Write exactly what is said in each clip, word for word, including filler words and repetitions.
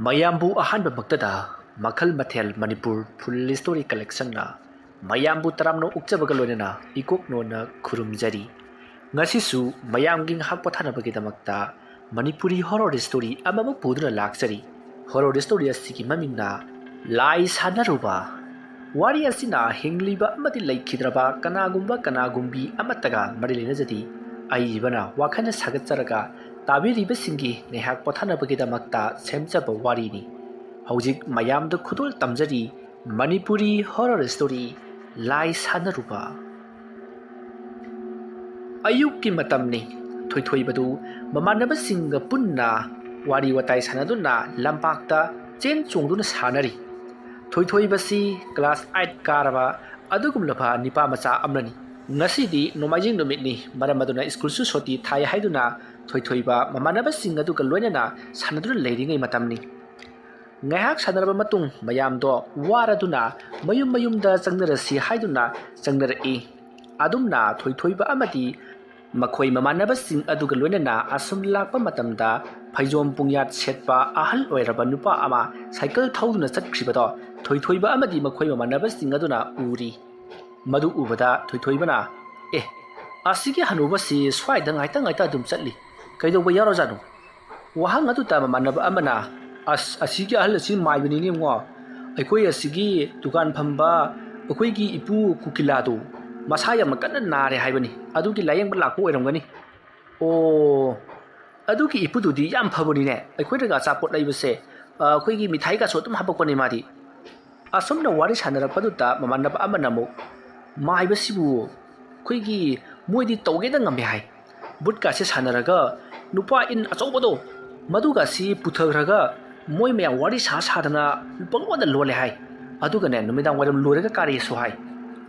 ꯃꯌꯥꯝꯕꯨ ꯑꯍꯥꯟꯕꯃꯛꯇꯗ ꯃꯈꯜ ꯃꯊꯦꯜ ꯃꯅꯤꯄꯨꯔ ꯐꯨꯜ ꯁ꯭ꯇꯣꯔꯤ ꯀꯂꯦꯛꯁꯟꯅ ꯃꯌꯥꯝꯕꯨ ꯇꯔꯥꯝꯅ ꯑꯣꯛꯆꯕꯒ ꯂꯣꯏꯅꯅ ꯏꯀꯣꯛꯅꯣꯅ ꯈꯨꯔꯨꯝꯖꯔꯤ꯫ ꯉꯁꯤꯁꯨ ꯃꯌꯥꯝꯒꯤ ꯉꯥꯏꯍꯥꯛ ꯄꯣꯊꯥꯅꯕꯒꯤꯗꯃꯛꯇ ꯃꯅꯤꯄꯨꯔꯤ ꯍꯣꯔꯣꯔ ꯁ꯭ꯇꯣꯔꯤ ꯑꯃꯃꯨꯛ ꯄꯨꯗꯨꯅ ꯂꯥꯛꯆꯔꯤ꯫ ꯍꯣꯔꯣꯔ ꯁ꯭ꯇꯣꯔꯤ ꯑꯁꯤꯒꯤ ꯃꯃꯤꯡꯅ ꯂꯥꯏ ꯁꯥꯟꯅꯔꯨꯕ꯫ ꯋꯥꯔꯤ ꯑꯁꯤꯅ ꯍꯤꯡꯂꯤꯕ ꯑꯃꯗꯤ ꯂꯩꯈꯤꯗ꯭ꯔꯕ ꯀꯅꯥꯒꯨꯝꯕ ꯀꯅꯥꯒꯨꯝꯕꯤ ꯑꯃꯠꯇꯒ ꯃꯔꯤ ꯂꯩꯅꯖꯗꯦ꯫ ꯑꯏꯕꯅ ꯋꯥꯈꯜꯅ ꯁꯥꯒꯠꯆꯔꯒ ꯇꯥꯕꯤꯔꯤꯕꯁꯤꯡꯒꯤ ꯉꯥꯏꯍꯥꯛ ꯄꯣꯊꯥꯅꯕꯒꯤꯗꯃꯛꯇ ꯁꯦꯝꯖꯕ ꯋꯥꯔꯤꯅꯤ꯫ ꯍꯧꯖꯤꯛ ꯃꯌꯥꯝꯗ ꯈꯨꯗꯣꯜ ꯇꯝꯖꯔꯤ ꯃꯅꯤꯄꯨꯔꯤ ꯍꯣꯔꯣꯔ ꯁ꯭ꯇꯣꯔꯤ ꯂꯥꯏ ꯁꯥꯟꯅꯔꯨꯕ꯫ ꯑꯌꯨꯛꯀꯤ ꯃꯇꯝꯅꯤ꯫ ꯊꯣꯏꯊꯣꯏꯕꯗꯨ ꯃꯃꯥꯟꯅꯕꯁꯤꯡꯒ ꯄꯨꯟꯅ ꯋꯥꯔꯤ ꯋꯥꯇꯥꯏ ꯁꯥꯟꯅꯗꯨꯅ ꯂꯝꯄꯥꯛꯇ ꯆꯦꯟ ꯆꯣꯡꯗꯨꯅ ꯁꯥꯟꯅꯔꯤ꯫ ꯊꯣꯏꯊꯣꯏꯕꯁꯤ ꯀ꯭ꯂꯥꯁ ꯑꯥꯏꯠ ꯀꯥꯔꯕ ꯑꯗꯨꯒꯨꯝꯂꯕ ꯅꯤꯄꯥ ꯃꯆꯥ ꯑꯃꯅꯤ꯫ ꯉꯁꯤꯗꯤ ꯅꯣꯡꯃꯥꯏꯖꯤꯡ ꯅꯨꯃꯤꯠꯅꯤ, ꯃꯔꯝ ꯑꯗꯨꯅ ꯁ꯭ꯀꯨꯜꯁꯨ ꯁꯨꯇꯤ ꯊꯥꯏ ꯍꯥꯏꯗꯨꯅ ꯊꯣꯏꯊꯣꯏꯕ ꯃꯃꯥꯟꯅꯕꯁꯤꯡ ꯑꯗꯨꯒ ꯂꯣꯏꯅꯅ ꯁꯥꯟꯅꯗꯨꯅ ꯂꯩꯔꯤꯉꯩ ꯃꯇꯝꯅꯤ꯫ ꯉꯥꯏꯍꯥꯛ ꯁꯥꯟꯅꯔꯕ ꯃꯇꯨꯡ ꯃꯌꯥꯝꯗꯣ ꯋꯥꯔꯗꯨꯅ ꯃꯌꯨꯝ ꯃꯌꯨꯝꯗ ꯆꯪꯅꯔꯁꯤ ꯍꯥꯏꯗꯨꯅ ꯆꯪꯅꯔꯛꯏ꯫ ꯑꯗꯨꯝꯅ ꯊꯣꯏꯊꯣꯏꯕ ꯑꯃꯗꯤ ꯃꯈꯣꯏ ꯃꯃꯥꯟꯅꯕꯁꯤꯡ ꯑꯗꯨꯒ ꯂꯣꯏꯅꯅ ꯑꯁꯨꯝ ꯂꯥꯛꯄ ꯃꯇꯝꯗ ꯐꯩꯖꯣꯝ ꯄꯨꯡꯌꯥꯠ ꯁꯦꯠꯄ ꯑꯍꯜ ꯑꯣꯏꯔꯕ ꯅꯨꯄꯥ ꯑꯃ ꯁꯥꯏꯀꯜ ꯊꯧꯗꯨꯅ ꯆꯠꯈ꯭ꯔꯤꯕꯗꯣ ꯊꯣꯏꯊꯣꯏꯕ ꯑꯃꯗꯤ ꯃꯈꯣꯏ ꯃꯃꯥꯟꯅꯕꯁꯤꯡ ꯑꯗꯨꯅ ꯎꯔꯤ꯫ ꯃꯗꯨ ꯎꯕꯗ ꯊꯣꯏꯊꯣꯏꯕꯅ, "ꯑꯦ, ꯑꯁꯤꯒꯤ ꯍꯅꯨꯕꯁꯤ ꯁ꯭ꯋꯥꯏꯗ ꯉꯥꯏꯇ ꯉꯥꯏꯇ ꯑꯗꯨꯝ ꯆꯠꯂꯤ, ꯀꯩꯗꯧꯕ ꯌꯥꯎꯔꯖꯥꯠꯅꯣ?" ꯋꯥꯍꯪ ꯑꯗꯨꯗ ꯃꯃꯥꯟꯅꯕ ꯑꯃꯅ, "ꯑꯁ, ꯑꯁꯤꯒꯤ ꯑꯍꯜ ꯑꯁꯤ ꯃꯥꯏꯕꯅꯤꯅꯦ ꯏꯕꯨꯡꯉꯣ꯫ ꯑꯩꯈꯣꯏ ꯑꯁꯤꯒꯤ ꯗꯨꯀꯥꯟ ꯐꯝꯕ ꯑꯩꯈꯣꯏꯒꯤ ꯏꯄꯨ ꯀꯨꯀꯤꯂꯥꯗꯨ ꯃꯁꯥ ꯌꯥꯝꯅ ꯀꯟꯅ ꯅꯥꯔꯦ ꯍꯥꯏꯕꯅꯤ, ꯑꯗꯨꯒꯤ ꯂꯥꯌꯦꯡꯕ ꯂꯥꯛꯄ ꯑꯣꯏꯔꯝꯒꯅꯤ꯫ ꯑꯣ, ꯑꯗꯨꯒꯤ ꯏꯄꯨꯗꯨꯗꯤ ꯌꯥꯝ ꯐꯕꯅꯤꯅꯦ, ꯑꯩꯈꯣꯏꯅꯒ ꯑꯆꯥꯄꯣꯠ ꯂꯩꯕꯁꯦ, ꯑ, ꯑꯩꯈꯣꯏꯒꯤ ꯃꯤꯊꯥꯏꯒꯁꯨ ꯑꯗꯨꯝ ꯍꯥꯄꯛꯄꯅꯦ ꯃꯥꯗꯤ꯫" ꯑꯁꯨꯝꯅ ꯋꯥꯔꯤ ꯁꯥꯟꯅꯔꯛꯄꯗꯨꯗ ꯃꯃꯥꯟꯅꯕ ꯑꯃꯅ ꯑꯃꯨꯛ, "ꯃꯥꯏꯕꯁꯤꯕꯨ ꯑꯩꯈꯣꯏꯒꯤ ꯃꯣꯏꯗꯤ ꯇꯧꯒꯦꯗ ꯉꯝꯃꯦ ꯍꯥꯏ꯫ ꯕꯨꯠꯀꯥꯁꯦ ꯁꯥꯟꯅꯔꯒ ꯅꯨꯄꯥ ꯏꯟ ꯑꯆꯧꯕꯗꯣ ꯃꯗꯨꯒꯥꯁꯤ ꯄꯨꯊꯈ꯭ꯔꯒ ꯃꯣꯏ ꯃꯌꯥꯝ ꯋꯥꯔꯤ ꯁꯥ ꯁꯥꯗꯅ ꯄꯪꯂꯣꯟꯗ ꯂꯣꯜꯂꯦ ꯍꯥꯏ꯫ ꯑꯗꯨꯒꯅꯦ ꯅꯨꯃꯤꯗꯥꯡ ꯋꯥꯏꯔꯝ ꯂꯣꯏꯔꯒ ꯀꯥꯔꯛꯑꯦꯁꯨ ꯍꯥꯏ꯫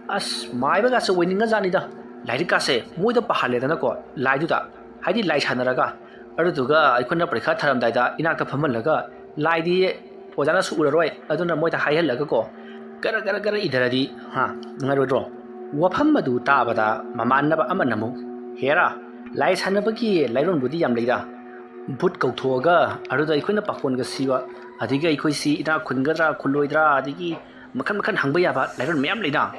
ꯑꯁ, ꯃꯥꯏꯕꯒꯥꯁꯦ ꯑꯣꯏꯅꯤꯡꯉꯖꯥꯠꯅꯤꯗ꯫ ꯂꯥꯏꯔꯤꯛꯀꯥꯁꯦ ꯃꯣꯏꯗ ꯄꯥꯍꯜꯂꯦꯗꯅꯀꯣ ꯂꯥꯏꯗꯨꯗ, ꯍꯥꯏꯗꯤ ꯂꯥꯏ ꯁꯥꯟꯅꯔꯒ, ꯑꯗꯨꯗꯨꯒ ꯑꯩꯈꯣꯏꯅ ꯄꯔꯤꯈꯥ ꯊꯥꯔꯝꯗꯥꯏꯗ ꯏꯅꯥꯛꯇ ꯐꯝꯍꯜꯂꯒ ꯂꯥꯏꯗꯤ ꯑꯣꯖꯥꯅꯁꯨ ꯎꯔꯔꯣꯏ, ꯑꯗꯨꯅ ꯃꯣꯏꯗ ꯍꯥꯏꯍꯜꯂꯒꯀꯣ ꯒꯔ ꯒꯔ ꯒꯔ ꯏꯙꯔꯗꯤ, ꯍꯥ, ꯅꯨꯡꯉꯥꯏꯔꯣꯏꯗ꯭ꯔꯣ?" ꯋꯥꯐꯝ ꯑꯗꯨ ꯇꯥꯕꯗ ꯃꯃꯥꯟꯅꯕ ꯑꯃꯅ ꯑꯃꯨꯛ, "ꯍꯦꯔꯥ, ꯂꯥꯏ ꯁꯥꯟꯅꯕꯒꯤ ꯂꯥꯏꯔꯣꯟꯕꯨꯗꯤ ꯌꯥꯝ ꯂꯩꯗ, ꯕꯨꯠ ꯀꯧꯊꯣꯛꯑꯒ ꯑꯗꯨꯗ ꯑꯩꯈꯣꯏꯅ ꯄꯥꯈꯣꯟꯒ ꯁꯤꯕ, ꯑꯗꯒꯤ ꯑꯩꯈꯣꯏꯁꯤ ꯏꯅꯥꯛ ꯈꯨꯟꯒꯗ꯭ꯔꯥ ꯈꯨꯜꯂꯣꯏꯗ꯭ꯔꯥ, ꯑꯗꯒꯤ ꯃꯈꯜ ꯃꯈꯜ ꯍꯪꯕ ꯌꯥꯕ ꯂꯥꯏꯔꯣꯟ ꯃꯌꯥꯝ ꯂꯩꯅ꯫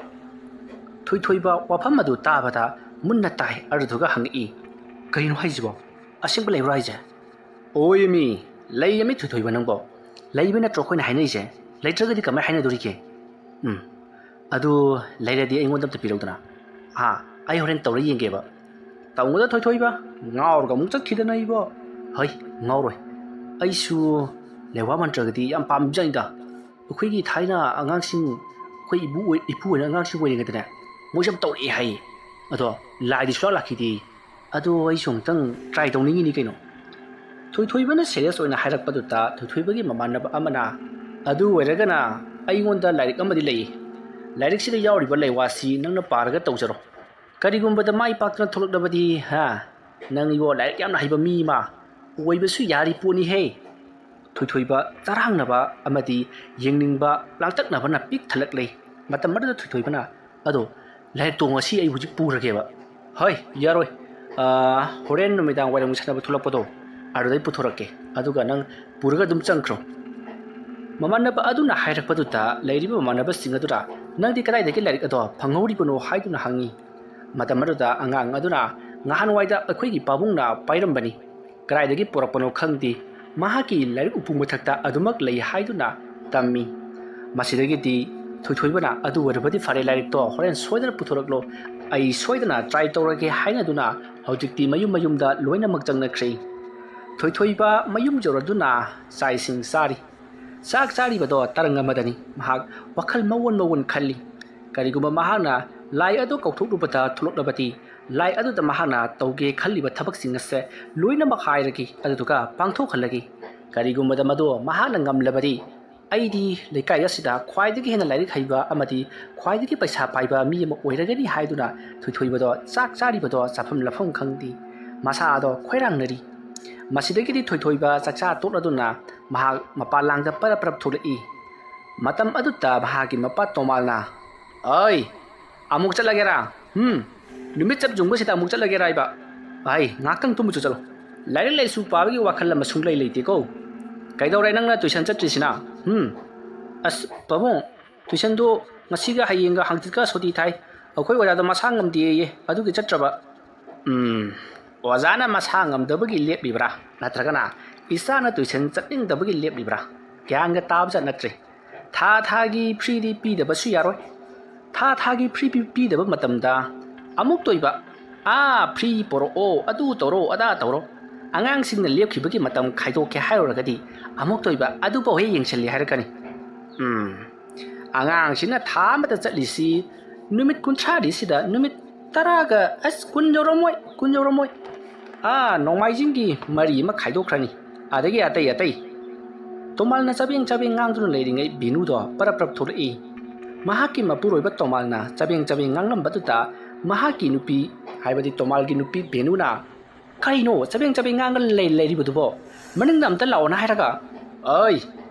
ꯊꯣꯏꯊꯣꯏꯕ ꯋꯥꯐꯝ ꯑꯗꯨ ꯇꯥꯕꯗ ꯃꯨꯟꯅ ꯇꯥꯏ, ꯑꯗꯨꯗꯨꯒ ꯍꯪꯉꯛꯏ, "ꯀꯔꯤꯅꯣ ꯍꯥꯏꯁꯤꯕꯣ? ꯑꯁꯦꯡꯕ ꯂꯩꯕ꯭ꯔꯣ ꯍꯥꯏꯁꯦ?" "ꯑꯣꯏꯃꯤ, ꯂꯩꯌꯦꯃꯤ ꯊꯣꯏꯊꯣꯏꯕ ꯅꯪꯕꯣ꯫ ꯂꯩꯕ ꯅꯠꯇ꯭ꯔꯣ ꯑꯩꯈꯣꯏꯅ ꯍꯥꯏꯅꯔꯤꯁꯦ? ꯂꯩꯇ꯭ꯔꯒꯗꯤ ꯀꯃꯥꯏꯅ ꯍꯥꯏꯅꯗꯣꯔꯤꯒꯦ?" "ꯎꯝ, ꯑꯗꯨ ꯂꯩꯔꯗꯤ ꯑꯩꯉꯣꯟꯗ ꯑꯝꯇ ꯄꯤꯔꯧꯗꯅ꯫ ꯍꯥ, ꯑꯩ ꯍꯣꯔꯦꯟ ꯇꯧꯔ ꯌꯦꯡꯒꯦꯕ꯫" "ꯇꯧꯅꯨꯗ ꯊꯣꯏꯊꯣꯏꯕ, ꯉꯥꯎꯔꯒ ꯑꯃꯨꯛ ꯆꯠꯈꯤꯗꯅ ꯏꯕꯣ꯫" "ꯍꯩ, ꯉꯥꯎꯔꯣꯏ꯫ ꯑꯩꯁꯨ ꯂꯩꯋꯥ ꯃꯟꯇ꯭ꯔꯒꯗꯤ ꯌꯥꯝ ꯄꯥꯝꯖꯩꯗ꯫ ꯑꯩꯈꯣꯏꯒꯤ ꯊꯥꯏꯅ ꯑꯉꯥꯡꯁꯤꯡ, ꯑꯩꯈꯣꯏ ꯏꯕꯨ ꯑꯣꯏ-, ꯏꯄꯨ ꯑꯣꯏꯅ ꯑꯉꯥꯡꯁꯤꯡ ꯑꯣꯏꯔꯤꯉꯩꯗꯅꯦ, ꯃꯣꯏꯁꯨ ꯌꯥꯝ ꯇꯧꯔꯛꯑꯦ ꯍꯥꯏꯌꯦ꯫ ꯑꯗꯣ ꯂꯥꯏꯗꯤ ꯁꯨꯡꯂꯥꯛ ꯂꯥꯛꯈꯤꯗꯦ꯫ ꯑꯗꯣ ꯑꯩꯁꯨ ꯑꯃꯨꯛꯇꯪ try ꯇꯧꯅꯤꯡꯉꯤꯅꯤ ꯀꯩꯅꯣ꯫" ꯊꯣꯏꯊꯣꯏꯕꯅ serious ꯑꯣꯏꯅ ꯍꯥꯏꯔꯛꯄꯗꯨꯗ ꯊꯣꯏꯊꯣꯏꯕꯒꯤ ꯃꯃꯥꯟꯅꯕ ꯑꯃꯅ, "ꯑꯗꯨ ꯑꯣꯏꯔꯒꯅ ꯑꯩꯉꯣꯟꯗ ꯂꯥꯏꯔꯤꯛ ꯑꯃꯗꯤ ꯂꯩꯌꯦ꯫ ꯂꯥꯏꯔꯤꯛꯁꯤꯗ ꯌꯥꯎꯔꯤꯕ ꯂꯩꯋꯥꯁꯤ ꯅꯪꯅ ꯄꯥꯔꯒ ꯇꯧꯖꯔꯣ꯫ ꯀꯔꯤꯒꯨꯝꯕꯗ ꯃꯥꯏ ꯄꯥꯛꯇꯅ ꯊꯣꯛꯂꯛꯂꯕꯗꯤ, ꯍꯥ, ꯅꯪ ꯏꯕꯣ ꯂꯥꯏꯔꯤꯛ ꯌꯥꯝꯅ ꯍꯩꯕ ꯃꯤ ꯑꯃ ꯑꯣꯏꯕꯁꯨ ꯌꯥꯔꯤ ꯄꯣꯠꯅꯤꯍꯦ꯫" ꯊꯣꯏꯊꯣꯏꯕ ꯇꯔꯥꯡꯅꯕ ꯑꯃꯗꯤ ꯌꯦꯡꯅꯤꯡꯕ ꯂꯥꯡꯇꯛꯅꯕꯅ ꯄꯤꯛ ꯊꯜꯂꯛꯂꯦ꯫ ꯃꯇꯝ ꯑꯗꯨꯗ ꯊꯣꯏꯊꯣꯏꯕꯅ, "ꯑꯗꯣ ꯂꯥꯏꯔꯤꯛꯇꯣ ꯉꯁꯤ ꯑꯩ ꯍꯧꯖꯤꯛ ꯄꯨꯔꯒꯦꯕ꯫" "ꯍꯣꯏ, ꯌꯥꯔꯣꯏ꯫ ꯑꯥ, ꯍꯣꯔꯦꯟ ꯅꯨꯃꯤꯗꯥꯡ ꯋꯥꯏꯔꯝ ꯁꯥꯟꯅꯕ ꯊꯣꯛꯂꯛꯄꯗꯣ, ꯑꯗꯨꯗꯩ ꯄꯨꯊꯣꯔꯛꯀꯦ꯫ ꯑꯗꯨꯒ ꯅꯪ ꯄꯨꯔꯒ ꯑꯗꯨꯝ ꯆꯪꯈ꯭ꯔꯣ꯫" ꯃꯃꯥꯟꯅꯕ ꯑꯗꯨꯅ ꯍꯥꯏꯔꯛꯄꯗꯨꯗ ꯂꯩꯔꯤꯕ ꯃꯃꯥꯟꯅꯕꯁꯤꯡ ꯑꯗꯨꯅ, "ꯅꯪꯗꯤ ꯀꯗꯥꯏꯗꯒꯤ ꯂꯥꯏꯔꯤꯛ ꯑꯗꯣ ꯐꯪꯍꯧꯔꯤꯕꯅꯣ?" ꯍꯥꯏꯗꯨꯅ ꯍꯪꯉꯤ꯫ ꯃꯇꯝ ꯑꯗꯨꯗ ꯑꯉꯥꯡ ꯑꯗꯨꯅ, "ꯅꯍꯥꯟꯋꯥꯏꯗ ꯑꯩꯈꯣꯏꯒꯤ ꯄꯥꯕꯨꯡꯅ ꯄꯥꯏꯔꯝꯕꯅꯤ꯫ ꯀꯗꯥꯏꯗꯒꯤ ꯄꯨꯔꯛꯄꯅꯣ ꯈꯪꯗꯦ, ꯃꯍꯥꯛꯀꯤ ꯂꯥꯏꯔꯤꯛ ꯎꯄꯨ ꯃꯊꯛꯇ ꯑꯗꯨꯃꯛ ꯂꯩ" ꯍꯥꯏꯗꯨꯅ ꯇꯝꯃꯤ꯫ ꯃꯁꯤꯗꯒꯤꯗꯤ ꯊꯣꯏꯊꯣꯏꯕꯅ, "ꯑꯗꯨ ꯑꯣꯏꯔꯕꯗꯤ ꯐꯔꯦ, ꯂꯥꯏꯔꯤꯛꯇꯣ ꯍꯣꯔꯦꯟ ꯁꯣꯏꯗꯅ ꯄꯨꯊꯣꯔꯛꯂꯣ, ꯑꯩ ꯁꯣꯏꯗꯅ try ꯇꯧꯔꯒꯦ" ꯍꯥꯏꯅꯗꯨꯅ ꯍꯧꯖꯤꯛꯇꯤ ꯃꯌꯨꯝ ꯃꯌꯨꯝꯗ ꯂꯣꯏꯅꯃꯛ ꯆꯪꯅꯈ꯭ꯔꯦ꯫ ꯊꯣꯏꯊꯣꯏꯕ ꯃꯌꯨꯝ ꯌꯧꯔꯗꯨꯅ ꯆꯥꯛ ꯏꯁꯤꯡ ꯆꯥꯔꯤ꯫ ꯆꯥꯛ ꯆꯥꯔꯤꯕꯗꯣ ꯇꯔꯪ ꯑꯃꯗꯅꯤ꯫ ꯃꯍꯥꯛ ꯋꯥꯈꯜ ꯃꯑꯣꯟ ꯃꯑꯣꯟ ꯈꯜꯂꯤ꯫ ꯀꯔꯤꯒꯨꯝꯕ ꯃꯍꯥꯛꯅ ꯂꯥꯏ ꯑꯗꯨ ꯀꯧꯊꯣꯛꯂꯨꯕꯗ ꯊꯣꯛꯂꯛꯂꯕꯗꯤ, ꯂꯥꯏ ꯑꯗꯨꯗ ꯃꯍꯥꯛꯅ ꯇꯧꯒꯦ ꯈꯜꯂꯤꯕ ꯊꯕꯛꯁꯤꯡ ꯑꯁꯦ ꯂꯣꯏꯅꯃꯛ ꯍꯥꯏꯔꯒꯦ, ꯑꯗꯨꯗꯨꯒ ꯄꯥꯡꯊꯣꯛꯍꯜꯂꯒꯦ꯫ ꯀꯔꯤꯒꯨꯝꯕꯗ ꯃꯗꯨ ꯃꯍꯥꯛꯅ ꯉꯝꯂꯕꯗꯤ, ꯑꯩꯗꯤ ꯂꯩꯀꯥꯏ ꯑꯁꯤꯗ ꯈ꯭ꯋꯥꯏꯗꯒꯤ ꯍꯦꯟꯅ ꯂꯥꯏꯔꯤꯛ ꯍꯩꯕ ꯑꯃꯗꯤ ꯈ꯭ꯋꯥꯏꯗꯒꯤ ꯄꯩꯁꯥ ꯄꯥꯏꯕ ꯃꯤ ꯑꯃ ꯑꯣꯏꯔꯒꯅꯤ ꯍꯥꯏꯗꯨꯅ ꯊꯣꯏꯊꯣꯏꯕꯗꯣ ꯆꯥꯛ ꯆꯥꯔꯤꯕꯗꯣ ꯆꯥꯐꯝ ꯂꯥꯐꯝ ꯈꯪꯗꯦ꯫ ꯃꯁꯥꯗꯣ ꯈꯣꯏꯔꯥꯡꯅꯔꯤ꯫ ꯃꯁꯤꯗꯒꯤꯗꯤ ꯊꯣꯏꯊꯣꯏꯕ ꯆꯥꯛꯆꯥ ꯇꯣꯛꯂꯗꯨꯅ ꯃꯍꯥꯛ ꯃꯄꯥꯟ ꯂꯥꯡꯗ ꯄꯔꯞ ꯄꯔꯞ ꯊꯣꯛꯂꯛꯏ꯫ ꯃꯇꯝ ꯑꯗꯨꯗ ꯃꯍꯥꯛꯀꯤ ꯃꯄꯥ ꯇꯣꯃꯥꯜꯅ, "ꯑꯩ, ꯑꯃꯨꯛ ꯆꯠꯂꯒꯦꯔꯥ? ꯍꯨꯝ, ꯅꯨꯃꯤꯠ ꯆꯞ ꯌꯨꯡꯕꯁꯤꯗ ꯑꯃꯨꯛ ꯆꯠꯂꯒꯦꯔꯥ ꯍꯥꯏꯕ? ꯑꯩ, ꯉꯥꯏꯍꯥꯛꯇꯪ ꯇꯨꯝꯃꯨꯆꯣ ꯆꯠꯂꯣ꯫ ꯂꯥꯏꯔꯤꯛ ꯂꯥꯏꯁꯨ ꯄꯥꯕꯒꯤ ꯋꯥꯈꯜ ꯑꯃ ꯁꯨꯡꯂꯩ ꯂꯩꯇꯦꯀꯣ꯫" "ꯀꯩꯗꯧꯔꯦ ꯅꯪꯅ ꯇꯨꯏꯁꯟ ꯆꯠꯇ꯭ꯔꯤꯁꯤꯅ? ꯎꯝ, ꯑꯁ ꯄꯥꯕꯨꯡ, ꯇꯨꯏꯁꯟꯗꯣ ꯉꯁꯤꯒ ꯍꯌꯦꯡꯒ ꯍꯪꯆꯤꯠꯀ ꯁꯨꯇꯤ ꯊꯥꯏ꯫ ꯑꯩꯈꯣꯏ ꯑꯣꯖꯥꯗꯣ ꯃꯁꯥ ꯉꯝꯗꯦꯌꯦ, ꯑꯗꯨꯒꯤ ꯆꯠꯇ꯭ꯔꯕ꯫" "ꯎꯝ, ꯑꯣꯖꯥꯅ ꯃꯁꯥ ꯉꯝꯗꯕꯒꯤ ꯂꯦꯞꯂꯤꯕ꯭ꯔꯥ, ꯅꯠꯇ꯭ꯔꯒꯅ ꯏꯆꯥꯅ ꯇꯨꯏꯁꯟ ꯆꯠꯅꯤꯡꯗꯕꯒꯤ ꯂꯦꯞꯂꯤꯕ꯭ꯔꯥ? ꯒ꯭ꯌꯥꯟꯒ ꯇꯥꯕꯖꯥꯠ ꯅꯠꯇ꯭ꯔꯦ꯫ ꯊꯥ ꯊꯥꯒꯤ ꯐ꯭ꯔꯤꯗꯤ ꯄꯤꯗꯕꯁꯨ ꯌꯥꯔꯣꯏ꯫ ꯊꯥ ꯊꯥꯒꯤ ꯐ꯭ꯔꯤ ꯄꯤ-, ꯄꯤꯗꯕ ꯃꯇꯝꯗ ꯑꯃꯨꯛꯇ ꯑꯣꯏꯕ, ꯑꯥ, ꯐ꯭ꯔꯤ ꯄꯣꯔꯛꯑꯣ, ꯑꯗꯨ ꯇꯧꯔꯣ, ꯑꯗꯥ ꯇꯧꯔꯣ꯫ ꯑꯉꯥꯡꯁꯤꯡꯅ ꯂꯦꯞꯈꯤꯕꯒꯤ ꯃꯇꯝ ꯈꯥꯏꯗꯣꯛꯀꯦ ꯍꯥꯏꯔꯨꯔꯒꯗꯤ ꯑꯃꯨꯛꯇ ꯑꯣꯏꯕ ꯑꯗꯨꯐꯥꯎ ꯍꯦꯛ ꯌꯦꯡꯁꯤꯜꯂꯤ ꯍꯥꯏꯔꯛꯀꯅꯤ꯫ ꯎꯝ, ꯑꯉꯥꯡꯁꯤꯅ ꯊꯥ ꯑꯃꯗ ꯆꯠꯂꯤꯁꯤ ꯅꯨꯃꯤꯠ ꯀꯨꯟꯊ꯭ꯔꯥꯅꯤꯁꯤꯗ ꯅꯨꯃꯤꯠ ꯇꯔꯥꯒ, ꯑꯁ, ꯀꯨꯟ ꯌꯧꯔꯝꯃꯣꯏ, ꯀꯨꯟ ꯌꯧꯔꯝꯃꯣꯏ꯫ ꯑꯥ, ꯅꯣꯡꯃꯥꯏꯖꯤꯡꯒꯤ ꯃꯔꯤ ꯑꯃ ꯈꯥꯏꯗꯣꯛꯈ꯭ꯔꯅꯤ, ꯑꯗꯒꯤ ꯑꯇꯩ ꯑꯇꯩ꯫" ꯇꯣꯃꯥꯜꯅ ꯆꯕꯦꯡ ꯆꯕꯦꯡ ꯉꯥꯡꯗꯨꯅ ꯂꯩꯔꯤꯉꯩ ꯕꯦꯅꯨꯗꯣ ꯄꯔꯞ ꯄꯔꯞ ꯊꯣꯛꯂꯛꯏ꯫ ꯃꯍꯥꯛꯀꯤ ꯃꯄꯨꯔꯣꯏꯕ ꯇꯣꯃꯥꯜꯅ ꯆꯕꯦꯡ ꯆꯕꯦꯡ ꯉꯥꯡꯂꯝꯕꯗꯨꯗ ꯃꯍꯥꯛꯀꯤ ꯅꯨꯄꯤ, ꯍꯥꯏꯕꯗꯤ ꯇꯣꯃꯥꯜꯒꯤ ꯅꯨꯄꯤ ꯕꯦꯅꯨꯅ, "ꯀꯩꯅꯣ ꯆꯕꯦꯡ ꯆꯕꯦꯡ ꯉꯥꯡꯉ ꯂꯩ-, ꯂꯩꯔꯤꯕꯗꯨꯕꯣ? ꯃꯅꯤꯡꯗ ꯑꯝꯇ ꯂꯥꯛꯑꯣꯅ ꯍꯥꯏꯔꯒ꯫" "ꯑꯩ,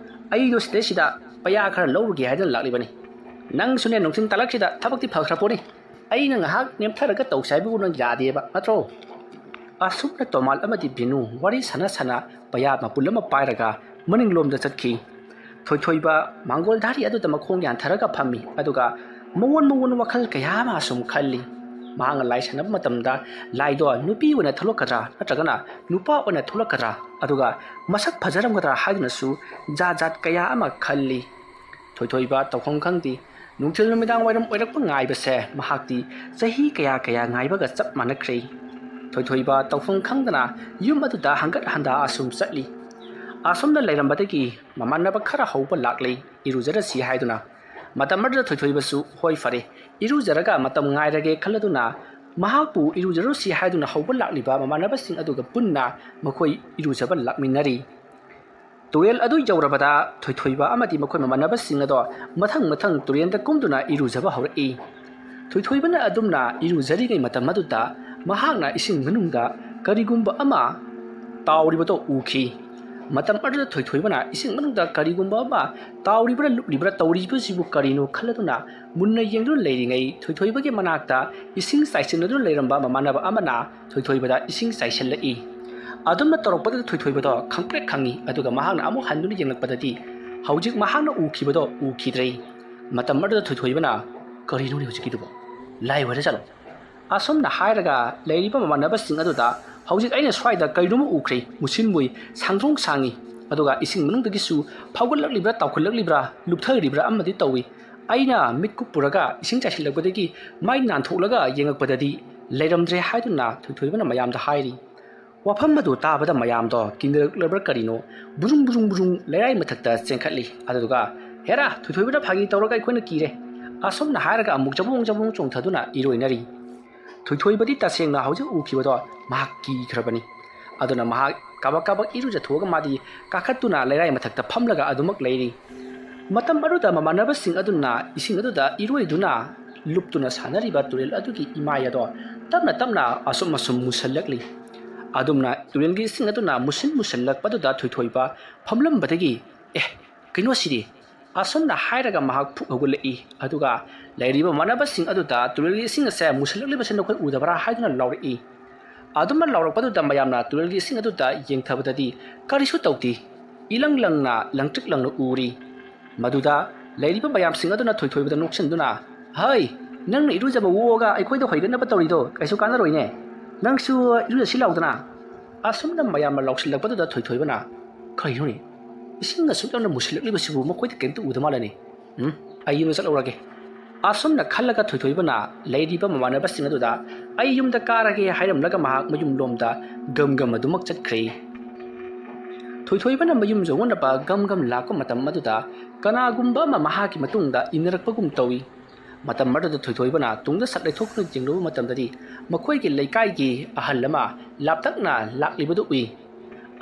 ꯑꯩꯗꯣ ꯁꯤꯗꯩꯁꯤꯗ ꯄꯩꯌꯥ ꯈꯔ ꯂꯧꯔꯨꯒꯦ ꯍꯥꯏꯗꯅ ꯂꯥꯛꯂꯤꯕꯅꯤ꯫ ꯅꯪꯁꯨꯅꯦ ꯅꯨꯡꯊꯤꯟ ꯇꯥꯂꯛꯁꯤꯗ ꯊꯕꯛꯇꯤ ꯐꯈ꯭ꯔ ꯄꯣꯠꯅꯤ꯫ ꯑꯩꯅ ꯉꯥꯏꯍꯥꯛ ꯅꯦꯝꯊꯔꯒ ꯇꯧꯁꯦ ꯍꯥꯏꯕꯕꯨ ꯅꯪ ꯌꯥꯗꯦꯕ ꯅꯠꯇ꯭ꯔꯣ?" ꯑꯁꯨꯝꯅ ꯇꯣꯃꯥꯜ ꯑꯃꯗꯤ ꯕꯦꯅꯨ ꯋꯥꯔꯤ ꯁꯥꯟꯅ ꯁꯥꯟꯅ ꯄꯩꯌꯥ ꯃꯄꯨꯜ ꯑꯃ ꯄꯥꯏꯔꯒ ꯃꯅꯤꯡꯂꯣꯝꯗ ꯆꯠꯈꯤ꯫ ꯊꯣꯏꯊꯣꯏꯕ ꯃꯥꯡꯒꯣꯜ ꯙꯥꯔꯤ ꯑꯗꯨꯗ ꯃꯈꯣꯡ ꯌꯥꯟꯊꯔꯒ ꯐꯝꯃꯤ, ꯑꯗꯨꯒ ꯃꯉꯣꯟ ꯃꯉꯣꯟ ꯋꯥꯈꯜ ꯀꯌꯥ ꯑꯃ ꯑꯁꯨꯝ ꯈꯜꯂꯤ꯫ ꯃꯍꯥꯛꯅ ꯂꯥꯏ ꯁꯥꯟꯅꯕ ꯃꯇꯝꯗ ꯂꯥꯏꯗꯣ ꯅꯨꯄꯤ ꯑꯣꯏꯅ ꯊꯣꯛꯂꯛꯀꯗ꯭ꯔꯥ ꯅꯠꯇ꯭ꯔꯒꯅ ꯅꯨꯄꯥ ꯑꯣꯏꯅ ꯊꯣꯛꯂꯛꯀꯗ꯭ꯔꯥ, ꯑꯗꯨꯒ ꯃꯁꯛ ꯐꯖꯔꯝꯒꯗ꯭ꯔꯥ ꯍꯥꯏꯗꯨꯅꯁꯨ ꯖꯥꯠ ꯖꯥꯠ ꯀꯌꯥ ꯑꯃ ꯈꯜꯂꯤ꯫ ꯊꯣꯏꯊꯣꯏꯕ ꯇꯧꯐꯝ ꯈꯪꯗꯦ꯫ ꯅꯨꯡꯊꯤꯜ ꯅꯨꯃꯤꯗꯥꯡ ꯋꯥꯏꯔꯝ ꯑꯣꯏꯔꯛꯄ ꯉꯥꯏꯕꯁꯦ ꯃꯍꯥꯛꯇꯤ ꯆꯍꯤ ꯀꯌꯥ ꯀꯌꯥ ꯉꯥꯏꯕꯒ ꯆꯞ ꯃꯥꯟꯅꯈ꯭ꯔꯦ꯫ ꯊꯣꯏꯊꯣꯏꯕ ꯇꯧꯐꯝ ꯈꯪꯗꯅ ꯌꯨꯝ ꯑꯗꯨꯗ ꯍꯪꯒꯠ ꯍꯟꯗꯥ ꯑꯁꯨꯝ ꯆꯠꯂꯤ꯫ ꯑꯁꯨꯝꯅ ꯂꯩꯔꯝꯕꯗꯒꯤ ꯃꯃꯥꯟꯅꯕ ꯈꯔ ꯍꯧꯕ ꯂꯥꯛꯂꯦ, ꯏꯔꯨꯖꯔꯁꯤ ꯍꯥꯏꯗꯨꯅ꯫ ꯃꯇꯝ ꯑꯗꯨꯗ ꯊꯣꯏꯊꯣꯏꯕꯁꯨ, "ꯍꯣꯏ, ꯐꯔꯦ, ꯏꯔꯨꯖꯔꯒ ꯃꯇꯝ ꯉꯥꯏꯔꯒꯦ" ꯈꯜꯂꯗꯨꯅ ꯃꯍꯥꯛꯄꯨ ꯏꯔꯨꯖꯔꯨꯁꯤ ꯍꯥꯏꯗꯨꯅ ꯍꯧꯕ ꯂꯥꯛꯂꯤꯕ ꯃꯃꯥꯟꯅꯕꯁꯤꯡ ꯑꯗꯨꯒ ꯄꯨꯟꯅ ꯃꯈꯣꯏ ꯏꯔꯨꯖꯕ ꯂꯥꯛꯃꯤꯟꯅꯔꯤ꯫ ꯇꯨꯔꯦꯜ ꯑꯗꯨ ꯌꯧꯔꯕꯗ ꯊꯣꯏꯊꯣꯏꯕ ꯑꯃꯗꯤ ꯃꯈꯣꯏ ꯃꯃꯥꯟꯅꯕꯁꯤꯡ ꯑꯗꯣ ꯃꯊꯪ ꯃꯊꯪ ꯇꯨꯔꯦꯜꯗ ꯀꯨꯝꯗꯨꯅ ꯏꯔꯨꯖꯕ ꯍꯧꯔꯛꯏ꯫ ꯊꯣꯏꯊꯣꯏꯕꯅ ꯑꯗꯨꯝꯅ ꯏꯔꯨꯖꯔꯤꯉꯩ ꯃꯇꯝ ꯑꯗꯨꯗ ꯃꯍꯥꯛꯅ ꯏꯁꯤꯡ ꯃꯅꯨꯡꯗ ꯀꯔꯤꯒꯨꯝꯕ ꯑꯃ ꯇꯥꯎꯔꯤꯕꯗꯣ ꯎꯈꯤ꯫ ꯃꯇꯝ ꯑꯗꯨꯗ ꯊꯣꯏꯊꯣꯏꯕꯅ ꯏꯁꯤꯡ ꯃꯅꯨꯡꯗ ꯀꯔꯤꯒꯨꯝꯕ ꯑꯃ ꯇꯥꯎꯔꯤꯕ꯭ꯔꯥ ꯂꯨꯞꯂꯤꯕ꯭ꯔꯥ ꯇꯧꯔꯤꯕꯁꯤꯕꯨ ꯀꯔꯤꯅꯣ ꯈꯜꯂꯗꯨꯅ ꯃꯨꯟꯅ ꯌꯦꯡꯗꯨꯅ ꯂꯩꯔꯤꯉꯩ ꯊꯣꯏꯊꯣꯏꯕꯒꯤ ꯃꯅꯥꯛꯇ ꯏꯁꯤꯡ ꯆꯥꯏꯁꯤꯟꯅꯗꯨꯅ ꯂꯩꯔꯝꯕ ꯃꯃꯥꯟꯅꯕ ꯑꯃꯅ ꯊꯣꯏꯊꯣꯏꯕꯗ ꯏꯁꯤꯡ ꯆꯥꯏꯁꯤꯜꯂꯛꯏ꯫ ꯑꯗꯨꯝꯅ ꯇꯧꯔꯛꯄꯗꯨꯗ ꯊꯣꯏꯊꯣꯏꯕꯗꯣ ꯈꯪꯄ꯭ꯔꯦꯛ ꯈꯪꯉꯤ꯫ ꯑꯗꯨꯒ ꯃꯍꯥꯛꯅ ꯑꯃꯨꯛ ꯍꯟꯗꯨꯅ ꯌꯦꯡꯂꯛꯄꯗꯗꯤ ꯍꯧꯖꯤꯛ ꯃꯍꯥꯛꯅ ꯎꯈꯤꯕꯗꯣ ꯎꯈꯤꯗ꯭ꯔꯦ꯫ ꯃꯇꯝ ꯑꯗꯨꯗ ꯊꯣꯏꯊꯣꯏꯕꯅ, "ꯀꯔꯤꯅꯣꯅꯦ ꯍꯧꯖꯤꯛꯀꯤꯗꯨꯕꯣ? ꯂꯥꯏ ꯑꯣꯏꯔ ꯖꯥꯠꯂꯣ?" ꯑꯁꯨꯝꯅ ꯍꯥꯏꯔꯒ ꯂꯩꯔꯤꯕ ꯃꯃꯥꯟꯅꯕꯁꯤꯡ ꯑꯗꯨꯗ, "ꯍꯧꯖꯤꯛ ꯑꯩꯅ ꯁ꯭ꯋꯥꯏꯗ ꯀꯔꯤꯅꯣꯝꯃ ꯎꯈ꯭ꯔꯦ, ꯃꯨꯁꯤꯟ ꯃꯨꯏ, ꯁꯥꯡꯗ꯭ꯔꯣꯡ ꯁꯥꯡꯉꯤ, ꯑꯗꯨꯒ ꯏꯁꯤꯡ ꯃꯅꯨꯡꯗꯒꯤꯁꯨ ꯐꯥꯎꯒꯠꯂꯛꯂꯤꯕ꯭ꯔꯥ, ꯇꯥꯎꯈꯠꯂꯛꯂꯤꯕ꯭ꯔꯥ, ꯂꯨꯞꯊꯔꯤꯕ꯭ꯔꯥ ꯑꯃꯗꯤ ꯇꯧꯏ꯫ ꯑꯩꯅ ꯃꯤꯠ ꯀꯨꯞꯄꯨꯔꯒ ꯏꯁꯤꯡ ꯆꯥꯏꯁꯤꯜꯂꯛꯄꯗꯒꯤ ꯃꯥꯏ ꯅꯥꯟꯊꯣꯛꯂꯒ ꯌꯦꯡꯉꯛꯄꯗꯗꯤ ꯂꯩꯔꯝꯗ꯭ꯔꯦ" ꯍꯥꯏꯗꯨꯅ ꯊꯣꯏꯊꯣꯏꯕꯅ ꯃꯌꯥꯝꯗ ꯍꯥꯏꯔꯤ꯫ ꯋꯥꯐꯝ ꯑꯗꯨ ꯇꯥꯕꯗ ꯃꯌꯥꯝꯗꯣ ꯀꯤꯅꯔꯛꯂꯕ꯭ꯔꯥ ꯀꯔꯤꯅꯣ, ꯕꯨꯔꯨꯡ ꯕꯨꯔꯨꯡ ꯕꯨꯔꯨꯡ ꯂꯩꯔꯥꯏ ꯃꯊꯛꯇ ꯆꯦꯟꯈꯠꯂꯤ꯫ ꯑꯗꯨꯗꯨꯒ, "ꯍꯦꯔꯥ, ꯊꯣꯏꯊꯣꯏꯕꯅ ꯐꯥꯒꯤ ꯇꯧꯔꯒ ꯑꯩꯈꯣꯏꯅ ꯀꯤꯔꯦ" ꯑꯁꯨꯝꯅ ꯍꯥꯏꯔꯒ ꯑꯃꯨꯛ ꯆꯕꯣꯡ ꯆꯕꯣꯡ ꯆꯣꯡꯊꯗꯨꯅ ꯏꯔꯣꯏꯅꯔꯤ꯫ ꯊꯣꯏꯊꯣꯏꯕꯗꯤ ꯇꯁꯦꯡꯅ ꯍꯧꯖꯤꯛ ꯎꯈꯤꯕꯗꯣ ꯃꯍꯥꯛ ꯀꯤꯈ꯭ꯔꯕꯅꯤ꯫ ꯑꯗꯨꯅ ꯃꯍꯥꯛ ꯀꯥꯕꯛ ꯀꯥꯕꯛ ꯏꯔꯨꯖꯊꯣꯛꯑꯒ ꯃꯥꯗꯤ ꯀꯥꯈꯠꯇꯨꯅ ꯂꯩꯔꯥꯏ ꯃꯊꯛꯇ ꯐꯝꯂꯒ ꯑꯗꯨꯃꯛ ꯂꯩꯔꯤ꯫ ꯃꯇꯝ ꯑꯗꯨꯗ ꯃꯃꯥꯟꯅꯕꯁꯤꯡ ꯑꯗꯨꯅ ꯏꯁꯤꯡ ꯑꯗꯨꯗ ꯏꯔꯣꯏꯗꯨꯅ ꯂꯨꯞꯇꯨꯅ ꯁꯥꯟꯅꯔꯤꯕ ꯇꯨꯔꯦꯜ ꯑꯗꯨꯒꯤ ꯏꯃꯥꯏ ꯑꯗꯣ ꯇꯞꯅ ꯇꯞꯅ ꯑꯁꯨꯝ ꯑꯁꯨꯝ ꯃꯨꯁꯜꯂꯛꯂꯤ꯫ ꯑꯗꯨꯝꯅ ꯇꯨꯔꯦꯜꯒꯤ ꯏꯁꯤꯡ ꯑꯗꯨꯅ ꯃꯨꯁꯤꯟ ꯃꯨꯁꯤꯜꯂꯛꯄꯗꯨꯗ ꯊꯣꯏꯊꯣꯏꯕ ꯐꯝꯂꯝꯕꯗꯒꯤ, "ꯑꯦ, ꯀꯩꯅꯣ ꯁꯤꯗꯤ?" ꯑꯁꯨꯝꯅ ꯍꯥꯏꯔꯒ ꯃꯍꯥꯛ ꯐꯨꯛ ꯍꯧꯒꯠꯂꯛꯏ꯫ ꯑꯗꯨꯒ ꯂꯩꯔꯤꯕ ꯃꯃꯥꯟꯅꯕꯁꯤꯡ ꯑꯗꯨꯗ, "ꯇꯨꯔꯦꯜꯒꯤ ꯏꯁꯤꯡ ꯑꯁꯦ ꯃꯨꯁꯤꯜꯂꯛꯂꯤꯕꯁꯤ ꯅꯈꯣꯏ ꯎꯗꯕ꯭ꯔꯥ?" ꯍꯥꯏꯗꯨꯅ ꯂꯥꯎꯔꯛꯏ꯫ ꯑꯗꯨꯝꯅ ꯂꯥꯎꯔꯛꯄꯗꯨꯗ ꯃꯌꯥꯝꯅ ꯇꯨꯔꯦꯜꯒꯤ ꯏꯁꯤꯡ ꯑꯗꯨꯗ ꯌꯦꯡꯊꯕꯗꯗꯤ ꯀꯔꯤꯁꯨ ꯇꯧꯗꯦ꯫ ꯏꯂꯪ ꯂꯪꯅ, ꯂꯪꯇ꯭ꯔꯤꯛ ꯂꯪꯅ ꯎꯔꯤ꯫ ꯃꯗꯨꯗ ꯂꯩꯔꯤꯕ ꯃꯌꯥꯝꯁꯤꯡ ꯑꯗꯨꯅ ꯊꯣꯏꯊꯣꯏꯕꯗ ꯅꯣꯛꯁꯤꯟꯗꯨꯅ, "ꯍꯩ, ꯅꯪꯅ ꯏꯔꯨꯖꯕ ꯑꯣꯛꯑꯒ ꯑꯩꯈꯣꯏꯗ ꯍꯣꯏꯒꯠꯅꯕ ꯇꯧꯔꯤꯗꯣ ꯀꯩꯁꯨ ꯀꯥꯟꯅꯔꯣꯏꯅꯦ꯫ ꯅꯪꯁꯨ ꯏꯔꯨꯖꯁꯤ ꯂꯥꯎꯗꯅ" ꯑꯁꯨꯝꯅ ꯃꯌꯥꯝꯅ ꯂꯥꯎꯁꯤꯜꯂꯛꯄꯗꯨꯗ ꯊꯣꯏꯊꯣꯏꯕꯅ, "ꯀꯔꯤꯅꯣꯅꯦ? ꯏꯁꯤꯡ ꯑꯁꯨꯛ ꯌꯥꯝꯅ ꯃꯨꯁꯤꯜꯂꯛꯂꯤꯕꯁꯤꯕꯨ ꯃꯈꯣꯏꯗ ꯀꯔꯤꯝꯇ ꯎꯗ ꯃꯥꯜꯂꯦꯅꯦ꯫ ꯎꯝ, ꯑꯩ ꯌꯨꯝꯗ ꯆꯠꯍꯧꯔꯒꯦ" ꯑꯁꯨꯝꯅ ꯈꯜꯂꯒ ꯊꯣꯏꯊꯣꯏꯕꯅ ꯂꯩꯔꯤꯕ ꯃꯃꯥꯟꯅꯕꯁꯤꯡ ꯑꯗꯨꯗ "ꯑꯩ ꯌꯨꯝꯗ ꯀꯥꯔꯒꯦ" ꯍꯥꯏꯔꯝꯂꯒ ꯃꯍꯥꯛ ꯃꯌꯨꯝꯂꯣꯝꯗ ꯒꯝ ꯒꯝ ꯑꯗꯨꯃꯛ ꯆꯠꯈ꯭ꯔꯦ꯫ ꯊꯣꯏꯊꯣꯏꯕꯅ ꯃꯌꯨꯝ ꯌꯧꯅꯅꯕ ꯒꯝ ꯒꯝ ꯂꯥꯛꯄ ꯃꯇꯝ ꯑꯗꯨꯗ ꯀꯅꯥꯒꯨꯝꯕ ꯑꯃ ꯃꯍꯥꯛꯀꯤ ꯃꯇꯨꯡꯗ ꯏꯟꯅꯔꯛꯄꯒꯨꯝ ꯇꯧꯏ꯫ ꯃꯇꯝ ꯑꯗꯨꯗ ꯊꯣꯏꯊꯣꯏꯕꯅ ꯇꯨꯡꯗ ꯁꯠ ꯂꯩꯊꯣꯛꯇꯨꯅ ꯌꯦꯡꯂꯨꯕ ꯃꯇꯝꯗꯗꯤ ꯃꯈꯣꯏꯒꯤ ꯂꯩꯀꯥꯏꯒꯤ ꯑꯍꯜ ꯑꯃ ꯂꯥꯞꯇꯛꯅ ꯂꯥꯛꯂꯤꯕꯗꯨ ꯎꯏ꯫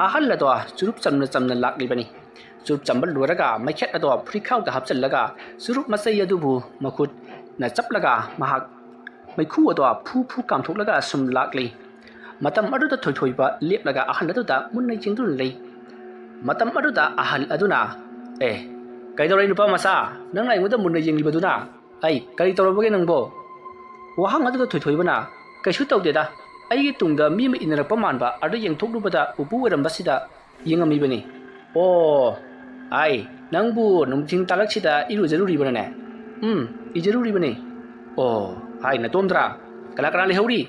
ꯑꯍꯜ ꯑꯗꯣ ꯆꯨꯔꯨꯞ ꯆꯝꯅ ꯆꯝꯅ ꯂꯥꯛꯂꯤꯕꯅꯤ꯫ ꯆꯨꯔꯨꯞ ꯆꯝꯕ ꯂꯣꯏꯔꯒ ꯃꯩꯈꯦꯠ ꯑꯗꯣ ꯐꯨꯔꯤꯠꯈꯥꯎꯗ ꯍꯥꯞꯆꯤꯜꯂꯒ ꯆꯨꯔꯨꯞ ꯃꯆꯩ ꯑꯗꯨꯕꯨ ꯃꯈꯨꯠꯅ ꯆꯞꯂꯒ ꯃꯍꯥꯛ ꯃꯩꯈꯨ ꯑꯗꯣ ꯐꯨ ꯐꯨ ꯀꯥꯝꯊꯣꯛꯂꯒ ꯁꯨꯝ ꯂꯥꯛꯂꯤ꯫ ꯃꯇꯝ ꯑꯗꯨꯗ ꯊꯣꯏꯊꯣꯏꯕ ꯂꯦꯞꯂꯒ ꯑꯍꯜ ꯑꯗꯨꯗ ꯃꯨꯟꯅ ꯌꯦꯡꯗꯨꯅ ꯂꯩ꯫ ꯃꯇꯝ ꯑꯗꯨꯗ ꯑꯍꯜ ꯑꯗꯨꯅ, "ꯑꯦ, ꯀꯩꯗꯧꯔꯦ ꯅꯨꯄꯥ ꯃꯆꯥ? ꯅꯪꯅ ꯑꯩꯉꯣꯟꯗ ꯃꯨꯟꯅ ꯌꯦꯡꯂꯤꯕꯗꯨꯅ? ꯑꯩ ꯀꯔꯤ ꯇꯧꯔꯕꯒꯦ ꯅꯪꯕꯣ?" ꯋꯥꯍꯪ ꯑꯗꯨꯗ ꯊꯣꯏꯊꯣꯏꯕꯅ, "ꯀꯩꯁꯨ ꯇꯧꯗꯦꯗ, ꯑꯩꯒꯤ ꯇꯨꯡꯗ ꯃꯤ ꯑꯃ ꯏꯟꯅꯔꯛꯄ ꯃꯥꯟꯕ, ꯑꯗꯨ ꯌꯦꯡꯊꯣꯛꯂꯨꯕꯗ ꯄꯨꯄꯨ ꯑꯣꯏꯔꯝꯕꯁꯤꯗ ꯌꯦꯡꯉꯝꯃꯤꯕꯅꯤ꯫ "ꯑꯣ, ꯑꯥꯏ, ꯅꯪꯕꯨ ꯅꯨꯡꯊꯤꯜ ꯇꯥꯂꯛꯁꯤꯗ ꯏꯔꯨꯖꯔꯨꯔꯤꯕꯅꯅꯦ?" "ꯎꯝ, ꯏꯖꯔꯨꯔꯤꯕꯅꯤ꯫" "ꯑꯣ, ꯍꯥꯏ, ꯅꯇꯣꯝꯗ꯭ꯔꯥ? ꯀꯅꯥ ꯀꯅꯥ ꯂꯩꯍꯧꯔꯤ?"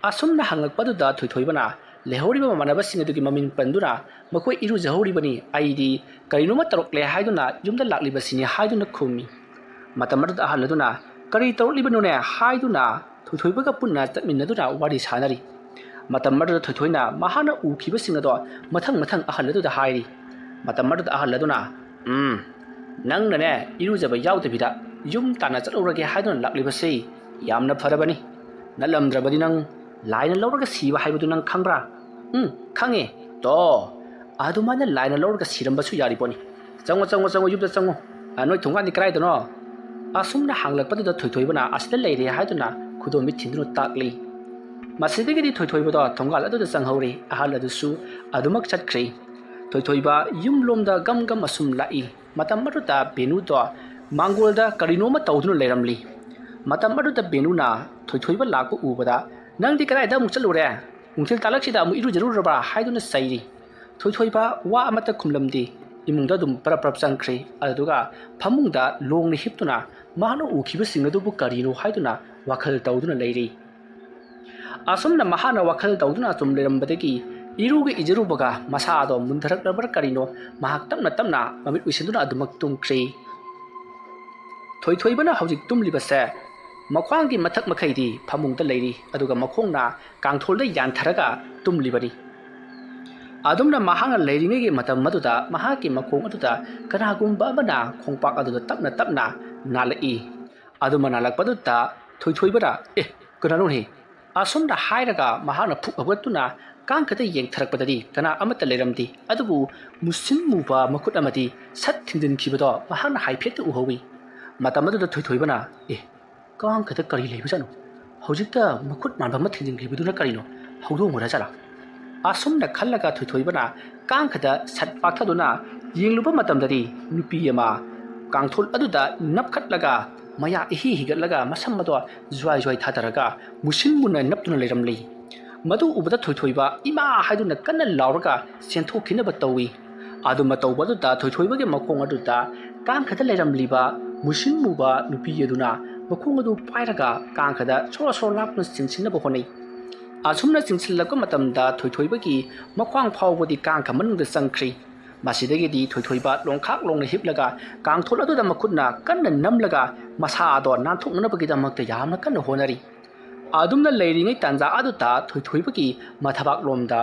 ꯑꯁꯨꯝꯅ ꯍꯪꯂꯛꯄꯗꯨꯗ ꯊꯣꯏꯊꯣꯏꯕꯅ ꯂꯩꯍꯧꯔꯤꯕ ꯃꯃꯥꯟꯅꯕꯁꯤꯡ ꯑꯗꯨꯒꯤ ꯃꯃꯤꯡ ꯄꯟꯗꯨꯅ ꯃꯈꯣꯏ ꯏꯔꯨꯖꯍꯧꯔꯤꯕꯅꯤ, ꯑꯩꯗꯤ ꯀꯔꯤꯅꯣꯃ ꯇꯧꯔꯛꯂꯦ ꯍꯥꯏꯗꯨꯅ ꯌꯨꯝꯗ ꯂꯥꯛꯂꯤꯕꯁꯤꯅꯤ ꯍꯥꯏꯗꯨꯅ ꯈꯨꯝꯃꯤ꯫ ꯃꯇꯝ ꯑꯗꯨꯗ ꯑꯍꯜ ꯑꯗꯨꯅ "ꯀꯔꯤ ꯇꯧꯔꯛꯂꯤꯕꯅꯣꯅꯦ?" ꯍꯥꯏꯗꯨꯅ ꯊꯣꯏꯊꯣꯏꯕꯒ ꯄꯨꯟꯅ ꯆꯠꯃꯤꯟꯅꯗꯨꯅ ꯋꯥꯔꯤ ꯁꯥꯟꯅꯔꯤ꯫ ꯃꯇꯝ ꯑꯗꯨꯗ ꯊꯣꯏꯊꯣꯏꯅ ꯃꯍꯥꯛꯅ ꯎꯈꯤꯕꯁꯤꯡ ꯑꯗꯣ ꯃꯊꯪ ꯃꯊꯪ ꯑꯍꯜ ꯑꯗꯨꯗ ꯍꯥꯏꯔꯤ꯫ ꯃꯇꯝ ꯑꯗꯨꯗ ꯑꯍꯜ ꯑꯗꯨꯅ, "ꯎꯝ, ꯅꯪꯅꯅꯦ ꯏꯔꯨꯖꯕ ꯌꯥꯎꯗꯕꯤꯗ ꯌꯨꯝ ꯇꯥꯟꯅ ꯆꯠꯍꯧꯔꯒꯦ ꯍꯥꯏꯗꯨꯅ ꯂꯥꯛꯂꯤꯕꯁꯤ ꯌꯥꯝꯅ ꯐꯔꯕꯅꯤ꯫ ꯅꯠꯂꯝꯗ꯭ꯔꯕꯗꯤ ꯅꯪ ꯂꯥꯏꯅ ꯂꯧꯔꯒ ꯁꯤꯕ ꯍꯥꯏꯕꯗꯨ ꯅꯪ ꯈꯪꯕ꯭ꯔꯥ?" "ꯎꯝ, ꯈꯪꯉꯦ꯫" "ꯇꯣ, ꯑꯗꯨꯃꯥꯏꯅ ꯂꯥꯏꯅ ꯂꯧꯔꯒ ꯁꯤꯔꯝꯕꯁꯨ ꯌꯥꯔꯤꯕꯣꯅꯤ꯫ ꯆꯪꯉꯣ, ꯆꯪꯉꯣ, ꯆꯪꯉꯣ, ꯌꯨꯝꯗ ꯆꯪꯉꯣ꯫ ꯑ, ꯅꯣꯏ ꯊꯣꯡꯒꯥꯟꯗꯤ ꯀꯗꯥꯏꯗꯅꯣ?" ꯑꯁꯨꯝꯅ ꯍꯥꯡꯂꯛꯄꯗꯨꯗ ꯊꯣꯏꯊꯣꯏꯕꯅ "ꯑꯁꯤꯗ ꯂꯩꯔꯦ" ꯍꯥꯏꯗꯨꯅ ꯈꯨꯗꯣꯝꯕꯤ ꯊꯤꯟꯗꯨꯅ ꯇꯥꯛꯂꯤ꯫ ꯃꯁꯤꯗꯒꯤꯗꯤ ꯊꯣꯏꯊꯣꯏꯕꯗꯣ ꯊꯣꯡꯒꯥꯜ ꯑꯗꯨꯗ ꯆꯪꯍꯧꯔꯦ꯫ ꯑꯍꯜ ꯑꯗꯨꯁꯨ ꯑꯗꯨꯃꯛ ꯆꯠꯈ꯭ꯔꯦ꯫ ꯊꯣꯏꯊꯣꯏꯕ ꯌꯨꯝꯂꯣꯝꯗ ꯒꯝ ꯒꯝ ꯑꯁꯨꯝ ꯂꯥꯛꯏ꯫ ꯃꯇꯝ ꯑꯗꯨꯗ ꯕꯦꯅꯨꯗꯣ ꯃꯥꯡꯒꯣꯜꯗ ꯀꯔꯤꯅꯣꯃ ꯇꯧꯗꯨꯅ ꯂꯩꯔꯝꯂꯤ꯫ ꯃꯇꯝ ꯑꯗꯨꯗ ꯕꯦꯅꯨꯅ ꯊꯣꯏꯊꯣꯏꯕ ꯂꯥꯛꯄ ꯎꯕꯗ, "ꯅꯪꯗꯤ ꯀꯗꯥꯏꯗ ꯑꯃꯨꯛ ꯆꯠꯂꯨꯔꯦ? ꯅꯨꯡꯊꯤꯜ ꯇꯥꯂꯛꯁꯤꯗ ꯑꯃꯨꯛ ꯏꯔꯨꯖꯔꯨꯔꯕ꯭ꯔꯥ?" ꯍꯥꯏꯗꯨꯅ ꯆꯩꯔꯤ꯫ ꯊꯣꯏꯊꯣꯏꯕ ꯋꯥ ꯑꯃꯠꯇ ꯈꯨꯝꯂꯝꯗꯦ꯫ ꯏꯃꯨꯡꯗ ꯑꯗꯨꯝ ꯄꯔꯞ ꯄꯔꯞ ꯆꯪꯈ꯭ꯔꯦ꯫ ꯑꯗꯨꯗꯨꯒ ꯐꯃꯨꯡꯗ ꯂꯣꯡꯅ ꯍꯤꯞꯇꯨꯅ ꯃꯍꯥꯛꯅ ꯎꯈꯤꯕꯁꯤꯡ ꯑꯗꯨꯕꯨ ꯀꯔꯤꯅꯣ ꯍꯥꯏꯗꯨꯅ ꯋꯥꯈꯜ ꯇꯧꯗꯨꯅ ꯂꯩꯔꯤ꯫ ꯑꯁꯨꯝꯅ ꯃꯍꯥꯛꯅ ꯋꯥꯈꯜ ꯇꯧꯗꯨꯅ ꯑꯗꯨꯝ ꯂꯩꯔꯝꯕꯗꯒꯤ ꯏꯔꯨꯒ ꯏꯖꯔꯨꯕꯒ ꯃꯁꯥꯗꯣ ꯃꯨꯟꯊꯔꯛꯂꯕ꯭ꯔꯥ ꯀꯔꯤꯅꯣ, ꯃꯍꯥꯛ ꯇꯞꯅ ꯇꯞꯅ ꯃꯃꯤꯠ ꯎꯏꯁꯤꯟꯗꯨꯅ ꯑꯗꯨꯃꯛ ꯇꯨꯝꯈ꯭ꯔꯦ꯫ ꯊꯣꯏꯊꯣꯏꯕꯅ ꯍꯧꯖꯤꯛ ꯇꯨꯝꯂꯤꯕꯁꯦ ꯃꯈ꯭ꯋꯥꯡꯒꯤ ꯃꯊꯛ ꯃꯈꯩꯗꯤ ꯐꯃꯨꯡꯗ ꯂꯩꯔꯤ, ꯑꯗꯨꯒ ꯃꯈꯣꯡꯅ ꯀꯥꯡꯊꯣꯜꯗ ꯌꯥꯟꯊꯔꯒ ꯇꯨꯝꯂꯤꯕꯅꯤ꯫ ꯑꯗꯨꯝꯅ ꯃꯍꯥꯛꯅ ꯂꯩꯔꯤꯉꯩꯒꯤ ꯃꯇꯝ ꯑꯗꯨꯗ ꯃꯍꯥꯛꯀꯤ ꯃꯈꯣꯡ ꯑꯗꯨꯗ ꯀꯅꯥꯒꯨꯝꯕ ꯑꯃꯅ ꯈꯣꯡꯄꯥꯛ ꯑꯗꯨꯗ ꯇꯞꯅ ꯇꯞꯅ ꯅꯥꯜꯂꯛꯏ꯫ ꯑꯗꯨꯃ ꯅꯥꯜꯂꯛꯄꯗꯨꯗ ꯊꯣꯏꯊꯣꯏꯕꯅ, "ꯑꯦ, ꯀꯅꯥꯅꯣꯅꯦ?" ꯑꯁꯨꯝꯅ ꯍꯥꯏꯔꯒ ꯃꯍꯥꯛꯅ ꯐꯨꯛ ꯍꯧꯒꯠꯇꯨꯅ ꯀꯥꯡꯈꯗ ꯌꯦꯡꯊꯔꯛꯄꯗꯗꯤ ꯀꯅꯥ ꯑꯃꯠꯇ ꯂꯩꯔꯝꯗꯦ꯫ ꯑꯗꯨꯕꯨ ꯃꯨꯁꯤꯟ ꯃꯨꯕ ꯃꯈꯨꯠ ꯑꯃꯗꯤ ꯁꯠ ꯊꯤꯡꯖꯤꯟꯈꯤꯕꯗꯣ ꯃꯍꯥꯛꯅ ꯍꯥꯏꯐꯦꯠꯇ ꯎꯍꯧꯏ꯫ ꯃꯇꯝ ꯑꯗꯨꯗ ꯊꯣꯏꯊꯣꯏꯕꯅ, "ꯑꯦ, ꯀꯥꯡꯈꯗ ꯀꯔꯤ ꯂꯩꯕꯖꯥꯠꯅꯣ? ꯍꯧꯖꯤꯛꯇ ꯃꯈꯨꯠ ꯃꯥꯟꯕ ꯑꯃ ꯊꯤꯡꯖꯤꯟꯈꯤꯕꯗꯨꯅ ꯀꯔꯤꯅꯣ? ꯍꯧꯗꯣꯡ ꯑꯣꯏꯔ ꯖꯥꯠꯂꯥ?" ꯑꯁꯨꯝꯅ ꯈꯜꯂꯒ ꯊꯣꯏꯊꯣꯏꯕꯅ ꯀꯥꯡꯈꯗ ꯁꯠ ꯄꯥꯛꯊꯗꯨꯅ ꯌꯦꯡꯂꯨꯕ ꯃꯇꯝꯗꯗꯤ ꯅꯨꯄꯤ ꯑꯃ ꯀꯥꯡꯊꯣꯜ ꯑꯗꯨꯗ ꯅꯞꯈꯠꯂꯒ ꯃꯌꯥ ꯏꯍꯤ ꯍꯤꯒꯠꯂꯒ ꯃꯁꯝ ꯑꯗꯣ ꯖ꯭ꯋꯥꯏ ꯖ꯭ꯋꯥꯏ ꯊꯥꯗꯔꯒ ꯃꯨꯁꯤꯟ ꯃꯨꯅ ꯅꯞꯇꯨꯅ ꯂꯩꯔꯝꯂꯤ꯫ ꯃꯗꯨ ꯎꯕꯗ ꯊꯣꯏꯊꯣꯏꯕ "ꯏꯃꯥ" ꯍꯥꯏꯗꯨꯅ ꯀꯟꯅ ꯂꯥꯎꯔꯒ ꯆꯦꯟꯊꯣꯛꯈꯤꯅꯕ ꯇꯧꯏ꯫ ꯑꯗꯨꯝꯅ ꯇꯧꯕ ꯑꯗꯨꯗ ꯊꯣꯏꯊꯣꯏꯕꯒꯤ ꯃꯈꯣꯡ ꯑꯗꯨꯗ ꯀꯥꯡꯈꯗ ꯂꯩꯔꯝꯂꯤꯕ ꯃꯨꯁꯤꯟ ꯃꯨꯕ ꯅꯨꯄꯤ ꯑꯗꯨꯅ ꯃꯈꯣꯡ ꯑꯗꯨ ꯄꯥꯏꯔꯒ ꯀꯥꯡꯈꯗ ꯁꯣꯔꯣ ꯁꯣꯔꯣ ꯂꯥꯞꯅ ꯆꯤꯡꯁꯤꯟꯅꯕ ꯍꯣꯠꯅꯩ꯫ ꯑꯁꯨꯝꯅ ꯆꯤꯡꯁꯤꯜꯂꯛꯄ ꯃꯇꯝꯗ ꯊꯣꯏꯊꯣꯏꯕꯒꯤ ꯃꯈ꯭ꯋꯥꯡ ꯐꯥꯎꯕꯗꯤ ꯀꯥꯡꯈ ꯃꯅꯨꯡꯗ ꯆꯪꯈ꯭ꯔꯤ꯫ ꯃꯁꯤꯗꯒꯤꯗꯤ ꯊꯣꯏꯊꯣꯏꯕ ꯂꯣꯡꯈꯥꯛ ꯂꯣꯡꯅ ꯍꯤꯞꯂꯒ ꯀꯥꯡꯊꯣꯜ ꯑꯗꯨꯗ ꯃꯈꯨꯠꯅ ꯀꯟꯅ ꯅꯝꯂꯒ ꯃꯁꯥ ꯑꯗꯣ ꯅꯥꯟꯊꯣꯛꯅꯅꯕꯒꯤꯗꯃꯛꯇ ꯌꯥꯝꯅ ꯀꯟꯅ ꯍꯣꯠꯅꯔꯤ꯫ ꯑꯗꯨꯝꯅ ꯂꯩꯔꯤꯉꯩ ꯇꯥꯟꯖꯥ ꯑꯗꯨꯗ ꯊꯣꯏꯊꯣꯏꯕꯒꯤ ꯃꯊꯕꯥꯛꯂꯣꯝꯗ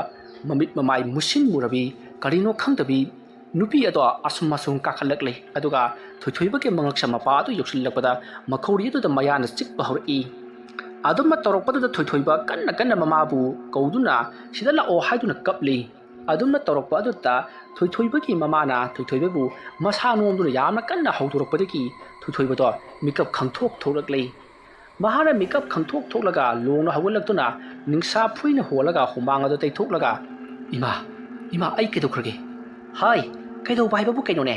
ꯃꯃꯤꯠ ꯃꯃꯥꯏ ꯃꯨꯁꯤꯟ ꯃꯨꯔꯕꯤ, ꯀꯔꯤꯅꯣ ꯈꯪꯗꯕꯤ ꯅꯨꯄꯤ ꯑꯗꯣ ꯑꯁꯨꯝ ꯑꯁꯨꯝ ꯀꯥꯈꯠꯂꯛꯂꯦ꯫ ꯑꯗꯨꯒ ꯊꯣꯏꯊꯣꯏꯕꯒꯤ ꯃꯉꯛꯁꯝ ꯃꯄꯥ ꯑꯗꯨ ꯌꯧꯁꯤꯜꯂꯛꯄꯗ ꯃꯈꯧꯔꯤ ꯑꯗꯨꯗ ꯃꯌꯥꯅ ꯆꯤꯛꯄ ꯍꯧꯔꯛꯏ꯫ ꯑꯗꯨꯝꯅ ꯇꯧꯔꯛꯄꯗꯨꯗ ꯊꯣꯏꯊꯣꯏꯕ ꯀꯟꯅ ꯀꯟꯅ ꯃꯃꯥꯕꯨ ꯀꯧꯗꯨꯅ "ꯁꯤꯗ ꯂꯥꯛꯑꯣ" ꯍꯥꯏꯗꯨꯅ ꯀꯞꯂꯤ꯫ ꯑꯗꯨꯝꯅ ꯇꯧꯔꯛꯄ ꯑꯗꯨꯗ ꯊꯣꯏꯊꯣꯏꯕꯒꯤ ꯃꯃꯥꯅ ꯊꯣꯏꯊꯣꯏꯕꯕꯨ ꯃꯁꯥ ꯅꯣꯝꯗꯨꯅ ꯌꯥꯝꯅ ꯀꯟꯅ ꯍꯧꯗꯣꯔꯛꯄꯗꯒꯤ ꯊꯣꯏꯊꯣꯏꯕꯗꯣ ꯃꯤꯀꯞ ꯈꯪꯊꯣꯛ ꯊꯣꯛꯂꯛꯂꯤ꯫ ꯃꯍꯥꯛꯅ ꯃꯤꯀꯞ ꯈꯪꯊꯣꯛ ꯊꯣꯛꯂꯒ ꯂꯣꯡꯅ ꯍꯧꯒꯠꯂꯛꯇꯨꯅ ꯅꯤꯡꯁꯥ ꯐꯨꯏꯅ ꯍꯣꯜꯂꯒ ꯍꯨꯃꯥꯡ ꯑꯗꯨ ꯇꯩꯊꯣꯛꯂꯒ, "ꯏꯃꯥ, ꯏꯃꯥ, ꯑꯩ ꯀꯩꯗꯧꯈ꯭ꯔꯒꯦ? ꯍꯥꯏ, ꯀꯩꯗꯧꯕ ꯍꯥꯏꯕꯕꯨ ꯀꯩꯅꯣꯅꯦ?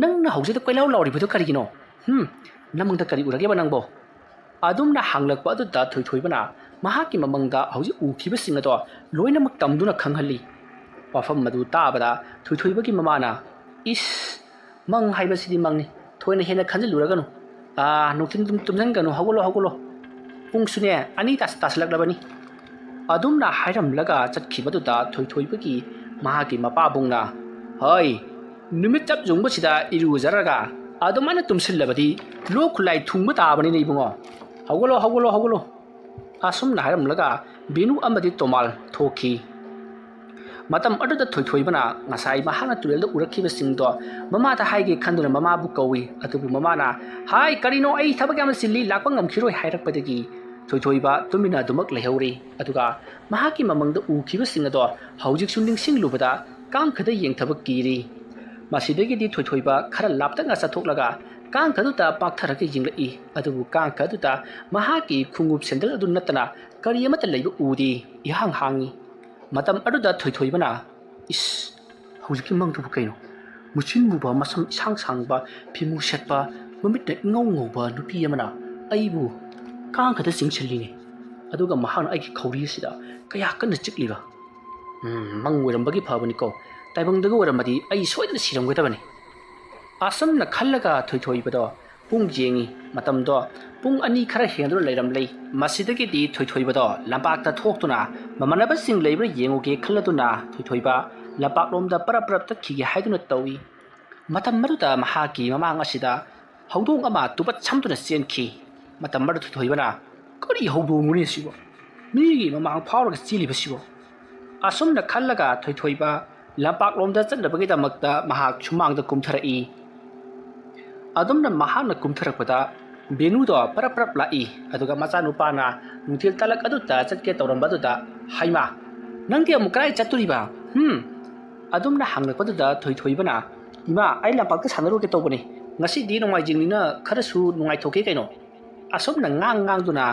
ꯅꯪꯅ ꯍꯧꯖꯤꯛꯇ ꯀꯣꯏꯂꯥꯎ ꯂꯥꯎꯔꯤꯕꯗꯨ ꯀꯔꯤꯒꯤꯅꯣ? ꯍꯨꯝ, ꯅꯃꯪꯗ ꯀꯔꯤ ꯎꯔꯒꯦꯕ ꯅꯪꯕꯣ?" ꯑꯗꯨꯝꯅ ꯍꯪꯂꯛꯄ ꯑꯗꯨꯗ ꯊꯣꯏꯊꯣꯏꯕꯅ ꯃꯍꯥꯛꯀꯤ ꯃꯃꯪꯗ ꯍꯧꯖꯤꯛ ꯎꯈꯤꯕꯁꯤꯡ ꯑꯗꯣ ꯂꯣꯏꯅꯃꯛ ꯇꯝꯗꯨꯅ ꯈꯪꯍꯜꯂꯤ꯫ ꯋꯥꯐꯝ ꯑꯗꯨ ꯇꯥꯕꯗ ꯊꯣꯏꯊꯣꯏꯕꯒꯤ ꯃꯃꯥꯅ, "ꯏꯁ, ꯃꯪ ꯍꯥꯏꯕꯁꯤꯗꯤ ꯃꯪꯅꯤ꯫ ꯊꯣꯏꯅ ꯍꯦꯟꯅ ꯈꯟꯖꯤꯜꯂꯨꯔꯒꯅꯨ꯫ ꯑꯥ, ꯅꯨꯡꯊꯤꯜ ꯑꯗꯨꯝ ꯇꯨꯝꯁꯤꯟꯒꯅꯨ, ꯍꯧꯒꯠꯂꯣ, ꯍꯧꯒꯠꯂꯣ꯫ ꯄꯨꯡꯁꯨꯅꯦ ꯑꯅꯤ ꯇꯥꯁ-, ꯇꯥꯁꯤꯜꯂꯛꯂꯕꯅꯤ꯫" ꯑꯗꯨꯝꯅ ꯍꯥꯏꯔꯝꯂꯒ ꯆꯠꯈꯤꯕꯗꯨꯗ ꯊꯣꯏꯊꯣꯏꯕꯒꯤ ꯃꯍꯥꯛꯀꯤ ꯃꯄꯥꯕꯨꯡꯅ, "ꯍꯣꯏ, ꯅꯨꯃꯤꯠ ꯆꯞ ꯌꯨꯡꯕꯁꯤꯗ ꯏꯔꯨꯖꯔꯒ ꯑꯗꯨꯃꯥꯏꯅ ꯇꯨꯝꯁꯤꯜꯂꯕꯗꯤ ꯂꯣꯛ ꯈꯨꯂꯥꯏ ꯊꯨꯡꯕ ꯇꯥꯕꯅꯤꯅꯦ ꯏꯕꯨꯡꯉꯣ꯫ ꯍꯧꯒꯠꯂꯣ, ꯍꯧꯒꯠꯂꯣ, ꯍꯧꯒꯠꯂꯣ꯫" ꯑꯁꯨꯝꯅ ꯍꯥꯏꯔꯝꯂꯒ ꯕꯤꯅꯨ ꯑꯃꯗꯤ ꯇꯣꯃꯥꯜ ꯊꯣꯛꯈꯤ꯫ ꯃꯇꯝ ꯑꯗꯨꯗ ꯊꯣꯏꯊꯣꯏꯕꯅ ꯉꯁꯥꯏ ꯃꯍꯥꯛꯅ ꯇꯨꯔꯦꯜꯗ ꯎꯔꯛꯈꯤꯕꯁꯤꯡꯗꯣ ꯃꯃꯥꯗ ꯍꯥꯏꯒꯦ ꯈꯟꯗꯨꯅ ꯃꯃꯥꯕꯨ ꯀꯧꯏ꯫ ꯑꯗꯨꯕꯨ ꯃꯃꯥꯅ, "ꯍꯥꯏ, ꯀꯔꯤꯅꯣ, ꯑꯩ ꯊꯕꯛ ꯌꯥꯝꯅ ꯆꯤꯜꯂꯤ, ꯂꯥꯛꯄ ꯉꯝꯈꯤꯔꯣꯏ" ꯍꯥꯏꯔꯛꯄꯗꯒꯤ ꯊꯣꯏꯊꯣꯏꯕ ꯇꯨꯃꯤꯟꯅ ꯑꯗꯨꯃꯛ ꯂꯩꯍꯧꯔꯤ꯫ ꯑꯗꯨꯒ ꯃꯍꯥꯛꯀꯤ ꯃꯃꯪꯗ ꯎꯈꯤꯕꯁꯤꯡ ꯑꯗꯣ ꯍꯧꯖꯤꯛꯁꯨ ꯅꯤꯡꯁꯤꯡꯂꯨꯕꯗ ꯀꯥꯡꯈꯗ ꯌꯦꯡꯊꯕ ꯀꯤꯔꯤ꯫ ꯃꯁꯤꯗꯒꯤꯗꯤ ꯊꯣꯏꯊꯣꯏꯕ ꯈꯔ ꯂꯥꯞꯇꯛꯅ ꯆꯠꯊꯣꯛꯂꯒ ꯀꯥꯡꯈꯗꯨꯗ ꯄꯥꯛꯊꯔꯒ ꯌꯦꯡꯂꯛꯏ꯫ ꯑꯗꯨꯕꯨ ꯀꯥꯡꯈꯗꯨꯗ ꯃꯍꯥꯛꯀꯤ ꯈꯣꯡꯎꯞ ꯁꯦꯟꯗꯜ ꯑꯗꯨ ꯅꯠꯇꯅ ꯀꯔꯤ ꯑꯃꯠꯇ ꯂꯩꯕ ꯎꯗꯦ꯫ ꯏꯍꯥꯡ ꯍꯥꯡꯉꯤ꯫ ꯃꯇꯝ ꯑꯗꯨꯗ ꯊꯣꯏꯊꯣꯏꯕꯅ, "ꯏꯁ, ꯍꯧꯖꯤꯛꯀꯤ ꯃꯪꯗꯨꯕꯨ ꯀꯩꯅꯣ? ꯃꯨꯆꯤꯟ ꯃꯨꯕ, ꯃꯁꯝ ꯏꯁꯥꯡ ꯁꯥꯡꯕ, ꯐꯤꯃꯨ ꯁꯦꯠꯄ, ꯃꯃꯤꯠꯅ ꯏꯉꯧ ꯉꯧꯕ ꯅꯨꯄꯤ ꯑꯃꯅ ꯑꯩꯕꯨ ꯀꯥꯡꯈꯗ ꯆꯤꯡꯁꯤꯜꯂꯤꯅꯦ꯫ ꯑꯗꯨꯒ ꯃꯍꯥꯛꯅ ꯑꯩꯒꯤ ꯈꯧꯔꯤ ꯑꯁꯤꯗ ꯀꯌꯥ ꯀꯟꯅ ꯆꯤꯛꯂꯤꯕ꯫ ꯎꯝ, ꯃꯪ ꯑꯣꯏꯔꯝꯕꯒꯤ ꯐꯕꯅꯤꯀꯣ, ꯇꯥꯏꯕꯪꯗꯒ ꯑꯣꯏꯔꯝꯃꯗꯤ ꯑꯩ ꯁꯣꯏꯗꯅ ꯁꯤꯔꯝꯒꯗꯕꯅꯤ꯫ ꯑꯁꯨꯝꯅ ꯈꯜꯂꯒ ꯊꯣꯏꯊꯣꯏꯕꯗꯣ ꯄꯨꯡ ꯌꯦꯡꯉꯤ꯫ ꯃꯇꯝꯗꯣ ꯄꯨꯡ ꯑꯅꯤ ꯈꯔ ꯍꯦꯟꯗꯨꯅ ꯂꯩꯔꯝꯂꯦ꯫ ꯃꯁꯤꯗꯒꯤꯗꯤ ꯊꯣꯏꯊꯣꯏꯕꯗꯣ ꯂꯝꯄꯥꯛꯇ ꯊꯣꯛꯇꯨꯅ ꯃꯃꯥꯟꯅꯕꯁꯤꯡ ꯂꯩꯕ꯭ꯔꯥ ꯌꯦꯡꯉꯨꯒꯦ ꯈꯜꯂꯗꯨꯅ ꯊꯣꯏꯊꯣꯏꯕ ꯂꯝꯄꯥꯛꯂꯣꯝꯗ ꯄꯔꯞ ꯄꯔꯞ ꯆꯠꯈꯤꯒꯦ ꯍꯥꯏꯗꯨꯅ ꯇꯧꯏ꯫ ꯃꯇꯝ ꯑꯗꯨꯗ ꯃꯍꯥꯛꯀꯤ ꯃꯃꯥꯡ ꯑꯁꯤꯗ ꯍꯧꯗꯣꯡ ꯑꯃ ꯇꯨꯕꯠ ꯁꯝꯗꯨꯅ ꯆꯦꯟꯈꯤ꯫ ꯃꯇꯝ ꯑꯗꯨꯗ ꯊꯣꯏꯊꯣꯏꯕꯅ, "ꯀꯔꯤ ꯍꯧꯗꯣꯡꯅꯣꯅꯦ ꯁꯤꯕꯣ? ꯃꯤꯒꯤ ꯃꯃꯥꯡ ꯐꯥꯎꯔꯒ ꯆꯦꯜꯂꯤꯕꯁꯤꯕꯣ?" ꯑꯁꯨꯝꯅ ꯈꯜꯂꯒ ꯊꯣꯏꯊꯣꯏꯕ ꯂꯝꯄꯥꯛꯂꯣꯝꯗ ꯆꯠꯅꯕꯒꯤꯗꯃꯛꯇ ꯃꯍꯥꯛ ꯁꯨꯃꯥꯡꯗ ꯀꯨꯝꯊꯔꯛꯏ꯫ ꯑꯗꯨꯝꯅ ꯃꯍꯥꯛꯅ ꯀꯨꯝꯊꯔꯛꯄꯗ ꯕꯦꯅꯨꯗꯣ ꯄꯔꯞ ꯄꯔꯞ ꯂꯥꯛꯏ꯫ ꯑꯗꯨꯒ ꯃꯆꯥꯅꯨꯄꯥꯅ ꯅꯨꯡꯊꯤꯜ ꯇꯥꯂꯛ ꯑꯗꯨꯗ ꯆꯠꯀꯦ ꯇꯧꯔꯝꯕꯗꯨꯗ, "ꯍꯩꯃꯥ, ꯅꯪꯗꯤ ꯑꯃꯨꯛ ꯀꯗꯥꯏ ꯆꯠꯇꯣꯔꯤꯕ? ꯍꯨꯝ?" ꯑꯗꯨꯝꯅ ꯍꯪꯂꯛꯄꯗꯨꯗ ꯊꯣꯏꯊꯣꯏꯕꯅ, "ꯏꯃꯥ, ꯑꯩ ꯂꯝꯄꯥꯛꯇ ꯁꯥꯟꯅꯔꯨꯒꯦ ꯇꯧꯕꯅꯤ꯫ ꯉꯁꯤꯗꯤ ꯅꯣꯡꯃꯥꯏꯖꯤꯡꯅꯤꯅ ꯈꯔꯁꯨ ꯅꯨꯡꯉꯥꯏꯊꯣꯛꯀꯦ ꯀꯩꯅꯣ?" ꯑꯁꯨꯝꯅ ꯉꯥꯡ ꯉꯥꯡꯗꯨꯅ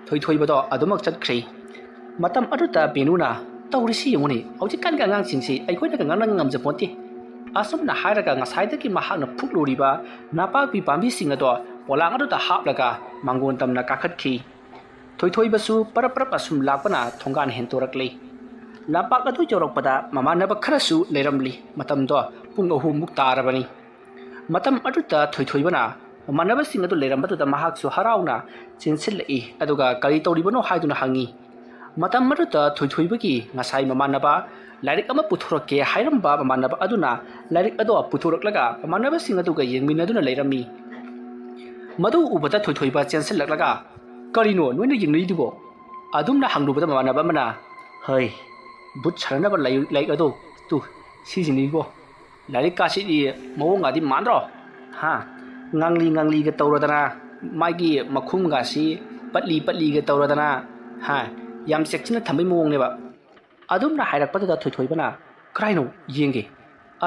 ꯊꯣꯏꯊꯣꯏꯕꯗꯣ ꯑꯗꯨꯃꯛ ꯆꯠꯈ꯭ꯔꯦ꯫ ꯃꯇꯝ ꯑꯗꯨꯗ ꯕꯦꯅꯨꯅ, "ꯇꯧꯔꯤꯁꯤ ꯌꯦꯡꯉꯨꯅꯦ, ꯍꯧꯖꯤꯛꯀꯥꯟꯒꯤ ꯑꯉꯥꯡꯁꯤꯡꯁꯤ ꯑꯩꯈꯣꯏꯅꯒ ꯉꯥꯡꯅ ꯉꯝꯖꯄꯣꯟꯇꯦ"꯫ ꯑꯁꯨꯝꯅ ꯍꯥꯏꯔꯒ ꯉꯁꯥꯏꯗꯒꯤ ꯃꯍꯥꯛꯅ ꯐꯨꯛꯂꯨꯔꯤꯕ ꯅꯄꯥꯛꯄꯤ ꯄꯥꯝꯕꯤꯁꯤꯡ ꯑꯗꯣ ꯄꯣꯂꯥꯡ ꯑꯗꯨꯗ ꯍꯥꯞꯂꯒ ꯃꯥꯡꯒꯣꯟ ꯇꯝꯅ ꯀꯥꯈꯠꯈꯤ꯫ ꯊꯣꯏꯊꯣꯏꯕꯁꯨ ꯄꯔꯞ ꯄꯔꯞ ꯑꯁꯨꯝ ꯂꯥꯛꯄꯅ ꯊꯣꯡꯒꯥꯟ ꯍꯦꯟꯇꯣꯔꯛꯂꯤ꯫ ꯂꯝꯄꯥꯛ ꯑꯗꯨ ꯌꯧꯔꯛꯄꯗ ꯃꯃꯥꯟꯅꯕ ꯈꯔꯁꯨ ꯂꯩꯔꯝꯂꯤ꯫ ꯃꯇꯝꯗꯣ ꯄꯨꯡ ꯑꯍꯨꯝꯃꯨꯛ ꯇꯥꯔꯕꯅꯤ꯫ ꯃꯇꯝ ꯑꯗꯨꯗ ꯊꯣꯏꯊꯣꯏꯕꯅ ꯃꯃꯥꯟꯅꯕꯁꯤꯡ ꯑꯗꯨ ꯂꯩꯔꯝꯕꯗꯨꯗ ꯃꯍꯥꯛꯁꯨ ꯍꯔꯥꯎꯅ ꯆꯦꯟꯁꯤꯜꯂꯛꯏ, ꯑꯗꯨꯒ ꯀꯔꯤ ꯇꯧꯔꯤꯕꯅꯣ ꯍꯥꯏꯗꯨꯅ ꯍꯪꯉꯤ꯫ ꯃꯇꯝ ꯑꯗꯨꯗ ꯊꯣꯏꯊꯣꯏꯕꯒꯤ ꯉꯁꯥꯏ ꯃꯃꯥꯟꯅꯕ ꯂꯥꯏꯔꯤꯛ ꯑꯃ ꯄꯨꯊꯣꯔꯛꯀꯦ ꯍꯥꯏꯔꯝꯕ ꯃꯃꯥꯟꯅꯕ ꯑꯗꯨꯅ ꯂꯥꯏꯔꯤꯛ ꯑꯗꯣ ꯄꯨꯊꯣꯔꯛꯂꯒ ꯃꯃꯥꯟꯅꯕꯁꯤꯡ ꯑꯗꯨꯒ ꯌꯦꯡꯃꯤꯟꯅꯗꯨꯅ ꯂꯩꯔꯝꯃꯤ꯫ ꯃꯗꯨ ꯎꯕꯗ ꯊꯣꯏꯊꯣꯏꯕ ꯆꯦꯟꯁꯤꯜꯂꯛꯂꯒ, "ꯀꯔꯤꯅꯣ ꯅꯣꯏꯅ ꯌꯦꯡꯅꯔꯤꯗꯨꯕꯣ?" ꯑꯗꯨꯝꯅ ꯍꯪꯂꯨꯕꯗ ꯃꯃꯥꯟꯅꯕ ꯑꯃꯅ, "ꯍꯩ, ꯚꯨꯠ ꯁꯥꯟꯅꯅꯕ ꯂꯥꯏ-, ꯂꯥꯏꯔꯤꯛ ꯑꯗꯣ ꯇꯨ, ꯁꯤꯁꯤꯅꯤꯕꯣ꯫ ꯂꯥꯏꯔꯤꯛ ꯀꯥꯁꯤꯗꯤ ꯃꯑꯣꯡꯒꯗꯤ ꯃꯥꯟꯗ꯭ꯔꯣ? ꯍꯥ? ꯉꯥꯡꯂꯤ ꯉꯥꯡꯂꯤꯒ ꯇꯧꯔꯗꯅ, ꯃꯥꯒꯤ ꯃꯈꯨꯝꯒꯁꯤ ꯄꯠꯂꯤ ꯄꯠꯂꯤꯒ ꯇꯧꯔꯗꯅ, ꯍꯥ? ꯌꯥꯝ ꯆꯦꯛꯁꯤꯟꯅ ꯊꯝꯕꯩ ꯃꯑꯣꯡꯅꯦꯕ"꯫ ꯑꯗꯨꯝꯅ ꯍꯥꯏꯔꯛꯄꯗꯨꯗ ꯊꯣꯏꯊꯣꯏꯕꯅ, "ꯀꯔꯥꯏꯅꯣ? ꯌꯦꯡꯒꯦ"꯫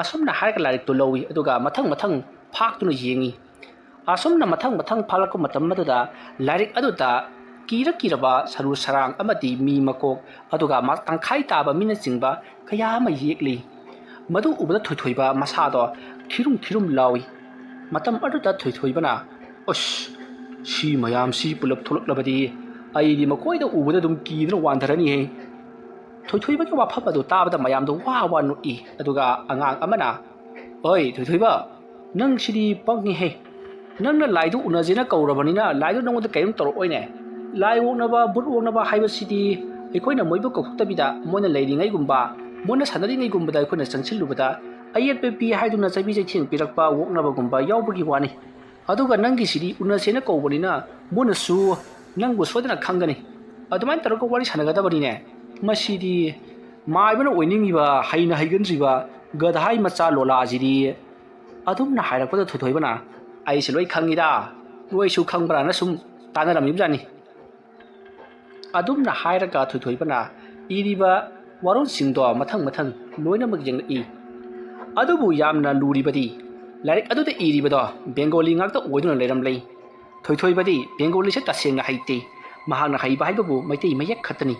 ꯑꯁꯨꯝꯅ ꯍꯥꯏꯔꯒ ꯂꯥꯏꯔꯤꯛꯇꯨ ꯂꯧꯏ, ꯑꯗꯨꯒ ꯃꯊꯪ ꯃꯊꯪ ꯐꯥꯛꯇꯨꯅ ꯌꯦꯡꯏ꯫ ꯑꯁꯨꯝꯅ ꯃꯊꯪ ꯃꯊꯪ ꯐꯥꯛꯂꯛꯄ ꯃꯇꯝ ꯑꯗꯨꯗ ꯂꯥꯏꯔꯤꯛ ꯑꯗꯨꯗ ꯀꯤꯔ ꯀꯤꯔꯕ ꯁꯔꯨ ꯁꯔꯥꯡ ꯑꯃꯗꯤ ꯃꯤ ꯃꯀꯣꯛ, ꯑꯗꯨꯒ ꯃꯥ ꯇꯪꯈꯥꯏ ꯇꯥꯕ ꯃꯤꯅꯆꯤꯡꯕ ꯀꯌꯥ ꯑꯃ ꯌꯦꯛꯂꯤ꯫ ꯃꯗꯨ ꯎꯕꯗ ꯊꯣꯏꯊꯣꯏꯕ ꯃꯁꯥꯗꯣ ꯊꯤꯔꯨꯝ ꯊꯤꯔꯨꯝ ꯂꯥꯎꯏ꯫ ꯃꯇꯝ ꯑꯗꯨꯗ ꯊꯣꯏꯊꯣꯏꯕꯅ, "ꯑꯁ, ꯁꯤ ꯃꯌꯥꯝꯁꯤ ꯄꯨꯂꯞ ꯊꯣꯛꯂꯛꯂꯕꯗꯤ ꯑꯩꯗꯤ ꯃꯈꯣꯏꯗ ꯎꯕꯗ ꯑꯗꯨꯝ ꯀꯤꯗꯨꯅ ꯋꯥꯟꯊꯔꯅꯤꯍꯦ"꯫ ꯊꯣꯏꯊꯣꯏꯕꯒꯤ ꯋꯥꯐꯝ ꯑꯗꯨ ꯇꯥꯕꯗ ꯃꯌꯥꯝꯗꯣ ꯋꯥ ꯋꯥ ꯅꯣꯛꯏ꯫ ꯑꯗꯨꯒ ꯑꯉꯥꯡ ꯑꯃꯅ, "ꯑꯣꯏ ꯊꯣꯏꯊꯣꯏꯕ, ꯅꯪꯁꯤꯗꯤ ꯄꯪꯉꯤꯍꯦ꯫ ꯅꯪꯅ ꯂꯥꯏꯗꯨ ꯎꯅꯁꯦꯅ ꯀꯧꯔꯕꯅꯤꯅ ꯂꯥꯏꯗꯨ ꯅꯪꯉꯣꯟꯗ ꯀꯔꯤꯝ ꯇꯧꯔꯛꯑꯣꯏꯅꯦ꯫ ꯂꯥꯏ ꯑꯣꯛꯅꯕ, ꯚꯨꯠ ꯑꯣꯛꯅꯕ ꯍꯥꯏꯕꯁꯤꯗꯤ ꯑꯩꯈꯣꯏꯅ ꯃꯣꯏꯕꯨ ꯀꯧꯊꯣꯛꯇꯕꯤꯗ ꯃꯣꯏꯅ ꯂꯩꯔꯤꯉꯩꯒꯨꯝꯕ, ꯃꯣꯏꯅ ꯁꯥꯟꯅꯔꯤꯉꯩꯒꯨꯝꯕꯗ ꯑꯩꯈꯣꯏꯅ ꯆꯪꯁꯤꯜꯂꯨꯕꯗ ꯑꯌꯦꯠꯄ ꯄꯤ ꯍꯥꯏꯗꯨꯅ ꯆꯩꯕꯤ ꯆꯩꯊꯦꯡ ꯄꯤꯔꯛꯄ, ꯑꯣꯛꯅꯕꯒꯨꯝꯕ ꯌꯥꯎꯕꯒꯤ ꯋꯥꯅꯤ꯫ ꯑꯗꯨꯒ ꯅꯪꯒꯤꯁꯤꯗꯤ ꯎꯅꯁꯦꯅ ꯀꯧꯕꯅꯤꯅ ꯃꯣꯏꯅꯁꯨ ꯅꯪꯕꯨ ꯁꯣꯏꯗꯅ ꯈꯪꯒꯅꯤ꯫ ꯑꯗꯨꯃꯥꯏꯅ ꯇꯧꯔꯒ ꯋꯥꯔꯤ ꯁꯥꯟꯅꯒꯗꯕꯅꯤꯅꯦ꯫ ꯃꯁꯤꯗꯤ ꯃꯥꯏꯕꯅ ꯑꯣꯏꯅꯤꯡꯉꯤꯕ, ꯍꯩꯅ ꯍꯩꯒꯟꯗ꯭ꯔꯤꯕ ꯒꯙꯥꯏ ꯃꯆꯥ ꯂꯣꯂꯥꯁꯤꯗꯤ"꯫ ꯑꯗꯨꯝꯅ ꯍꯥꯏꯔꯛꯄꯗ ꯊꯣꯏꯊꯣꯏꯕꯅ, "ꯑꯩꯁꯦ ꯂꯣꯏ ꯈꯪꯉꯤꯗ, ꯅꯣꯏꯁꯨ ꯈꯪꯕ꯭ꯔꯥꯅ ꯁꯨꯝ ꯇꯥꯟꯅꯔꯝꯃꯤꯕꯖꯥꯠꯅꯤ"꯫ ꯑꯗꯨꯝꯅ ꯍꯥꯏꯔꯒ ꯊꯣꯏꯊꯣꯏꯕꯅ ꯏꯔꯤꯕ ꯋꯥꯔꯣꯜꯁꯤꯡꯗꯣ ꯃꯊꯪ ꯃꯊꯪ ꯂꯣꯏꯅꯃꯛ ꯌꯦꯡꯂꯛꯏ꯫ ꯑꯗꯨꯕꯨ ꯌꯥꯝꯅ ꯂꯨꯔꯤꯕꯗꯤ ꯂꯥꯏꯔꯤꯛ ꯑꯗꯨꯗ ꯏꯔꯤꯕꯗꯣ ꯕꯦꯡꯒꯣꯂꯤ ꯉꯥꯛꯇ ꯑꯣꯏꯗꯨꯅ ꯂꯩꯔꯝꯂꯦ꯫ ꯊꯣꯏꯊꯣꯏꯕꯗꯤ ꯕꯦꯡꯒꯣꯂꯤꯁꯦ ꯇꯁꯦꯡꯅ ꯍꯩꯇꯦ꯫ ꯃꯍꯥꯛꯅ ꯍꯩꯕ ꯍꯥꯏꯕꯕꯨ ꯃꯩꯇꯩ ꯃꯌꯦꯛ ꯈꯛꯇꯅꯤ꯫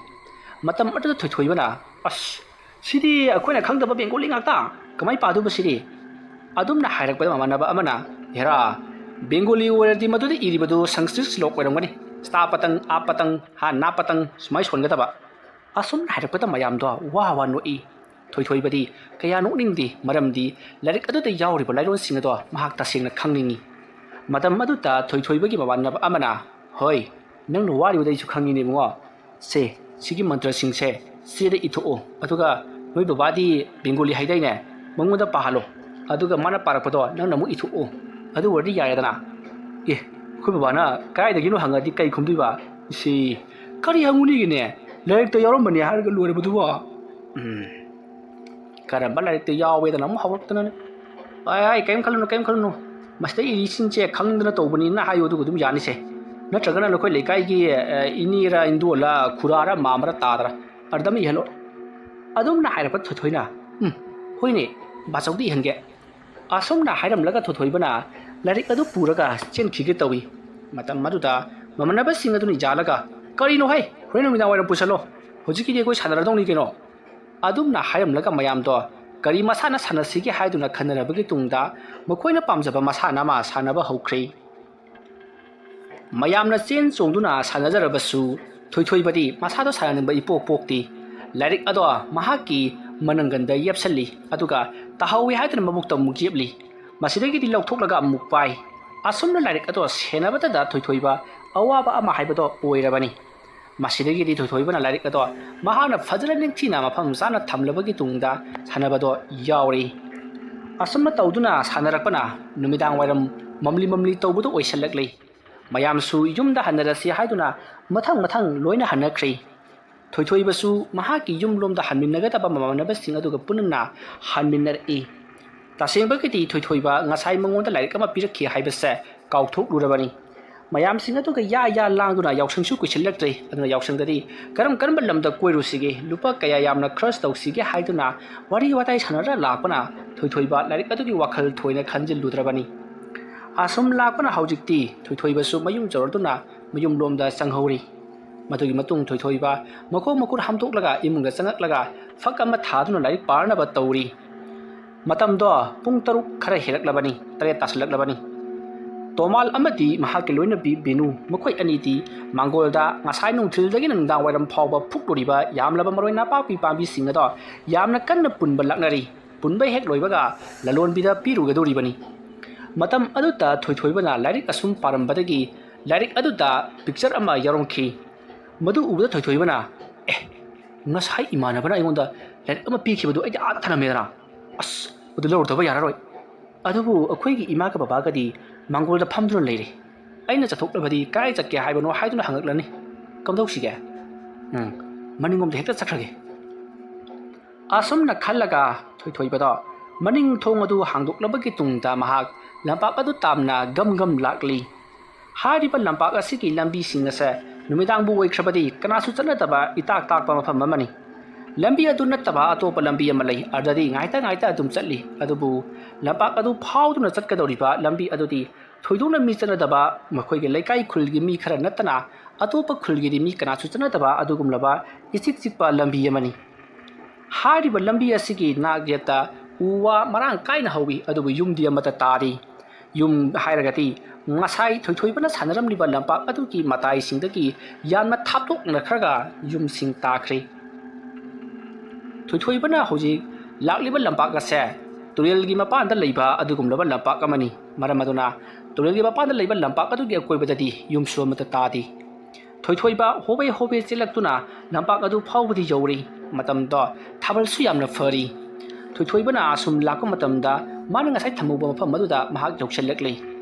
ꯃꯇꯝ ꯑꯗꯨꯗ ꯊꯣꯏꯊꯣꯏꯕꯅ, "ꯑꯁ, ꯁꯤꯗꯤ ꯑꯩꯈꯣꯏꯅ ꯈꯪꯗꯕ ꯕꯦꯡꯒꯣꯂꯤ ꯉꯥꯛꯇ, ꯀꯃꯥꯏ ꯄꯥꯗꯣꯏꯕ ꯁꯤꯗꯤ?" ꯑꯗꯨꯝꯅ ꯍꯥꯏꯔꯛꯄꯗ ꯃꯃꯥꯟꯅꯕ ꯑꯃꯅ, "ꯍꯦꯔꯥ, ꯕꯦꯡꯒꯣꯂꯤ ꯑꯣꯏꯔꯗꯤ ꯃꯗꯨꯗ ꯏꯔꯤꯕꯗꯨ ꯁꯪꯁꯀ꯭ꯔꯤꯠ ꯁ꯭ꯂꯣꯛ ꯑꯣꯏꯔꯝꯒꯅꯤ꯫ ꯁ꯭ꯇꯥ ꯄꯇꯪ, ꯑꯥ ꯄꯇꯪ, ꯍꯥ ꯅꯥ ꯄꯇꯪ ꯁꯨꯃꯥꯏ ꯁꯣꯟꯒꯗꯕ"꯫ ꯑꯁꯨꯝꯅ ꯍꯥꯏꯔꯛꯄꯗ ꯃꯌꯥꯝꯗꯣ ꯋꯥ ꯋꯥ ꯅꯣꯛꯏ꯫ ꯊꯣꯏꯊꯣꯏꯕꯗꯤ ꯀꯌꯥ ꯅꯣꯛꯅꯤꯡꯗꯦ, ꯃꯔꯝꯗꯤ ꯂꯥꯏꯔꯤꯛ ꯑꯗꯨꯗ ꯌꯥꯎꯔꯤꯕ ꯂꯥꯏꯔꯣꯟꯁꯤꯡ ꯑꯗꯣ ꯃꯍꯥꯛ ꯇꯁꯦꯡꯅ ꯈꯪꯅꯤꯡꯏ꯫ ꯃꯇꯝ ꯑꯗꯨꯗ ꯊꯣꯏꯊꯣꯏꯕꯒꯤ ꯃꯃꯥꯟꯅꯕ ꯑꯃꯅ, "ꯍꯣꯏ, ꯅꯪꯅ ꯋꯥꯔꯤꯕꯗ ꯑꯩꯁꯨ ꯈꯪꯉꯤꯅꯦ ꯏꯕꯨꯡꯉꯣ꯫ ꯁꯦ, ꯁꯤꯒꯤ ꯃꯟꯇ꯭ꯔꯁꯤꯡꯁꯦ ꯆꯦꯗ ꯏꯊꯣꯛꯑꯣ, ꯑꯗꯨꯒ ꯅꯣꯏ ꯕꯕꯥꯗꯤ ꯕꯦꯡꯒꯣꯂꯤ ꯍꯥꯏꯗꯥꯏꯅꯦ, ꯃꯉꯣꯟꯗ ꯄꯥꯍꯜꯂꯣ, ꯑꯗꯨꯒ ꯃꯥꯅ ꯄꯥꯔꯛꯄꯗꯣ ꯅꯪꯅ ꯑꯃꯨꯛ ꯏꯊꯣꯛꯑꯣ, ꯑꯗꯨ ꯑꯣꯏꯔꯗꯤ ꯌꯥꯔꯦꯗꯅ"꯫ ꯑꯦ, ꯑꯩꯈꯣꯏ ꯕꯕꯥꯅ ꯀꯗꯥꯏꯗꯒꯤꯅꯣ ꯍꯪꯉꯗꯤ ꯀꯩ ꯈꯨꯝꯗꯣꯏꯕ? ꯁꯤ, ꯀꯔꯤ ꯍꯪꯉꯨꯅꯤꯒꯤꯅꯦ? ꯂꯥꯏꯔꯤꯛꯇ ꯌꯥꯎꯔꯝꯕꯅꯦ ꯍꯥꯏꯔꯒ ꯂꯣꯏꯔꯕꯗꯨꯕꯣ꯫ ꯎꯝ꯫ ꯀꯔꯝꯕ ꯂꯥꯏꯔꯤꯛꯇ ꯌꯥꯎꯋꯦꯗꯅ ꯑꯃꯨꯛ ꯍꯧꯔꯛꯇꯅꯅꯦ꯫ ꯑꯩ, ꯑꯩ, ꯀꯩꯝ ꯈꯜꯂꯨꯅꯨ, ꯀꯩꯝ ꯈꯜꯂꯨꯅꯨ꯫ ꯃꯁꯤꯗ ꯏꯔꯤꯁꯤꯡꯁꯦ ꯈꯪꯗꯅ ꯇꯧꯕꯅꯤꯅ ꯍꯥꯏꯌꯨ, ꯑꯗꯨꯒ ꯑꯗꯨꯝ ꯌꯥꯅꯤꯁꯦ꯫ ꯅꯠꯇ꯭ꯔꯒꯅ ꯅꯈꯣꯏ ꯂꯩꯀꯥꯏꯒꯤ, ꯑ, ꯏꯅꯦꯔ ꯏꯟꯗꯣꯜꯂ ꯈꯨꯔꯥꯔ ꯃꯥꯝꯃꯔ ꯇꯥꯗ꯭ꯔ ꯑꯗꯨꯗ ꯑꯃ ꯏꯍꯜꯂꯣ꯫ ꯑꯗꯨꯝꯅ ꯍꯥꯏꯔꯛꯄ ꯊꯣꯏꯊꯣꯏꯅ, "ꯎꯝ, ꯍꯣꯏꯅꯦ, ꯕꯥꯆꯧꯗ ꯏꯍꯟꯒꯦ"꯫ ꯑꯁꯨꯝꯅ ꯍꯥꯏꯔꯝꯂꯒ ꯊꯣꯏꯊꯣꯏꯕꯅ ꯂꯥꯏꯔꯤꯛ ꯑꯗꯨ ꯄꯨꯔꯒ ꯆꯦꯟꯈꯤꯒꯦ ꯇꯧꯏ꯫ ꯃꯇꯝ ꯑꯗꯨꯗ ꯃꯃꯥꯟꯅꯕꯁꯤꯡ ꯑꯗꯨꯅ ꯌꯥꯜꯂꯒ, "ꯀꯔꯤꯅꯣ ꯍꯩ, ꯍꯣꯔꯦꯟ ꯅꯨꯃꯤꯗꯥꯡ ꯋꯥꯏꯔꯝ ꯄꯨꯁꯜꯂꯣ, ꯍꯧꯖꯤꯛꯀꯤꯗꯤ ꯑꯩꯈꯣꯏ ꯁꯥꯟꯅꯔꯗꯧꯅꯤ ꯀꯩꯅꯣ"꯫ ꯑꯗꯨꯝꯅ ꯍꯥꯏꯔꯝꯂꯒ ꯃꯌꯥꯝꯗꯣ ꯀꯔꯤ ꯃꯁꯥꯟꯅ ꯁꯥꯟꯅꯁꯤꯒꯦ ꯍꯥꯏꯗꯨꯅ ꯈꯟꯅꯔꯕꯒꯤ ꯇꯨꯡꯗ ꯃꯈꯣꯏꯅ ꯄꯥꯝꯖꯕ ꯃꯁꯥꯟꯅ ꯑꯃ ꯁꯥꯟꯅꯕ ꯍꯧꯈ꯭ꯔꯦ꯫ ꯃꯌꯥꯝꯅ ꯆꯦꯟ ꯆꯣꯡꯗꯨꯅ ꯁꯥꯟꯅꯖꯔꯕꯁꯨ ꯊꯣꯏꯊꯣꯏꯕꯗꯤ ꯃꯁꯥꯗꯣ ꯁꯥꯟꯅꯅꯤꯡꯕ ꯏꯄꯣꯛ ꯄꯣꯛꯇꯦ꯫ ꯂꯥꯏꯔꯤꯛ ꯑꯗꯣ ꯃꯍꯥꯛꯀꯤ ꯃꯅꯪꯒꯟꯗ ꯌꯦꯞꯁꯜꯂꯤ, ꯑꯗꯨꯒ ꯇꯥꯍꯧꯋꯤ ꯍꯥꯏꯗꯨꯅ ꯃꯕꯨꯛꯇ ꯑꯃꯨꯛ ꯌꯦꯞꯂꯤ꯫ ꯃꯁꯤꯗꯒꯤꯗꯤ ꯂꯧꯊꯣꯛꯂꯒ ꯑꯃꯨꯛ ꯄꯥꯏ꯫ ꯑꯁꯨꯝꯅ ꯂꯥꯏꯔꯤꯛ ꯑꯗꯣ ꯁꯦꯟꯅꯕꯗꯗ ꯊꯣꯏꯊꯣꯏꯕ ꯑꯋꯥꯕ ꯑꯃ ꯍꯥꯏꯕꯗꯣ ꯑꯣꯏꯔꯕꯅꯤ꯫ ꯃꯁꯤꯗꯒꯤꯗꯤ ꯊꯣꯏꯊꯣꯏꯕꯅ ꯂꯥꯏꯔꯤꯛ ꯑꯗꯣ ꯃꯍꯥꯛꯅ ꯐꯖꯅ ꯅꯤꯡꯊꯤꯅ ꯃꯐꯝ ꯆꯥꯅ ꯊꯝꯂꯕꯒꯤ ꯇꯨꯡꯗ ꯁꯥꯟꯅꯕꯗꯣ ꯌꯥꯎꯔꯤ꯫ ꯑꯁꯨꯝꯅ ꯇꯧꯗꯨꯅ ꯁꯥꯟꯅꯔꯛꯄꯅ ꯅꯨꯃꯤꯗꯥꯡ ꯋꯥꯏꯔꯝ ꯃꯝꯂꯤ ꯃꯝꯂꯤ ꯇꯧꯕꯗꯨ ꯑꯣꯏꯁꯜꯂꯛꯂꯤ꯫ ꯃꯌꯥꯝꯁꯨ ꯌꯨꯝꯗ ꯍꯟꯅꯔꯁꯤ ꯍꯥꯏꯗꯨꯅ ꯃꯊꯪ ꯃꯊꯪ ꯂꯣꯏꯅ ꯍꯟꯅꯈ꯭ꯔꯦ꯫ ꯊꯣꯏꯊꯣꯏꯕꯁꯨ ꯃꯍꯥꯛꯀꯤ ꯌꯨꯝꯂꯣꯝꯗ ꯍꯟꯃꯤꯟꯅꯒꯗꯕ ꯃꯃꯥꯟꯅꯕꯁꯤꯡ ꯑꯗꯨꯒ ꯄꯨꯟꯅ ꯍꯟꯃꯤꯟꯅꯔꯛꯏ꯫ ꯇꯁꯦꯡꯕꯒꯤꯗꯤ ꯊꯣꯏꯊꯣꯏꯕ ꯉꯁꯥꯏ ꯃꯉꯣꯟꯗ ꯂꯥꯏꯔꯤꯛ ꯑꯃ ꯄꯤꯔꯛꯈꯤ ꯍꯥꯏꯕꯁꯦ ꯀꯥꯎꯊꯣꯛꯂꯨꯔꯕꯅꯤ꯫ ꯃꯌꯥꯝꯁꯤꯡ ꯑꯗꯨꯒ ꯌꯥ ꯌꯥ ꯂꯥꯡꯗꯨꯅ ꯌꯥꯎꯁꯪꯁꯨ ꯀꯨꯏꯁꯤꯜꯂꯛꯇ꯭ꯔꯦ꯫ ꯑꯗꯨꯅ ꯌꯥꯎꯁꯪꯗꯗꯤ ꯀꯔꯝ ꯀꯔꯝꯕ ꯂꯝꯗ ꯀꯣꯏꯔꯨꯁꯤꯒꯦ, ꯂꯨꯄꯥ ꯀꯌꯥ ꯌꯥꯝꯅ ꯈꯔꯆ ꯇꯧꯁꯤꯒꯦ ꯍꯥꯏꯗꯨꯅ ꯋꯥꯔꯤ ꯋꯥꯇꯥꯏ ꯁꯥꯟꯅꯔ ꯂꯥꯛꯄꯅ ꯊꯣꯏꯊꯣꯏꯕ ꯂꯥꯏꯔꯤꯛ ꯑꯗꯨꯒꯤ ꯋꯥꯈꯜ ꯊꯣꯏꯅ ꯈꯟꯖꯤꯜꯂꯨꯗ꯭ꯔꯕꯅꯤ꯫ ꯑꯁꯨꯝ ꯂꯥꯛꯄꯅ ꯍꯧꯖꯤꯛꯇꯤ ꯊꯣꯏꯊꯣꯏꯕꯁꯨ ꯃꯌꯨꯝ ꯆꯧꯔꯗꯨꯅ ꯃꯌꯨꯝꯂꯣꯝꯗ ꯆꯪꯍꯧꯔꯤ꯫ ꯃꯗꯨꯒꯤ ꯃꯇꯨꯡ ꯊꯣꯏꯊꯣꯏꯕ ꯃꯈꯣꯡ ꯃꯈꯨꯠ ꯍꯥꯝꯗꯣꯛꯂꯒ ꯏꯃꯨꯡꯗ ꯆꯪꯉꯛꯂꯒ ꯐꯛ ꯑꯃ ꯊꯥꯗꯨꯅ ꯂꯥꯏꯔꯤꯛ ꯄꯥꯅꯕ ꯇꯧꯔꯤ꯫ ꯃꯇꯝꯗꯣ ꯄꯨꯡ ꯇꯔꯨꯛ ꯈꯔ ꯍꯦꯜꯂꯛꯂꯕꯅꯤ, ꯇꯔꯦꯠ ꯇꯥꯁꯤꯜꯂꯛꯂꯕꯅꯤ꯫ ꯇꯣꯃꯥꯜ ꯑꯃꯗꯤ ꯃꯍꯥꯛꯀꯤ ꯂꯣꯏꯅꯕꯤ ꯕꯤꯅꯨ, ꯃꯈꯣꯏ ꯑꯅꯤꯗꯤ ꯃꯥꯡꯒꯣꯜꯗ ꯉꯁꯥꯏ ꯅꯨꯡꯊꯤꯜꯗꯒꯤꯅ ꯅꯨꯡꯗꯥꯡ ꯋꯥꯏꯔꯝ ꯐꯥꯎꯕ ꯐꯨꯛꯂꯨꯔꯤꯕ ꯌꯥꯝꯂꯕ ꯃꯔꯣꯏ ꯅꯥꯄꯥꯛꯄꯤ ꯄꯥꯝꯕꯤꯁꯤꯡ ꯑꯗꯣ ꯌꯥꯝꯅ ꯀꯟꯅ ꯄꯨꯟꯕ ꯂꯥꯛꯅꯔꯤ꯫ ꯄꯨꯟꯕ ꯍꯦꯛ ꯂꯣꯏꯕꯒ ꯂꯂꯣꯟꯕꯤꯗ ꯄꯤꯔꯨꯒꯗꯧꯔꯤꯕꯅꯤ꯫ ꯃꯇꯝ ꯑꯗꯨꯗ ꯊꯣꯏꯊꯣꯏꯕꯅ ꯂꯥꯏꯔꯤꯛ ꯑꯁꯨꯝ ꯄꯥꯔꯝꯕꯗꯒꯤ ꯂꯥꯏꯔꯤꯛ ꯑꯗꯨꯗ ꯄꯤꯛꯆꯔ ꯑꯃ ꯌꯥꯎꯔꯝꯈꯤ꯫ ꯃꯗꯨ ꯎꯕꯗ ꯊꯣꯏꯊꯣꯏꯕꯅ, "ꯑꯦ, ꯉꯁꯥꯏ ꯏꯃꯥꯟꯅꯕꯅ ꯑꯩꯉꯣꯟꯗ ꯂꯥꯏꯔꯤꯛ ꯑꯃ ꯄꯤꯈꯤꯕꯗꯨ ꯑꯩꯗꯤ ꯑꯥꯗ ꯊꯅꯝꯃꯦꯗꯅ꯫ ꯑꯁ, ꯃꯗꯨ ꯂꯧꯔꯨꯗꯕ ꯌꯥꯔꯔꯣꯏ꯫ ꯑꯗꯨꯕꯨ ꯑꯩꯈꯣꯏꯒꯤ ꯏꯃꯥꯒ ꯕꯕꯥꯒꯗꯤ ꯃꯥꯡꯒꯣꯜꯗ ꯐꯝꯗꯨꯅ ꯂꯩꯔꯤ꯫ ꯑꯩꯅ ꯆꯠꯊꯣꯛꯂꯕꯗꯤ ꯀꯥꯏ ꯆꯠꯀꯦ ꯍꯥꯏꯕꯅꯣ ꯍꯥꯏꯗꯨꯅ ꯍꯪꯉꯛꯂꯅꯤ꯫ ꯀꯝꯗꯧꯁꯤꯒꯦ? ꯎꯝ, ꯃꯅꯤꯡꯂꯣꯝꯗ ꯍꯦꯛꯇ ꯆꯠꯈ꯭ꯔꯒꯦ꯫" ꯑꯁꯨꯝꯅ ꯈꯜꯂꯒ ꯊꯣꯏꯊꯣꯏꯕꯗꯣ ꯃꯅꯤꯡ ꯊꯣꯡ ꯑꯗꯨ ꯍꯥꯡꯗꯣꯛꯂꯕꯒꯤ ꯇꯨꯡꯗ ꯃꯍꯥꯛ ꯂꯝꯄꯥꯛ ꯑꯗꯨ ꯇꯥꯝꯅ ꯒꯝ ꯒꯝ ꯂꯥꯛꯂꯤ꯫ ꯍꯥꯏꯔꯤꯕ ꯂꯝꯄꯥꯛ ꯑꯁꯤꯒꯤ ꯂꯝꯕꯤꯁꯤꯡ ꯑꯁꯦ ꯅꯨꯃꯤꯗꯥꯡꯕꯨ ꯑꯣꯏꯈ꯭ꯔꯕꯗꯤ ꯀꯅꯥꯁꯨ ꯆꯠꯅꯗꯕ ꯏꯇꯥꯛ ꯇꯥꯛꯄ ꯃꯐꯝ ꯑꯃꯅꯤ꯫ ꯂꯝꯕꯤ ꯑꯗꯨ ꯅꯠꯇꯕ ꯑꯇꯣꯞꯄ ꯂꯝꯕꯤ ꯑꯃ ꯂꯩ, ꯑꯗꯨꯗꯤ ꯉꯥꯏꯇ ꯉꯥꯏꯇ ꯑꯗꯨꯝ ꯆꯠꯂꯤ꯫ ꯑꯗꯨꯕꯨ ꯂꯝꯄꯥꯛ ꯑꯗꯨ ꯐꯥꯎꯗꯨꯅ ꯆꯠꯀꯗꯧꯔꯤꯕ ꯂꯝꯕꯤ ꯑꯗꯨꯗꯤ ꯊꯣꯏꯗꯣꯛꯅ ꯃꯤ ꯆꯠꯅꯗꯕ, ꯃꯈꯣꯏꯒꯤ ꯂꯩꯀꯥꯏ ꯈꯨꯜꯒꯤ ꯃꯤ ꯈꯔ ꯅꯠꯇꯅ ꯑꯇꯣꯞꯄ ꯈꯨꯜꯒꯤꯗꯤ ꯃꯤ ꯀꯅꯥꯁꯨ ꯆꯠꯅꯗꯕ ꯑꯗꯨꯒꯨꯝꯂꯕ ꯏꯆꯤꯛ ꯆꯤꯛꯄ ꯂꯝꯕꯤ ꯑꯃꯅꯤ꯫ ꯍꯥꯏꯔꯤꯕ ꯂꯝꯕꯤ ꯑꯁꯤꯒꯤ ꯅꯥꯛ ꯌꯦꯠꯇ ꯎ ꯋꯥ ꯃꯔꯥꯡ ꯀꯥꯏꯅ ꯍꯧꯏ, ꯑꯗꯨꯕꯨ ꯌꯨꯝꯗꯤ ꯑꯃꯠꯇ ꯇꯥꯗꯦ꯫ ꯌꯨꯝ ꯍꯥꯏꯔꯒꯗꯤ ꯉꯁꯥꯏ ꯊꯣꯏꯊꯣꯏꯕꯅ ꯁꯥꯟꯅꯔꯝꯂꯤꯕ ꯂꯝꯄꯥꯛ ꯑꯗꯨꯒꯤ ꯃꯇꯥꯏꯁꯤꯡꯗꯒꯤ ꯌꯥꯝꯅ ꯊꯥꯞꯇꯣꯛꯅꯈ꯭ꯔꯒ ꯌꯨꯝꯁꯤꯡ ꯇꯥꯈ꯭ꯔꯦ꯫ ꯊꯣꯏꯊꯣꯏꯕꯅ ꯍꯧꯖꯤꯛ ꯂꯥꯛꯂꯤꯕ ꯂꯝꯄꯥꯛ ꯑꯁꯦ ꯇꯨꯔꯦꯜꯒꯤ ꯃꯄꯥꯟꯗ ꯂꯩꯕ ꯑꯗꯨꯒꯨꯝꯂꯕ ꯂꯝꯄꯥꯛ ꯑꯃꯅꯤ꯫ ꯃꯔꯝ ꯑꯗꯨꯅ ꯇꯨꯔꯦꯜꯒꯤ ꯃꯄꯥꯟꯗ ꯂꯩꯕ ꯂꯝꯄꯥꯛ ꯑꯗꯨꯒꯤ ꯑꯀꯣꯏꯕꯗꯗꯤ ꯌꯨꯝꯁꯨ ꯑꯃꯠꯇ ꯇꯥꯗꯦ꯫ ꯊꯣꯏꯊꯣꯏꯕ ꯍꯣꯕꯦ ꯍꯣꯕꯦ ꯆꯦꯜꯂꯛꯇꯨꯅ ꯂꯝꯄꯥꯛ ꯑꯗꯨ ꯐꯥꯎꯕꯗꯤ ꯌꯧꯔꯦ꯫ ꯃꯇꯝꯗꯣ ꯊꯥꯕꯜꯁꯨ ꯌꯥꯝꯅ ꯐꯔꯤ꯫ ꯊꯣꯏꯊꯣꯏꯕꯅ ꯑꯁꯨꯝ ꯂꯥꯛꯄ ꯃꯇꯝꯗ ꯃꯥꯅ ꯉꯁꯥꯏ ꯊꯝꯍꯧꯕ ꯃꯐꯝ ꯑꯗꯨꯗ ꯃꯍꯥꯛ ꯌꯧꯁꯤꯜꯂꯛꯂꯦ꯫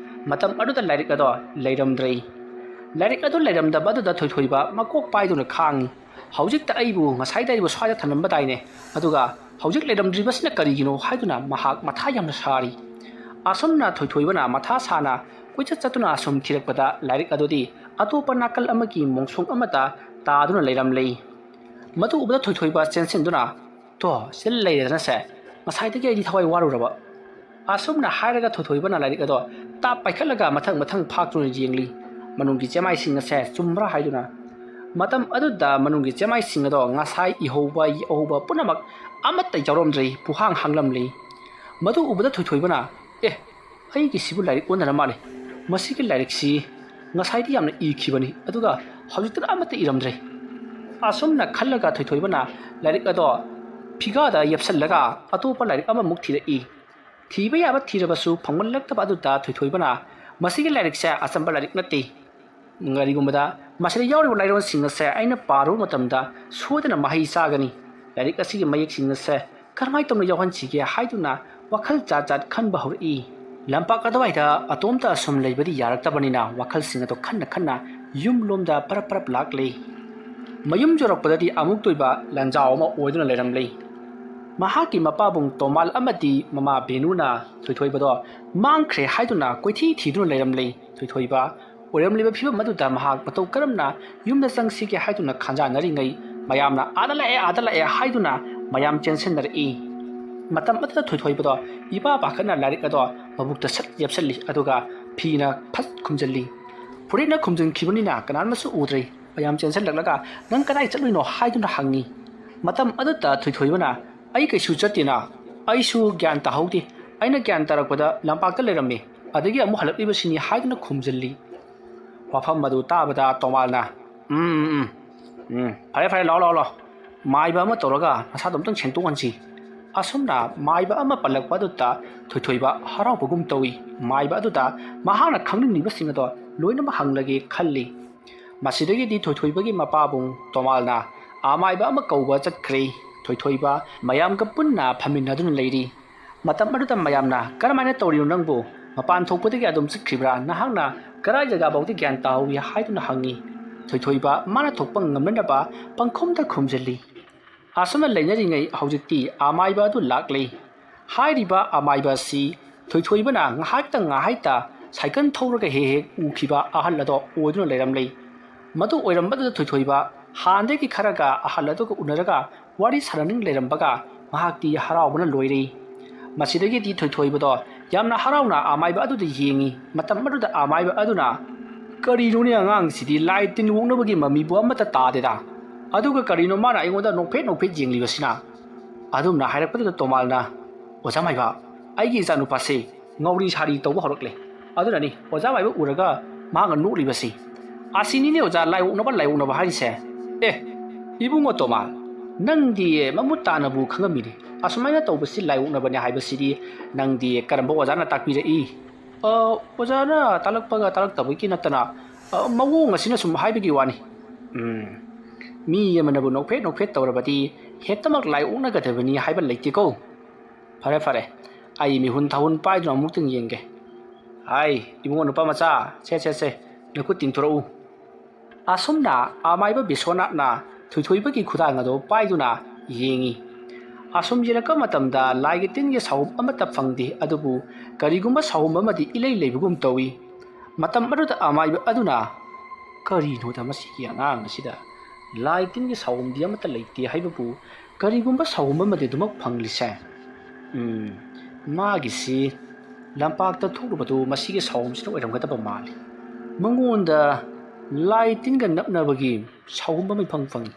ꯃꯇꯝ ꯑꯗꯨꯗ ꯂꯥꯏꯔꯤꯛ ꯑꯗꯣ ꯂꯩꯔꯝꯗ꯭ꯔꯦ꯫ ꯂꯥꯏꯔꯤꯛ ꯑꯗꯨ ꯂꯩꯔꯝꯗꯕ ꯑꯗꯨꯗ ꯊꯣꯏꯊꯣꯏꯕ ꯃꯀꯣꯛ ꯄꯥꯏꯗꯨꯅ ꯈꯥꯡꯉꯤ꯫ "ꯍꯧꯖꯤꯛꯇ ꯑꯩꯕꯨ ꯉꯁꯥꯏꯗ ꯑꯩꯕꯨ ꯁ꯭ꯋꯥꯏꯗ ꯊꯝꯂꯝꯕꯗꯥꯏꯅꯦ, ꯑꯗꯨꯒ ꯍꯧꯖꯤꯛ ꯂꯩꯔꯝꯗ꯭ꯔꯤꯕꯁꯤꯅ ꯀꯔꯤꯒꯤꯅꯣ?" ꯍꯥꯏꯗꯨꯅ ꯃꯍꯥꯛ ꯃꯊꯥ ꯌꯥꯝꯅ ꯁꯥꯔꯤ꯫ ꯑꯁꯨꯝꯅ ꯊꯣꯏꯊꯣꯏꯕꯅ ꯃꯊꯥ ꯁꯥꯅ ꯀꯣꯏꯆꯠ ꯆꯠꯇꯨꯅ ꯑꯁꯨꯝ ꯊꯤꯔꯛꯄꯗ ꯂꯥꯏꯔꯤꯛ ꯑꯗꯨꯗꯤ ꯑꯇꯣꯞꯄ ꯅꯥꯀꯜ ꯑꯃꯒꯤ ꯃꯣꯡꯁꯣꯡ ꯑꯃꯗ ꯇꯥꯗꯨꯅ ꯂꯩꯔꯝꯂꯦ꯫ ꯃꯗꯨ ꯎꯕꯗ ꯊꯣꯏꯊꯣꯏꯕ ꯆꯦꯟꯁꯤꯟꯗꯨꯅ, "ꯇꯣ, ꯁꯤꯗ ꯂꯩꯔꯦꯗꯅꯁꯦ, ꯉꯁꯥꯏꯗꯒꯤ ꯑꯩꯗꯤ ꯊꯋꯥꯏ ꯋꯥꯔꯨꯔꯕ"꯫ ꯑꯁꯨꯝꯅ ꯍꯥꯏꯔꯒ ꯊꯣꯏꯊꯣꯏꯕꯅ ꯂꯥꯏꯔꯤꯛ ꯑꯗꯣ ꯇꯥꯞ ꯄꯥꯏꯈꯠꯂꯒ ꯃꯊꯪ ꯃꯊꯪ ꯐꯥꯛꯇꯨꯅ ꯌꯦꯡꯂꯤ꯫ ꯃꯅꯨꯡꯒꯤ ꯆꯦꯃꯥꯏꯁꯤꯡ ꯑꯁꯦ ꯆꯨꯝꯕ꯭ꯔꯥ ꯍꯥꯏꯗꯨꯅ꯫ ꯃꯇꯝ ꯑꯗꯨꯗ ꯃꯅꯨꯡꯒꯤ ꯆꯦꯃꯥꯏꯁꯤꯡ ꯑꯗꯣ ꯉꯁꯥꯏ ꯏꯍꯧꯕ ꯌꯦꯛꯍꯧꯕ ꯄꯨꯝꯅꯃꯛ ꯑꯃꯠꯇ ꯌꯥꯎꯔꯝꯗ꯭ꯔꯦ, ꯄꯨꯍꯥꯡ ꯍꯥꯡꯂꯝꯂꯤ꯫ ꯃꯗꯨ ꯎꯕꯗ ꯊꯣꯏꯊꯣꯏꯕꯅ, "ꯑꯦ, ꯑꯩꯒꯤꯁꯤꯕꯨ ꯂꯥꯏꯔꯤꯛ ꯑꯣꯟꯅꯔ ꯃꯥꯜꯂꯦ꯫ ꯃꯁꯤꯒꯤ ꯂꯥꯏꯔꯤꯛꯁꯤ ꯉꯁꯥꯏꯗꯤ ꯌꯥꯝꯅ ꯏꯈꯤꯕꯅꯤ, ꯑꯗꯨꯒ ꯍꯧꯖꯤꯛꯇꯅ ꯑꯃꯠꯇ ꯏꯔꯝꯗ꯭ꯔꯦ"꯫ ꯑꯁꯨꯝꯅ ꯈꯜꯂꯒ ꯊꯣꯏꯊꯣꯏꯕꯅ ꯂꯥꯏꯔꯤꯛ ꯑꯗꯣ ꯐꯤꯒꯥꯗ ꯌꯦꯞꯁꯜꯂꯒ ꯑꯇꯣꯞꯄ ꯂꯥꯏꯔꯤꯛ ꯑꯃꯃꯨꯛ ꯊꯤꯔꯛꯏ꯫ ꯊꯤꯕ ꯌꯥꯕ ꯊꯤꯔꯕꯁꯨ ꯐꯪꯃꯜꯂꯛꯇꯕ ꯑꯗꯨꯗ ꯊꯣꯏꯊꯣꯏꯕꯅ, "ꯃꯁꯤꯒꯤ ꯂꯥꯏꯔꯤꯛꯁꯦ ꯑꯆꯝꯕ ꯂꯥꯏꯔꯤꯛ ꯅꯠꯇꯦ꯫ ꯀꯔꯤꯒꯨꯝꯕꯗ ꯃꯁꯤꯗ ꯌꯥꯎꯔꯤꯕ ꯂꯥꯏꯔꯣꯟꯁꯤꯡ ꯑꯁꯦ ꯑꯩꯅ ꯄꯥꯔꯨꯕ ꯃꯇꯝꯗ ꯁꯣꯏꯗꯅ ꯃꯍꯩ ꯆꯥꯒꯅꯤ꯫ ꯂꯥꯏꯔꯤꯛ ꯑꯁꯤꯒꯤ ꯃꯌꯦꯛꯁꯤꯡ ꯑꯁꯦ ꯀꯔꯝꯍꯥꯏꯅ ꯇꯧꯅ ꯌꯥꯎꯍꯟꯁꯤꯒꯦ?" ꯍꯥꯏꯗꯨꯅ ꯋꯥꯈꯜ ꯖꯥꯠ ꯖꯥꯠ ꯈꯟꯕ ꯍꯧꯔꯛꯏ꯫ ꯂꯝꯄꯥꯛ ꯑꯗꯨꯋꯥꯏꯗ ꯑꯇꯣꯝꯇ ꯑꯁꯨꯝ ꯂꯩꯕꯗꯤ ꯌꯥꯔꯛꯇꯕꯅꯤꯅ ꯋꯥꯈꯜꯁꯤꯡ ꯑꯗꯨ ꯈꯟꯅ ꯈꯟꯅ ꯌꯨꯝꯂꯣꯝꯗ ꯄꯔꯞ ꯄꯔꯞ ꯂꯥꯛꯂꯤ꯫ ꯃꯌꯨꯝ ꯌꯧꯔꯛꯄꯗꯗꯤ ꯑꯃꯨꯛꯇ ꯑꯣꯏꯕ ꯂꯥꯟꯖꯥꯎ ꯑꯃ ꯑꯣꯏꯗꯨꯅ ꯂꯩꯔꯝꯂꯤ꯫ ꯃꯍꯥꯛꯀꯤ ꯃꯄꯥꯕꯨꯡ ꯇꯣꯃꯥꯜ ꯑꯃꯗꯤ ꯃꯃꯥ ꯕꯦꯅꯨꯅ ꯊꯣꯏꯊꯣꯏꯕꯗꯣ ꯃꯥꯡꯈ꯭ꯔꯦ ꯍꯥꯏꯗꯨꯅ ꯀꯣꯏꯊꯤ ꯊꯤꯗꯨꯅ ꯂꯩꯔꯝꯂꯤ꯫ ꯊꯣꯏꯊꯣꯏꯕ ꯑꯣꯏꯔꯝꯂꯤꯕ ꯐꯤꯕꯝ ꯑꯗꯨꯗ ꯃꯍꯥꯛ ꯃꯇꯧ ꯀꯔꯝꯅ ꯌꯨꯝꯗ ꯆꯪꯁꯤꯒꯦ ꯍꯥꯏꯗꯨꯅ ꯈꯟꯖꯥꯟꯅꯔꯤꯉꯩ, ꯃꯌꯥꯝꯅ "ꯑꯥꯗ ꯂꯥꯛꯑꯦ, ꯑꯥꯗ ꯂꯥꯛꯑꯦ" ꯍꯥꯏꯗꯨꯅ ꯃꯌꯥꯝ ꯆꯦꯟꯁꯤꯟꯅꯔꯛꯏ꯫ ꯃꯇꯝ ꯑꯗꯨꯗ ꯊꯣꯏꯊꯣꯏꯕꯗꯣ ꯏꯄꯥ ꯄꯥꯈꯠꯅ ꯂꯥꯏꯔꯤꯛ ꯑꯗꯣ ꯃꯕꯨꯛꯇ ꯁꯠ ꯌꯦꯞꯁꯜꯂꯤ, ꯑꯗꯨꯒ ꯐꯤꯅ ꯐꯠ ꯈꯨꯝꯖꯤꯜꯂꯤ꯫ ꯐꯨꯔꯤꯠꯅ ꯈꯨꯝꯖꯤꯟꯈꯤꯕꯅꯤꯅ ꯀꯅꯥꯅꯁꯨ ꯎꯗ꯭ꯔꯦ꯫ ꯃꯌꯥꯝ ꯆꯦꯟꯁꯤꯜꯂꯛꯂꯒ, "ꯅꯪ ꯀꯗꯥꯏ ꯆꯠꯂꯨꯏꯅꯣ?" ꯍꯥꯏꯗꯨꯅ ꯍꯪꯉꯤ꯫ ꯃꯇꯝ ꯑꯗꯨꯗ ꯊꯣꯏꯊꯣꯏꯕꯅ, "ꯑꯩ ꯀꯩꯁꯨ ꯆꯠꯇꯦꯅ, ꯑꯩꯁꯨ ꯒ꯭ꯌꯥꯟ ꯇꯥꯍꯧꯗꯦ, ꯑꯩꯅ ꯒ꯭ꯌꯥꯟ ꯇꯥꯔꯛꯄꯗ ꯂꯝꯄꯥꯛꯇ ꯂꯩꯔꯝꯃꯤ, ꯑꯗꯒꯤ ꯑꯃꯨꯛ ꯍꯜꯂꯛꯂꯤꯕꯁꯤꯅꯤ" ꯍꯥꯏꯗꯨꯅ ꯈꯨꯝꯖꯤꯜꯂꯤ꯫ ꯋꯥꯐꯝ ꯑꯗꯨ ꯇꯥꯕꯗ ꯇꯣꯃꯥꯜꯅ, "ꯎꯝ, ꯎꯝ, ꯎꯝ, ꯎꯝ, ꯐꯔꯦ, ꯐꯔꯦ, ꯂꯥꯛꯑꯣ, ꯂꯥꯛꯑꯣ, ꯂꯥꯛꯑꯣ, ꯃꯥꯏꯕ ꯑꯃ ꯇꯧꯔꯒ ꯅꯁꯥꯗꯣ ꯑꯝꯇꯪ ꯁꯦꯡꯗꯣꯛꯍꯟꯁꯤ"꯫ ꯑꯁꯨꯝꯅ ꯃꯥꯏꯕ ꯑꯃ ꯄꯜꯂꯛꯄ ꯑꯗꯨꯗ ꯊꯣꯏꯊꯣꯏꯕ ꯍꯔꯥꯎꯕꯒꯨꯝ ꯇꯧꯏ꯫ ꯃꯥꯏꯕ ꯑꯗꯨꯗ ꯃꯍꯥꯛꯅ ꯈꯪꯅꯤꯡꯂꯤꯕꯁꯤꯡ ꯑꯗꯣ ꯂꯣꯏꯅꯃꯛ ꯍꯪꯂꯒꯦ ꯈꯜꯂꯤ꯫ ꯃꯁꯤꯗꯒꯤꯗꯤ ꯊꯣꯏꯊꯣꯏꯕꯒꯤ ꯃꯄꯥꯕꯨꯡ ꯇꯣꯃꯥꯜꯅ ꯑꯃꯥꯏꯕ ꯑꯃ ꯀꯧꯕ ꯆꯠꯈ꯭ꯔꯦ꯫ ꯊꯣꯏꯊꯣꯏꯕ ꯃꯌꯥꯝꯒ ꯄꯨꯟꯅ ꯐꯝꯃꯤꯟꯅꯗꯨꯅ ꯂꯩꯔꯤ꯫ ꯃꯇꯝ ꯑꯗꯨꯗ ꯃꯌꯥꯝꯅ, "ꯀꯔꯝꯍꯥꯏꯅ ꯇꯧꯔꯤꯅꯣ ꯅꯪꯕꯨ? ꯃꯄꯥꯟ ꯊꯣꯛꯄꯗꯒꯤ ꯑꯗꯨꯝ ꯆꯠꯈ꯭ꯔꯤꯕ꯭ꯔꯥ? ꯅꯍꯥꯛꯅ ꯀꯔꯥꯏ ꯖꯒꯥ ꯐꯥꯎꯗꯤ ꯒ꯭ꯌꯥꯟ ꯇꯥꯍꯧꯏ?" ꯍꯥꯏꯗꯨꯅ ꯍꯪꯉꯤ꯫ ꯊꯣꯏꯊꯣꯏꯕ ꯃꯥꯅ ꯊꯣꯛꯄ ꯉꯝꯅꯅꯕ ꯄꯪꯈꯨꯝꯗ ꯈꯨꯝꯖꯤꯜꯂꯤ꯫ ꯑꯁꯨꯝꯅ ꯂꯩꯅꯔꯤꯉꯩ ꯍꯧꯖꯤꯛꯇꯤ ꯑꯃꯥꯏꯕ ꯑꯗꯨ ꯂꯥꯛꯂꯦ꯫ ꯍꯥꯏꯔꯤꯕ ꯑꯃꯥꯏꯕ ꯑꯁꯤ ꯊꯣꯏꯊꯣꯏꯕꯅ ꯉꯥꯏꯍꯥꯛꯇ ꯉꯥꯏꯍꯥꯛꯇ ꯁꯥꯏꯀꯜ ꯊꯧꯔꯒ ꯍꯦꯛ ꯍꯦꯛ ꯎꯈꯤꯕ ꯑꯍꯜ ꯑꯗꯣ ꯑꯣꯏꯗꯨꯅ ꯂꯩꯔꯝꯂꯦ꯫ ꯃꯗꯨ ꯑꯣꯏꯔꯝꯕꯗꯨꯗ ꯊꯣꯏꯊꯣꯏꯕ ꯍꯥꯟꯅꯗꯒꯤ ꯈꯔꯒ ꯑꯍꯜ ꯑꯗꯨꯒ ꯎꯅꯔꯒ ꯋꯥꯔꯤ ꯁꯥꯟꯅꯅꯤꯡ ꯂꯩꯔꯝꯕꯒ ꯃꯍꯥꯛꯇꯤ ꯍꯔꯥꯎꯕꯅ ꯂꯣꯏꯔꯦ꯫ ꯃꯁꯤꯗꯒꯤꯗꯤ ꯊꯣꯏꯊꯣꯏꯕꯗꯣ ꯌꯥꯝꯅ ꯍꯔꯥꯎꯅ ꯑꯃꯥꯏꯕ ꯑꯗꯨꯗ ꯌꯦꯡꯉꯤ꯫ ꯃꯇꯝ ꯑꯗꯨꯗ ꯑꯃꯥꯏꯕ ꯑꯗꯨꯅ, "ꯀꯔꯤꯅꯣꯅꯦ, ꯑꯉꯥꯡꯁꯤꯗꯤ ꯂꯥꯏ ꯇꯤꯟ ꯑꯣꯛꯅꯕꯒꯤ ꯃꯃꯤꯕꯨ ꯑꯃꯠꯇ ꯇꯥꯗꯦꯗ꯫ ꯑꯗꯨꯒ ꯀꯔꯤꯅꯣ ꯃꯥꯅ ꯑꯩꯉꯣꯟꯗ ꯅꯣꯛꯐꯦꯠ ꯅꯣꯛꯐꯦꯠ ꯌꯦꯡꯂꯤꯕꯁꯤꯅ?" ꯑꯗꯨꯝꯅ ꯍꯥꯏꯔꯛꯄꯗꯨꯗ ꯇꯣꯃꯥꯜꯅ, "ꯑꯣꯖꯥ ꯃꯥꯏꯕ, ꯑꯩꯒꯤ ꯏꯆꯥꯅꯨꯄꯥꯁꯦ ꯉꯥꯎꯔꯤ ꯁꯥꯔꯤ ꯇꯧꯕ ꯍꯧꯔꯛꯂꯦ꯫ ꯑꯗꯨꯅꯅꯤ ꯑꯣꯖꯥ ꯃꯥꯏꯕ ꯎꯔꯒ ꯃꯍꯥꯛꯅ ꯅꯣꯛꯂꯤꯕꯁꯤ꯫ ꯑꯁꯤꯅꯤꯅꯦ ꯑꯣꯖꯥ, ꯂꯥꯏ ꯑꯣꯛꯅꯕ, ꯂꯥꯏ ꯑꯣꯛꯅꯕ ꯍꯥꯏꯔꯤꯁꯦ꯫ ꯑꯦ, ꯏꯕꯨꯡꯉꯣ ꯇꯣꯃꯥꯜ, ꯅꯪꯗꯤ ꯃꯃꯨꯠ ꯇꯥꯅꯕꯨ ꯈꯪꯉꯝꯃꯤꯅꯦ꯫ ꯑꯁꯨꯃꯥꯏꯅ ꯇꯧꯕꯁꯤ ꯂꯥꯏ ꯑꯣꯛꯅꯕꯅꯦ ꯍꯥꯏꯕꯁꯤꯗꯤ ꯅꯪꯗꯤ ꯀꯔꯝꯕ ꯑꯣꯖꯥꯅ ꯇꯥꯛꯄꯤꯔꯛꯏ?" "ꯑ, ꯑꯣꯖꯥꯅ ꯇꯥꯛꯂꯛꯄꯒ ꯇꯥꯛꯂꯛꯇꯕꯒꯤ ꯅꯠꯇꯅ, ꯑ, ꯃꯑꯣꯡ ꯑꯁꯤꯅ ꯁꯨꯝ ꯍꯥꯏꯕꯒꯤ ꯋꯥꯅꯤ꯫ ꯎꯝ, ꯃꯤ ꯑꯃꯅꯕꯨ ꯅꯣꯛꯐꯦꯠ ꯅꯣꯛꯐꯦꯠ ꯇꯧꯔꯕꯗꯤ ꯍꯦꯛꯇꯃꯛ ꯂꯥꯏ ꯑꯣꯛꯅꯒꯗꯕꯅꯤ ꯍꯥꯏꯕ ꯂꯩꯇꯦꯀꯣ꯫ ꯐꯔꯦ, ꯐꯔꯦ, ꯑꯩ ꯃꯤꯍꯨꯟ ꯊꯥꯍꯨꯟ ꯄꯥꯏꯗꯨꯅ ꯑꯃꯨꯛꯇꯪ ꯌꯦꯡꯒꯦ꯫ ꯍꯥꯏ, ꯏꯕꯨꯡꯉꯣ ꯅꯨꯄꯥ ꯃꯆꯥ, ꯁꯦ, ꯁꯦ, ꯁꯦ, ꯅꯈꯨꯠ ꯇꯤꯡꯊꯣꯔꯛꯎ"꯫ ꯑꯁꯨꯝꯅ ꯑꯃꯥꯏꯕ ꯕꯤꯁ꯭ꯋꯥꯅꯥꯊꯅ ꯊꯣꯏꯊꯣꯏꯕꯒꯤ ꯈꯨꯗꯥꯡ ꯑꯗꯨ ꯄꯥꯏꯗꯨꯅ ꯌꯦꯡꯉꯤ꯫ ꯑꯁꯨꯝ ꯌꯦꯡꯂꯛꯄ ꯃꯇꯝꯗ ꯂꯥꯏꯒꯤ ꯇꯤꯟꯒꯤ ꯁꯥꯍꯨꯝ ꯑꯃꯠꯇ ꯐꯪꯗꯦ, ꯑꯗꯨꯕꯨ ꯀꯔꯤꯒꯨꯝꯕ ꯁꯥꯍꯨꯝ ꯑꯃꯗꯤ ꯏꯂꯩ ꯂꯩꯕꯒꯨꯝ ꯇꯧꯏ꯫ ꯃꯇꯝ ꯑꯗꯨꯗ ꯑꯃꯥꯏꯕ ꯑꯗꯨꯅ, "ꯀꯔꯤꯅꯣꯗ ꯃꯁꯤꯒꯤ ꯑꯉꯥꯡ ꯑꯁꯤꯗ ꯂꯥꯏ ꯇꯤꯟꯒꯤ ꯁꯥꯍꯨꯝꯗꯤ ꯑꯃꯠꯇ ꯂꯩꯇꯦ ꯍꯥꯏꯕꯕꯨ ꯀꯔꯤꯒꯨꯝꯕ ꯁꯥꯍꯨꯝ ꯑꯃꯗꯤ ꯑꯗꯨꯃꯛ ꯐꯪꯂꯤꯁꯦ? ꯎꯝ, ꯃꯥꯒꯤꯁꯤ ꯂꯝꯄꯥꯛꯇ ꯊꯣꯛꯂꯨꯕꯗꯨ ꯃꯁꯤꯒꯤ ꯁꯥꯍꯨꯝꯁꯤꯅ ꯑꯣꯏꯔꯝꯒꯗꯕ ꯃꯥꯜꯂꯤ꯫ ꯃꯉꯣꯟꯗ ꯂꯥꯏ ꯇꯤꯟꯒ ꯅꯛꯅꯕꯒꯤ ꯁꯥꯍꯨꯝ ꯑꯃ ꯏꯐꯪ ꯐꯪꯏ"꯫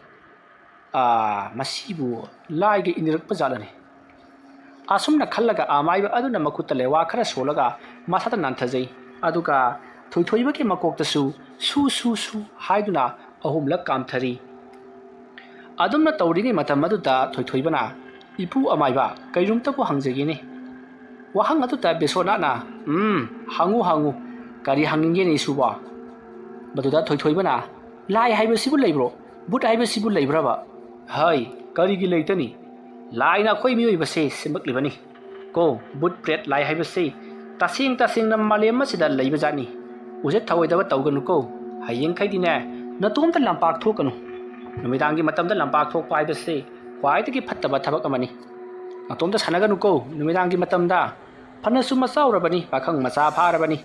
ꯑꯥ, ꯃꯁꯤꯕꯨ ꯂꯥꯏꯒ ꯏꯅꯤꯔꯛꯄ ꯖꯥꯠꯂꯅꯦ? ꯑꯁꯨꯝꯅ ꯈꯜꯂꯒ ꯑꯃꯥꯏꯕ ꯑꯗꯨꯅ ꯃꯈꯨꯠꯇ ꯂꯩꯋꯥ ꯈꯔ ꯁꯣꯜꯂꯒ ꯃꯁꯥꯗ ꯅꯥꯟꯊꯖꯩ꯫ ꯑꯗꯨꯒ ꯊꯣꯏꯊꯣꯏꯕꯒꯤ ꯃꯀꯣꯛꯇꯁꯨ ꯁꯨ ꯁꯨ ꯁꯨ ꯍꯥꯏꯗꯨꯅ ꯑꯍꯨꯝꯂꯛ ꯀꯥꯝꯊꯔꯤ꯫ ꯑꯗꯨꯝꯅ ꯇꯧꯔꯤꯉꯩ ꯃꯇꯝ ꯑꯗꯨꯗ ꯊꯣꯏꯊꯣꯏꯕꯅ, "ꯏꯄꯨ ꯑꯃꯥꯏꯕ, ꯀꯩꯅꯣꯝꯇꯕꯨ ꯍꯪꯖꯒꯦꯅꯦ꯫ ꯋꯥꯍꯪ ꯑꯗꯨꯗ ꯕꯤꯁ꯭ꯋꯥꯅꯥꯊꯅ, "ꯎꯝ, ꯍꯪꯉꯨ ꯍꯪꯉꯨ, ꯀꯔꯤ ꯍꯪꯅꯤꯡꯒꯦꯅꯦ ꯏꯁꯨꯕꯣ?" ꯃꯗꯨꯗ ꯊꯣꯏꯊꯣꯏꯕꯅ, "ꯂꯥꯏ ꯍꯥꯏꯕꯁꯤꯕꯨ ꯂꯩꯕ꯭ꯔꯣ? ꯕꯨꯠ ꯍꯥꯏꯕꯁꯤꯕꯨ ꯂꯩꯕ꯭ꯔꯕ?" "ꯍꯩ, ꯀꯔꯤꯒꯤ ꯂꯩꯇꯅꯤ? ꯂꯥꯏꯅ ꯑꯩꯈꯣꯏ ꯃꯤꯑꯣꯏꯕꯁꯦ ꯁꯦꯝꯃꯛꯂꯤꯕꯅꯤ꯫ ꯀꯣ, ꯕꯨꯠ ꯄ꯭ꯔꯦꯠ ꯂꯥꯏ ꯍꯥꯏꯕꯁꯤ ꯇꯁꯦꯡ ꯇꯁꯦꯡꯅ ꯃꯥꯂꯦꯝ ꯑꯁꯤꯗ ꯂꯩꯕꯖꯥꯠꯅꯤ꯫ ꯎꯖꯠ ꯊꯑꯣꯏꯗꯕ ꯇꯧꯒꯅꯨꯀꯣ꯫ ꯍꯌꯦꯡꯈꯩꯗꯤꯅꯦ, ꯅꯇꯣꯝꯇ ꯂꯝꯄꯥꯛ ꯊꯣꯛꯀꯅꯨ꯫ ꯅꯨꯃꯤꯗꯥꯡꯒꯤ ꯃꯇꯝꯗ ꯂꯝꯄꯥꯛ ꯊꯣꯛꯄ ꯍꯥꯏꯕꯁꯤ ꯈ꯭ꯋꯥꯏꯗꯒꯤ ꯐꯠꯇꯕ ꯊꯕꯛ ꯑꯃꯅꯤ꯫ ꯅꯇꯣꯝꯇ ꯁꯥꯟꯅꯒꯅꯨꯀꯣ ꯅꯨꯃꯤꯗꯥꯡꯒꯤ ꯃꯇꯝꯗ꯫ ꯐꯅꯁꯨ ꯃꯆꯥ ꯑꯣꯏꯔꯕꯅꯤ, ꯄꯥꯈꯪ ꯃꯆꯥ ꯐꯥꯔꯕꯅꯤ꯫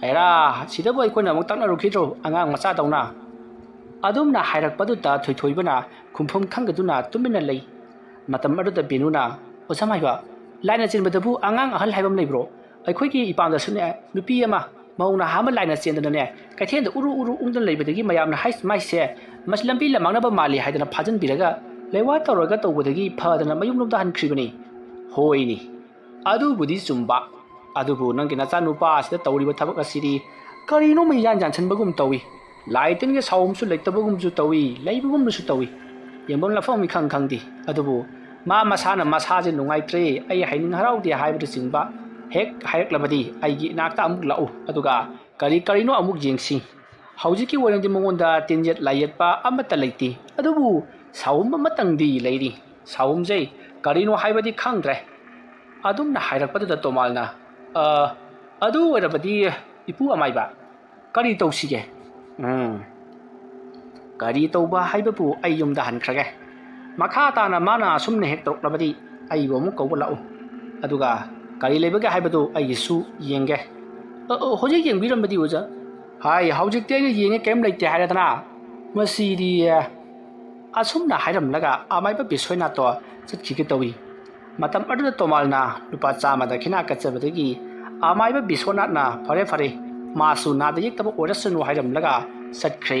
ꯍꯩꯔꯥ, ꯁꯤꯗꯕꯨ ꯑꯩꯈꯣꯏꯅ ꯑꯃꯨꯛ ꯇꯛꯅꯔꯨꯈꯤꯗ꯭ꯔꯣ ꯑꯉꯥꯡ ꯃꯆꯥꯗꯧꯅ?" ꯑꯗꯨꯝꯅ ꯍꯥꯏꯔꯛꯄꯗꯨꯗ ꯊꯣꯏꯊꯣꯏꯕꯅ ꯈꯨꯝꯐꯝ ꯈꯪꯗꯗꯨꯅ ꯇꯨꯃꯤꯟꯅ ꯂꯩ꯫ ꯃꯇꯝ ꯑꯗꯨꯗ ꯕꯦꯅꯨꯅ, "ꯑꯣꯖꯥ ꯃꯥꯏꯕ, ꯂꯥꯏꯅ ꯆꯦꯟꯕꯗꯕꯨ ꯑꯉꯥꯡ ꯑꯍꯜ ꯍꯥꯏꯕ ꯑꯃ ꯂꯩꯕ꯭ꯔꯣ? ꯑꯩꯈꯣꯏꯒꯤ ꯏꯄꯥꯝꯗꯁꯨꯅꯦ, ꯅꯨꯄꯤ ꯑꯃ ꯃꯧ ꯅꯍꯥ ꯑꯃ ꯂꯥꯏꯅ ꯆꯦꯟꯗꯅꯅꯦ, ꯀꯩꯊꯦꯜꯗ ꯎꯔꯨ ꯎꯔꯨ ꯎꯪꯗꯅ ꯂꯩꯕꯗꯒꯤ ꯃꯌꯥꯝꯅ ꯍꯥꯏ-, ꯃꯥꯏꯁꯦ, ꯃꯁꯤ ꯂꯝꯕꯤ ꯂꯝꯃꯥꯡꯅꯕ ꯃꯥꯜꯂꯤ ꯍꯥꯏꯗꯅ ꯐꯥꯖꯤꯟꯕꯤꯔꯒ ꯂꯩꯋꯥ ꯇꯧꯔꯒ ꯇꯧꯕꯗꯒꯤ ꯐꯗꯅ ꯃꯌꯨꯝꯂꯣꯝꯗ ꯍꯟꯈ꯭ꯔꯤꯕꯅꯤ꯫" "ꯍꯣꯏꯅꯤ, ꯑꯗꯨꯕꯨꯗꯤ ꯆꯨꯝꯕ꯫ ꯑꯗꯨꯕꯨ ꯅꯪꯒꯤ ꯅꯆꯥꯅꯨꯄꯥ ꯑꯁꯤꯗ ꯇꯧꯔꯤꯕ ꯊꯕꯛ ꯑꯁꯤꯗꯤ ꯀꯔꯤꯅꯣꯃ ꯏꯌꯥꯟ ꯌꯥꯟꯁꯤꯟꯕꯒꯨꯝ ꯇꯧꯏ꯫ ꯂꯥꯏ ꯇꯤꯟꯒꯤ ꯁꯥꯎꯝꯁꯨ ꯂꯩꯇꯕꯒꯨꯝꯁꯨ ꯇꯧꯏ, ꯂꯩꯕꯒꯨꯝꯅꯁꯨ ꯇꯧꯏ꯫ ꯌꯦꯡꯐꯝ ꯂꯥꯛꯐꯝ ꯏꯈꯪ ꯈꯪꯗꯦ꯫ ꯑꯗꯨꯕꯨ ꯃꯥ ꯃꯁꯥꯅ ꯃꯁꯥꯁꯦ ꯅꯨꯡꯉꯥꯏꯇ꯭ꯔꯦ, ꯑꯩ ꯍꯥꯏꯅꯤꯡ ꯍꯔꯥꯎꯗꯦ ꯍꯥꯏꯕꯅꯆꯤꯡꯕ ꯍꯦꯛ ꯍꯥꯏꯔꯛꯂꯕꯗꯤ ꯑꯩꯒꯤ ꯏꯅꯥꯛꯇ ꯑꯃꯨꯛ ꯂꯥꯛꯎ, ꯑꯗꯨꯒ ꯀꯔꯤ ꯀꯔꯤꯅꯣ ꯑꯃꯨꯛ ꯌꯦꯡꯁꯤ꯫ ꯍꯧꯖꯤꯛꯀꯤ ꯑꯣꯏꯅꯗꯤ ꯃꯉꯣꯟꯗ ꯇꯤꯟꯌꯦꯠ ꯂꯥꯏꯌꯦꯠꯄ ꯑꯃꯠꯇ ꯂꯩꯇꯦ, ꯑꯗꯨꯕꯨ ꯁꯥꯎꯝ ꯑꯃꯇꯪꯗꯤ ꯂꯩꯔꯤ꯫ ꯁꯥꯎꯝꯁꯦ ꯀꯔꯤꯅꯣ ꯍꯥꯏꯕꯗꯤ ꯈꯪꯗ꯭ꯔꯦ꯫" ꯑꯗꯨꯝꯅ ꯍꯥꯏꯔꯛꯄꯗꯨꯗ ꯇꯣꯃꯥꯜꯅ, "ꯑ, ꯑꯗꯨ ꯑꯣꯏꯔꯕꯗꯤ ꯏꯄꯨ ꯑꯃꯥꯏꯕ, ꯀꯔꯤ ꯇꯧꯁꯤꯒꯦ?" "ꯎꯝ, ꯀꯔꯤ ꯇꯧꯕ ꯍꯥꯏꯕꯕꯨ ꯑꯩ ꯌꯨꯝꯗ ꯍꯟꯈ꯭ꯔꯒꯦ꯫ ꯃꯈꯥ ꯇꯥꯅ ꯃꯥꯅ ꯑꯁꯨꯝꯅ ꯍꯦꯛ ꯇꯧꯔꯛꯂꯕꯗꯤ ꯑꯩꯕꯨ ꯑꯃꯨꯛ ꯀꯧꯕ ꯂꯥꯛꯎ꯫ ꯑꯗꯨꯒ ꯀꯔꯤ ꯂꯩꯕꯒꯦ ꯍꯥꯏꯕꯗꯨ ꯑꯩꯒꯤꯁꯨ ꯌꯦꯡꯒꯦ꯫" "ꯑ, ꯑ, ꯍꯧꯖꯤꯛ ꯌꯦꯡꯕꯤꯔꯝꯕꯗꯤ ꯑꯣꯖꯥ?" "ꯍꯥꯏ, ꯍꯧꯖꯤꯛꯇꯤ ꯑꯩꯅ ꯌꯦꯡꯉꯦ, ꯀꯔꯤꯝ ꯂꯩꯇꯦ ꯍꯥꯏꯔꯗꯅ꯫ ꯃꯁꯤꯗꯤ꯫" ꯑꯁꯨꯝꯅ ꯍꯥꯏꯔꯝꯂꯒ ꯑꯃꯥꯏꯕ ꯕꯤꯁ꯭ꯋꯥꯅꯥꯊꯇꯣ ꯆꯠꯈꯤꯒꯦ ꯇꯧꯏ꯫ ꯃꯇꯝ ꯑꯗꯨꯗ ꯇꯣꯃꯥꯜꯅ ꯂꯨꯄꯥ ꯆꯥꯝꯃ ꯗꯈꯤꯅꯥ ꯀꯠꯆꯕꯗꯒꯤ ꯑꯃꯥꯏꯕ ꯕꯤꯁ꯭ꯋꯥꯅꯥꯊꯅ, "ꯐꯔꯦ, ꯐꯔꯦ, ꯃꯥꯁꯨ ꯅꯥꯗ ꯌꯦꯛꯇꯕ ꯑꯣꯏꯔꯁꯅꯨ" ꯍꯥꯏꯔꯝꯂꯒ ꯆꯠꯈ꯭ꯔꯦ꯫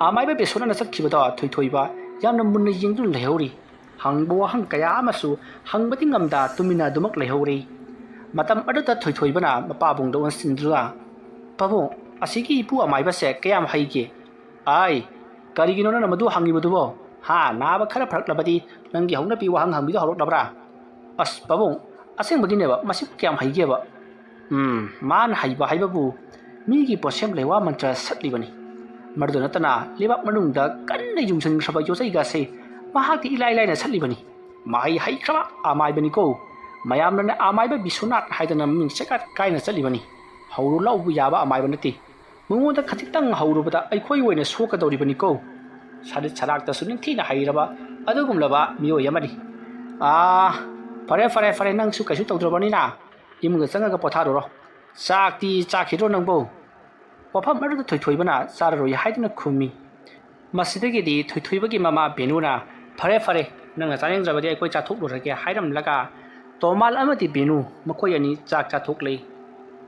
ꯑꯃꯥꯏꯕ ꯕꯤꯁ꯭ꯋꯥꯅꯥꯊꯅ ꯆꯠꯈꯤꯕꯗꯣ ꯊꯣꯏꯊꯣꯏꯕ ꯌꯥꯝꯅ ꯃꯨꯟꯅ ꯌꯦꯡꯗꯨꯅ ꯂꯩꯍꯧꯔꯤ꯫ ꯍꯪꯕ ꯋꯥꯍꯪ ꯀꯌꯥ ꯑꯃꯁꯨ ꯍꯪꯕꯗꯤ ꯉꯝꯗ ꯇꯨꯃꯤꯟꯅ ꯑꯗꯨꯃꯛ ꯂꯩꯍꯧꯔꯤ꯫ ꯃꯇꯝ ꯑꯗꯨꯗ ꯊꯣꯏꯊꯣꯏꯕꯅ ꯃꯄꯥꯕꯨꯡꯗ ꯑꯣꯟꯁꯤꯟꯗꯨꯅ, "ꯄꯥꯕꯨꯡ, ꯑꯁꯤꯒꯤ ꯏꯄꯨ ꯑꯃꯥꯏꯕꯁꯦ ꯀꯌꯥꯝ ꯍꯩꯒꯦ?" "ꯑꯥꯏ, ꯀꯔꯤꯒꯤꯅꯣ ꯅꯪꯅ ꯃꯗꯨ ꯍꯪꯉꯤꯕꯗꯨꯕꯣ? ꯍꯥ, ꯅꯥꯕ ꯈꯔ ꯐꯔꯛꯂꯕꯗꯤ ꯅꯪꯒꯤ ꯍꯧꯅꯕꯤ ꯋꯥꯍꯪ ꯍꯪꯕꯤꯗꯨ ꯍꯧꯔꯛꯂꯕ꯭ꯔꯥ?" "ꯑꯁ ꯄꯥꯕꯨꯡ, ꯑꯁꯦꯡꯕꯒꯤꯅꯦꯕ, ꯃꯁꯤꯕꯨ ꯀꯌꯥꯝ ꯍꯩꯒꯦꯕ?" "ꯎꯝ, ꯃꯥꯅ ꯍꯩꯕ ꯍꯥꯏꯕꯕꯨ ꯃꯤꯒꯤ ꯄꯣꯠꯁꯦꯝ ꯂꯩꯋꯥ ꯃꯟꯇ꯭ꯔ ꯁꯠꯂꯤꯕꯅꯤ꯫ ꯃꯗꯨꯗ ꯅꯠꯇꯅ ꯂꯩꯕꯥꯛ ꯃꯅꯨꯡꯗ ꯀꯟꯅ ꯌꯨꯡꯁꯤꯟꯈ꯭ꯔꯕ ꯌꯣꯠꯆꯩꯒꯁꯦ ꯃꯍꯥꯛꯇꯤ ꯏꯂꯥꯏ ꯂꯥꯏꯅ ꯁꯠꯂꯤꯕꯅꯤ꯫ ꯃꯍꯩ ꯍꯩꯈ꯭ꯔꯕ ꯑꯃꯥꯏꯕꯅꯤꯀꯣ꯫ ꯃꯌꯥꯝꯅꯅꯦ ꯑꯃꯥꯏꯕ ꯕꯤꯁ꯭ꯋꯅꯥꯊ ꯍꯥꯏꯗꯅ ꯃꯃꯤꯡ ꯆꯦꯀꯠ ꯀꯥꯏꯅ ꯆꯠꯂꯤꯕꯅꯤ꯫ ꯍꯧꯔꯨ ꯂꯥꯎꯕ ꯌꯥꯕ ꯑꯃꯥꯏꯕ ꯅꯠꯇꯦ꯫ ꯃꯉꯣꯟꯗ ꯈꯖꯤꯛꯇꯪ ꯍꯧꯔꯨꯕꯗ ꯑꯩꯈꯣꯏ ꯑꯣꯏꯅ ꯁꯣꯛꯀꯗꯧꯔꯤꯕꯅꯤꯀꯣ꯫ ꯁꯔꯤꯠ ꯁꯔꯥꯛꯇꯁꯨ ꯅꯤꯡꯊꯤꯅ ꯍꯩꯔꯕ ꯑꯗꯨꯒꯨꯝꯂꯕ ꯃꯤꯑꯣꯏ ꯑꯃꯅꯤ꯫ ꯑꯥ, ꯐꯔꯦ, ꯐꯔꯦ, ꯐꯔꯦ, ꯅꯪꯁꯨ ꯀꯩꯁꯨ ꯇꯧꯗ꯭ꯔꯕꯅꯤꯅ ꯏꯃꯨꯡꯗ ꯆꯪꯉꯒ ꯄꯣꯊꯥꯔꯨꯔꯣ꯫ ꯆꯥꯛꯇꯤ ꯆꯥꯈꯤꯗ꯭ꯔꯣ ꯅꯪꯕꯣ?" ꯋꯥꯐꯝ ꯑꯗꯨꯗ ꯊꯣꯏꯊꯣꯏꯕꯅ ꯆꯥꯔꯔꯣꯏ ꯍꯥꯏꯗꯨꯅ ꯈꯨꯝꯃꯤ꯫ ꯃꯁꯤꯗꯒꯤꯗꯤ ꯊꯣꯏꯊꯣꯏꯕꯒꯤ ꯃꯃꯥ ꯕꯦꯅꯨꯅ, "ꯐꯔꯦ, ꯐꯔꯦ, ꯅꯪꯅ ꯆꯥꯅꯤꯡꯗ꯭ꯔꯕꯗꯤ ꯑꯩꯈꯣꯏ ꯆꯥꯊꯣꯛꯂꯨꯔꯒꯦ" ꯍꯥꯏꯔꯝꯂꯒ ꯇꯣꯃꯥꯜ ꯑꯃꯗꯤ ꯕꯦꯅꯨ ꯃꯈꯣꯏ ꯑꯅꯤ ꯆꯥꯛ ꯆꯥꯊꯣꯛꯂꯦ꯫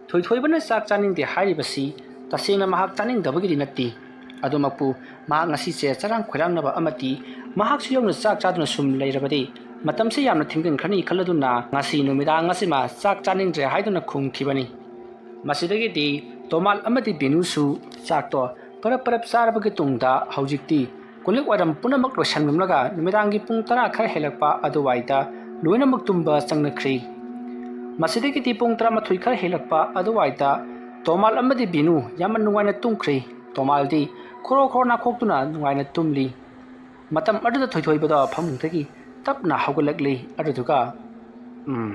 ꯊꯣꯏꯊꯣꯏꯕꯅ ꯆꯥꯛ ꯆꯥꯅꯤꯡꯗꯦ ꯍꯥꯏꯔꯤꯕꯁꯤ ꯇꯁꯦꯡꯅ ꯃꯍꯥꯛ ꯆꯥꯅꯤꯡꯗꯕꯒꯤꯗꯤ ꯅꯠꯇꯦ꯫ ꯑꯗꯨꯃꯛꯄꯨ ꯃꯍꯥꯛ ꯉꯁꯤꯁꯦ ꯆꯔꯥꯡ ꯈꯣꯏꯔꯥꯡꯅꯕ ꯑꯃꯗꯤ ꯃꯍꯥꯛꯁꯨ ꯌꯥꯎꯅ ꯆꯥꯛ ꯆꯥꯗꯨꯅ ꯁꯨꯝ ꯂꯩꯔꯕꯗꯤ ꯃꯇꯝꯁꯦ ꯌꯥꯝꯅ ꯊꯦꯡꯖꯤꯟꯈ꯭ꯔꯅꯤ ꯈꯜꯂꯗꯨꯅ ꯉꯁꯤ ꯅꯨꯃꯤꯗꯥꯡ ꯑꯁꯤꯃ ꯆꯥꯛ ꯆꯥꯅꯤꯡꯗ꯭ꯔꯦ ꯍꯥꯏꯗꯨꯅ ꯈꯨꯝꯈꯤꯕꯅꯤ꯫ ꯃꯁꯤꯗꯒꯤꯗꯤ ꯇꯣꯃꯥꯜ ꯑꯃꯗꯤ ꯕꯦꯅꯨꯁꯨ ꯆꯥꯛꯇꯣ ꯄꯔꯞ ꯄꯔꯞ ꯆꯥꯔꯕꯒꯤ ꯇꯨꯡꯗ ꯍꯧꯖꯤꯛꯇꯤ ꯀꯣꯜꯂꯤꯛ ꯋꯥꯏꯔꯝ ꯄꯨꯝꯅꯃꯛ ꯂꯣꯏꯁꯤꯟꯂꯝꯂꯒ ꯅꯨꯃꯤꯗꯥꯡꯒꯤ ꯄꯨꯡ ꯇꯔꯥ ꯈꯔ ꯍꯦꯜꯂꯛꯄ ꯑꯗꯨꯋꯥꯏꯗ ꯂꯣꯏꯅꯃꯛ ꯇꯨꯝꯕ ꯆꯪꯅꯈ꯭ꯔꯤ꯫ ꯃꯁꯤꯗꯒꯤꯗꯤ ꯄꯨꯡ ꯇꯔꯥꯃꯥꯊꯣꯏ ꯈꯔ ꯍꯦꯜꯂꯛꯄ ꯑꯗꯨꯋꯥꯏꯗ ꯇꯣꯃꯥꯜ ꯑꯃꯗꯤ ꯕꯦꯅꯨ ꯌꯥꯝꯅ ꯅꯨꯡꯉꯥꯏꯅ ꯇꯨꯝꯈ꯭ꯔꯤ꯫ ꯇꯣꯃꯥꯜꯗꯤ ꯈꯣꯔꯣ ꯈꯣꯔꯣ ꯅꯥꯈꯣꯛꯇꯨꯅ ꯅꯨꯡꯉꯥꯏꯅ ꯇꯨꯝꯂꯤ꯫ ꯃꯇꯝ ꯑꯗꯨꯗ ꯊꯣꯏꯊꯣꯏꯕꯗꯣ ꯐꯃꯨꯡꯗꯒꯤ ꯇꯞꯅ ꯍꯧꯒꯠꯂꯛꯂꯤ꯫ ꯑꯗꯨꯗꯨꯒ, "ꯎꯝ,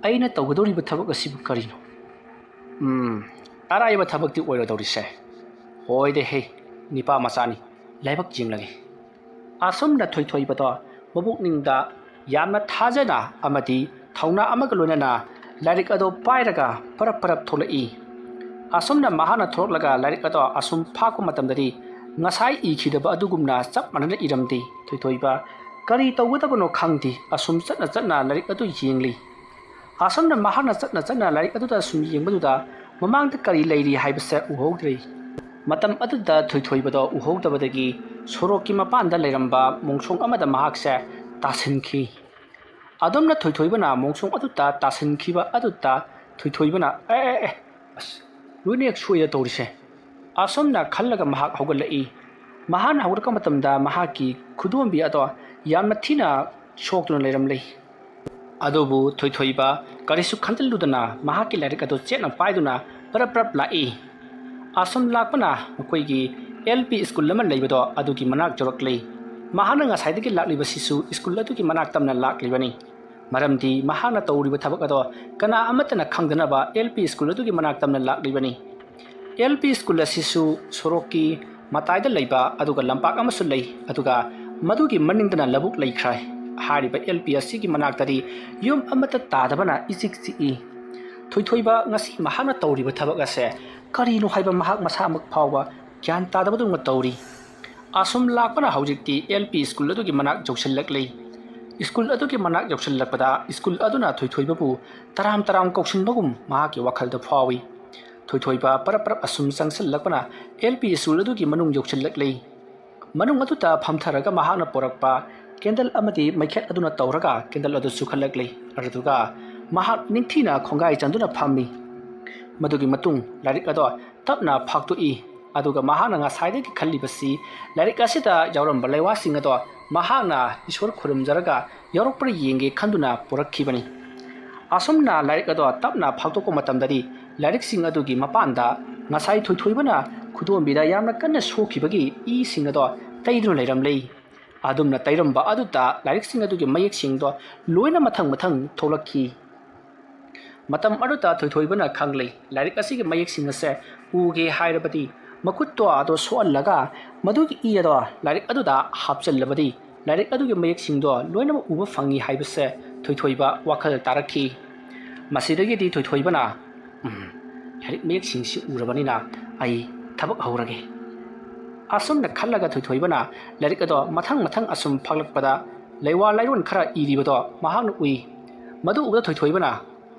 ꯑꯩꯅ ꯇꯧꯒꯗꯧꯔꯤꯕ ꯊꯕꯛ ꯑꯁꯤꯕꯨ ꯀꯔꯤꯅꯣ? ꯎꯝ, ꯑꯔꯥꯏꯕ ꯊꯕꯛꯇꯤ ꯑꯣꯏꯔꯣꯏꯗꯧꯔꯤꯁꯦ꯫ ꯍꯣꯏꯗꯦ ꯍꯦ, ꯅꯤꯄꯥ ꯃꯆꯥꯅꯤ, ꯂꯥꯏꯕꯛ ꯌꯦꯡꯂꯒꯦ"꯫ ꯑꯁꯨꯝꯅ ꯊꯣꯏꯊꯣꯏꯕꯗꯣ ꯃꯕꯨꯛꯅꯤꯡꯗ ꯌꯥꯝꯅ ꯊꯥꯖꯅ ꯑꯃꯗꯤ ꯊꯧꯅꯥ ꯑꯃꯒ ꯂꯣꯏꯅꯅ ꯂꯥꯏꯔꯤꯛ ꯑꯗꯨ ꯄꯥꯏꯔꯒ ꯄꯔꯞ ꯄꯔꯞ ꯊꯣꯛꯂꯛꯏ꯫ ꯑꯁꯨꯝꯅ ꯃꯍꯥꯛꯅ ꯊꯣꯛꯂꯛꯂꯒ ꯂꯥꯏꯔꯤꯛ ꯑꯗꯣ ꯑꯁꯨꯝ ꯐꯥꯛꯄ ꯃꯇꯝꯗꯗꯤ ꯉꯁꯥꯏ ꯏꯈꯤꯗꯕ ꯑꯗꯨꯒꯨꯝꯅ ꯆꯞ ꯃꯥꯟꯅꯅ ꯏꯔꯝꯗꯦ꯫ ꯊꯣꯏꯊꯣꯏꯕ ꯀꯔꯤ ꯇꯧꯒꯗꯕꯅꯣ ꯈꯪꯗꯦ꯫ ꯑꯁꯨꯝ ꯆꯠꯅ ꯆꯠꯅ ꯂꯥꯏꯔꯤꯛ ꯑꯗꯨ ꯌꯦꯡꯂꯤ꯫ ꯑꯁꯨꯝꯅ ꯃꯍꯥꯛꯅ ꯆꯠꯅ ꯆꯠꯅ ꯂꯥꯏꯔꯤꯛ ꯑꯗꯨꯗ ꯁꯨꯝ ꯌꯦꯡꯕꯗꯨꯗ ꯃꯃꯥꯡꯗ ꯀꯔꯤ ꯂꯩꯔꯤ ꯍꯥꯏꯕꯁꯦ ꯎꯍꯧꯗ꯭ꯔꯦ꯫ ꯃꯇꯝ ꯑꯗꯨꯗ ꯊꯣꯏꯊꯣꯏꯕꯗꯣ ꯎꯍꯧꯗꯕꯗꯒꯤ ꯁꯣꯔꯣꯛꯀꯤ ꯃꯄꯥꯟꯗ ꯂꯩꯔꯝꯕ ꯃꯣꯡꯁꯣꯡ ꯑꯃꯗ ꯃꯍꯥꯛꯁꯦ ꯇꯥꯁꯤꯟꯈꯤ꯫ ꯑꯗꯨꯝꯅ ꯊꯣꯏꯊꯣꯏꯕꯅ ꯃꯣꯡꯁꯣꯡ ꯑꯗꯨꯗ ꯇꯥꯁꯤꯟꯈꯤꯕ ꯑꯗꯨꯗ ꯊꯣꯏꯊꯣꯏꯕꯅ, "ꯑꯦ, ꯑꯦ, ꯑꯦ, ꯑꯁ, ꯂꯣꯏꯅ ꯍꯦꯛ ꯁꯣꯏꯗ ꯇꯧꯔꯤꯁꯦ"꯫ ꯑꯁꯨꯝꯅ ꯈꯜꯂꯒ ꯃꯍꯥꯛ ꯍꯧꯒꯠꯂꯛꯏ꯫ ꯃꯍꯥꯛꯅ ꯍꯧꯒꯠꯂꯛꯄ ꯃꯇꯝꯗ ꯃꯍꯥꯛꯀꯤ ꯈꯨꯗꯣꯝꯕꯤ ꯑꯗꯣ ꯌꯥꯝꯅ ꯊꯤꯅ ꯁꯣꯛꯇꯨꯅ ꯂꯩꯔꯝꯂꯦ꯫ ꯑꯗꯨꯕꯨ ꯊꯣꯏꯊꯣꯏꯕ ꯀꯔꯤꯁꯨ ꯈꯟꯖꯤꯜꯂꯨꯗꯅ ꯃꯍꯥꯛꯀꯤ ꯂꯥꯏꯔꯤꯛ ꯑꯗꯨ ꯆꯦꯠꯅ ꯄꯥꯏꯗꯨꯅ ꯄꯔꯞ ꯄꯔꯞ ꯂꯥꯛꯏ꯫ ꯑꯁꯨꯝ ꯂꯥꯛꯄꯅ ꯃꯈꯣꯏꯒꯤ ꯑꯦꯜ ꯄꯤ ꯁ꯭ꯀꯨꯜ ꯑꯃ ꯂꯩꯕꯗꯣ ꯑꯗꯨꯒꯤ ꯃꯅꯥꯛ ꯌꯧꯔꯛꯂꯤ꯫ ꯃꯍꯥꯛꯅ ꯉꯁꯥꯏꯗꯒꯤ ꯂꯥꯛꯂꯤꯕꯁꯤꯁꯨ ꯁ꯭ꯀꯨꯜ ꯑꯗꯨꯒꯤ ꯃꯅꯥꯛ ꯇꯝꯅ ꯂꯥꯛꯂꯤꯕꯅꯤ꯫ ꯃꯔꯝꯗꯤ ꯃꯍꯥꯛꯅ ꯇꯧꯔꯤꯕ ꯊꯕꯛ ꯑꯗꯣ ꯀꯅꯥ ꯑꯃꯠꯇꯅ ꯈꯪꯗꯅꯕ ꯑꯦꯜ ꯄꯤ ꯁ꯭ꯀꯨꯜ ꯑꯗꯨꯒꯤ ꯃꯅꯥꯛ ꯇꯝꯅ ꯂꯥꯛꯂꯤꯕꯅꯤ꯫ ꯑꯦꯜ ꯄꯤ ꯁ꯭ꯀꯨꯜ ꯑꯁꯤꯁꯨ ꯁꯣꯔꯣꯛꯀꯤ ꯃꯇꯥꯏꯗ ꯂꯩꯕ ꯑꯗꯨꯒ ꯂꯝꯄꯥꯛ ꯑꯃꯁꯨ ꯂꯩ, ꯑꯗꯨꯒ ꯃꯗꯨꯒꯤ ꯃꯅꯤꯡꯗꯅ ꯂꯧꯕꯨꯛ ꯂꯩꯈ꯭ꯔꯦ꯫ ꯍꯥꯏꯔꯤꯕ ꯑꯦꯜ ꯄꯤ ꯑꯁꯤꯒꯤ ꯃꯅꯥꯛꯇꯗꯤ ꯌꯨꯝ ꯑꯃꯠꯇ ꯇꯥꯗꯕꯅ ꯏꯆꯤꯛ ꯆꯤꯛꯏ꯫ ꯊꯣꯏꯊꯣꯏꯕ ꯉꯁꯤ ꯃꯍꯥꯛꯅ ꯇꯧꯔꯤꯕ ꯊꯕꯛ ꯑꯁꯦ ꯀꯔꯤꯅꯣ ꯍꯥꯏꯕ ꯃꯍꯥꯛ ꯃꯁꯥꯃꯛ ꯐꯥꯎꯕ ꯒ꯭ꯌꯥꯟ ꯇꯥꯗꯕꯗꯧꯅ ꯇꯧꯔꯤ꯫ ꯑꯁꯨꯝ ꯂꯥꯛꯄꯅ ꯍꯧꯖꯤꯛꯇꯤ ꯑꯦꯜ ꯄꯤ ꯁ꯭ꯀꯨꯜ ꯑꯗꯨꯒꯤ ꯃꯅꯥꯛ ꯌꯧꯁꯤꯜꯂꯛꯂꯤ꯫ ꯁ꯭ꯀꯨꯜ ꯑꯗꯨꯒꯤ ꯃꯅꯥꯛ ꯌꯧꯁꯤꯜꯂꯛꯄꯗ ꯁ꯭ꯀꯨꯜ ꯑꯗꯨꯅ ꯊꯣꯏꯊꯣꯏꯕꯕꯨ ꯇꯔꯥꯝ ꯇꯔꯥꯝ ꯀꯧꯁꯤꯟꯕꯒꯨꯝ ꯃꯍꯥꯛꯀꯤ ꯋꯥꯈꯜꯗ ꯐꯥꯎꯏ꯫ ꯊꯣꯏꯊꯣꯏꯕ ꯄꯔꯞ ꯄꯔꯞ ꯑꯁꯨꯝ ꯆꯪꯁꯤꯜꯂꯛꯄꯅ ꯑꯦꯜ ꯄꯤ ꯁ꯭ꯀꯨꯜ ꯑꯗꯨꯒꯤ ꯃꯅꯨꯡ ꯌꯧꯁꯤꯜꯂꯛꯂꯤ꯫ ꯃꯅꯨꯡ ꯑꯗꯨꯗ ꯐꯝꯊꯔꯒ ꯃꯍꯥꯛꯅ ꯄꯨꯔꯛꯄ ꯀꯦꯟꯗꯜ ꯑꯃꯗꯤ ꯃꯩꯈꯦꯠ ꯑꯗꯨꯅ ꯇꯧꯔꯒ ꯀꯦꯟꯗꯜ ꯑꯗꯨ ꯆꯨꯈꯠꯂꯛꯂꯤ꯫ ꯑꯗꯨꯗꯨꯒ ꯃꯍꯥꯛ ꯅꯤꯡꯊꯤꯅ ꯈꯣꯡꯒꯥꯏ ꯆꯟꯗꯨꯅ ꯐꯝꯃꯤ꯫ ꯃꯗꯨꯒꯤ ꯃꯇꯨꯡ ꯂꯥꯏꯔꯤꯛ ꯑꯗꯣ ꯇꯞꯅ ꯐꯥꯛꯇꯣꯛꯏ꯫ ꯑꯗꯨꯒ ꯃꯍꯥꯛꯅ ꯉꯁꯥꯏꯗꯒꯤ ꯈꯜꯂꯤꯕꯁꯤ, ꯂꯥꯏꯔꯤꯛ ꯑꯁꯤꯗ ꯌꯥꯎꯔꯝꯕ ꯂꯩꯋꯥꯁꯤꯡ ꯑꯗꯣ ꯃꯍꯥꯛꯅ ꯏꯁꯣꯔ ꯈꯨꯔꯨꯝꯖꯔꯒ ꯌꯥꯎꯔꯛꯄ꯭ꯔꯥ ꯌꯦꯡꯒꯦ ꯈꯟꯗꯨꯅ ꯄꯨꯔꯛꯈꯤꯕꯅꯤ꯫ ꯑꯁꯨꯝꯅ ꯂꯥꯏꯔꯤꯛ ꯑꯗꯣ ꯇꯞꯅ ꯐꯥꯛꯇꯣꯛꯄ ꯃꯇꯝꯗꯗꯤ ꯂꯥꯏꯔꯤꯛꯁꯤꯡ ꯑꯗꯨꯒꯤ ꯃꯄꯥꯟꯗ ꯉꯁꯥꯏ ꯊꯣꯏꯊꯣꯏꯕꯅ ꯈꯨꯗꯣꯝꯕꯤꯗ ꯌꯥꯝꯅ ꯀꯟꯅ ꯁꯣꯛꯈꯤꯕꯒꯤ ꯏꯁꯤꯡ ꯑꯗꯣ ꯇꯩꯗꯨꯅ ꯂꯩꯔꯝꯂꯦ꯫ ꯑꯗꯨꯝꯅ ꯇꯩꯔꯝꯕ ꯑꯗꯨꯗ ꯂꯥꯏꯔꯤꯛꯁꯤꯡ ꯑꯗꯨꯒꯤ ꯃꯌꯦꯛꯁꯤꯡꯗꯣ ꯂꯣꯏꯅ ꯃꯊꯪ ꯃꯊꯪ ꯊꯣꯛꯂꯛꯈꯤ꯫ ꯃꯇꯝ ꯑꯗꯨꯗ ꯊꯣꯏꯊꯣꯏꯕꯅ ꯈꯪꯂꯦ, ꯂꯥꯏꯔꯤꯛ ꯑꯁꯤꯒꯤ ꯃꯌꯦꯛꯁꯤꯡ ꯑꯁꯦ ꯎꯒꯦ ꯍꯥꯏꯔꯕꯗꯤ ꯃꯈꯨꯠꯇꯣ ꯑꯗꯣ ꯁꯣꯛꯍꯜꯂꯒ ꯃꯗꯨꯒꯤ ꯏ ꯑꯗꯣ ꯂꯥꯏꯔꯤꯛ ꯑꯗꯨꯗ ꯍꯥꯞꯆꯤꯜꯂꯕꯗꯤ ꯂꯥꯏꯔꯤꯛ ꯑꯗꯨꯒꯤ ꯃꯌꯦꯛꯁꯤꯡꯗꯣ ꯂꯣꯏꯅꯃꯛ ꯎꯕ ꯐꯪꯏ ꯍꯥꯏꯕꯁꯦ ꯊꯣꯏꯊꯣꯏꯕ ꯋꯥꯈꯜ ꯇꯥꯔꯛꯈꯤ꯫ ꯃꯁꯤꯗꯒꯤꯗꯤ ꯊꯣꯏꯊꯣꯏꯕꯅ, "ꯎꯝ, ꯂꯥꯏꯔꯤꯛ ꯃꯌꯦꯛꯁꯤꯡꯁꯤ ꯎꯔꯕꯅꯤꯅ ꯑꯩ ꯊꯕꯛ ꯍꯧꯔꯒꯦ"꯫ ꯑꯁꯨꯝꯅ ꯈꯜꯂꯒ ꯊꯣꯏꯊꯣꯏꯕꯅ ꯂꯥꯏꯔꯤꯛ ꯑꯗꯣ ꯃꯊꯪ ꯃꯊꯪ ꯑꯁꯨꯝ ꯐꯥꯛꯂꯛꯄꯗ ꯂꯩꯋꯥ ꯂꯥꯏꯔꯣꯟ ꯈꯔ ꯏꯔꯤꯕꯗꯣ ꯃꯍꯥꯛꯅ ꯎꯏ꯫ ꯃꯗꯨ ꯎꯕꯗ ꯊꯣꯏꯊꯣꯏꯕꯅ,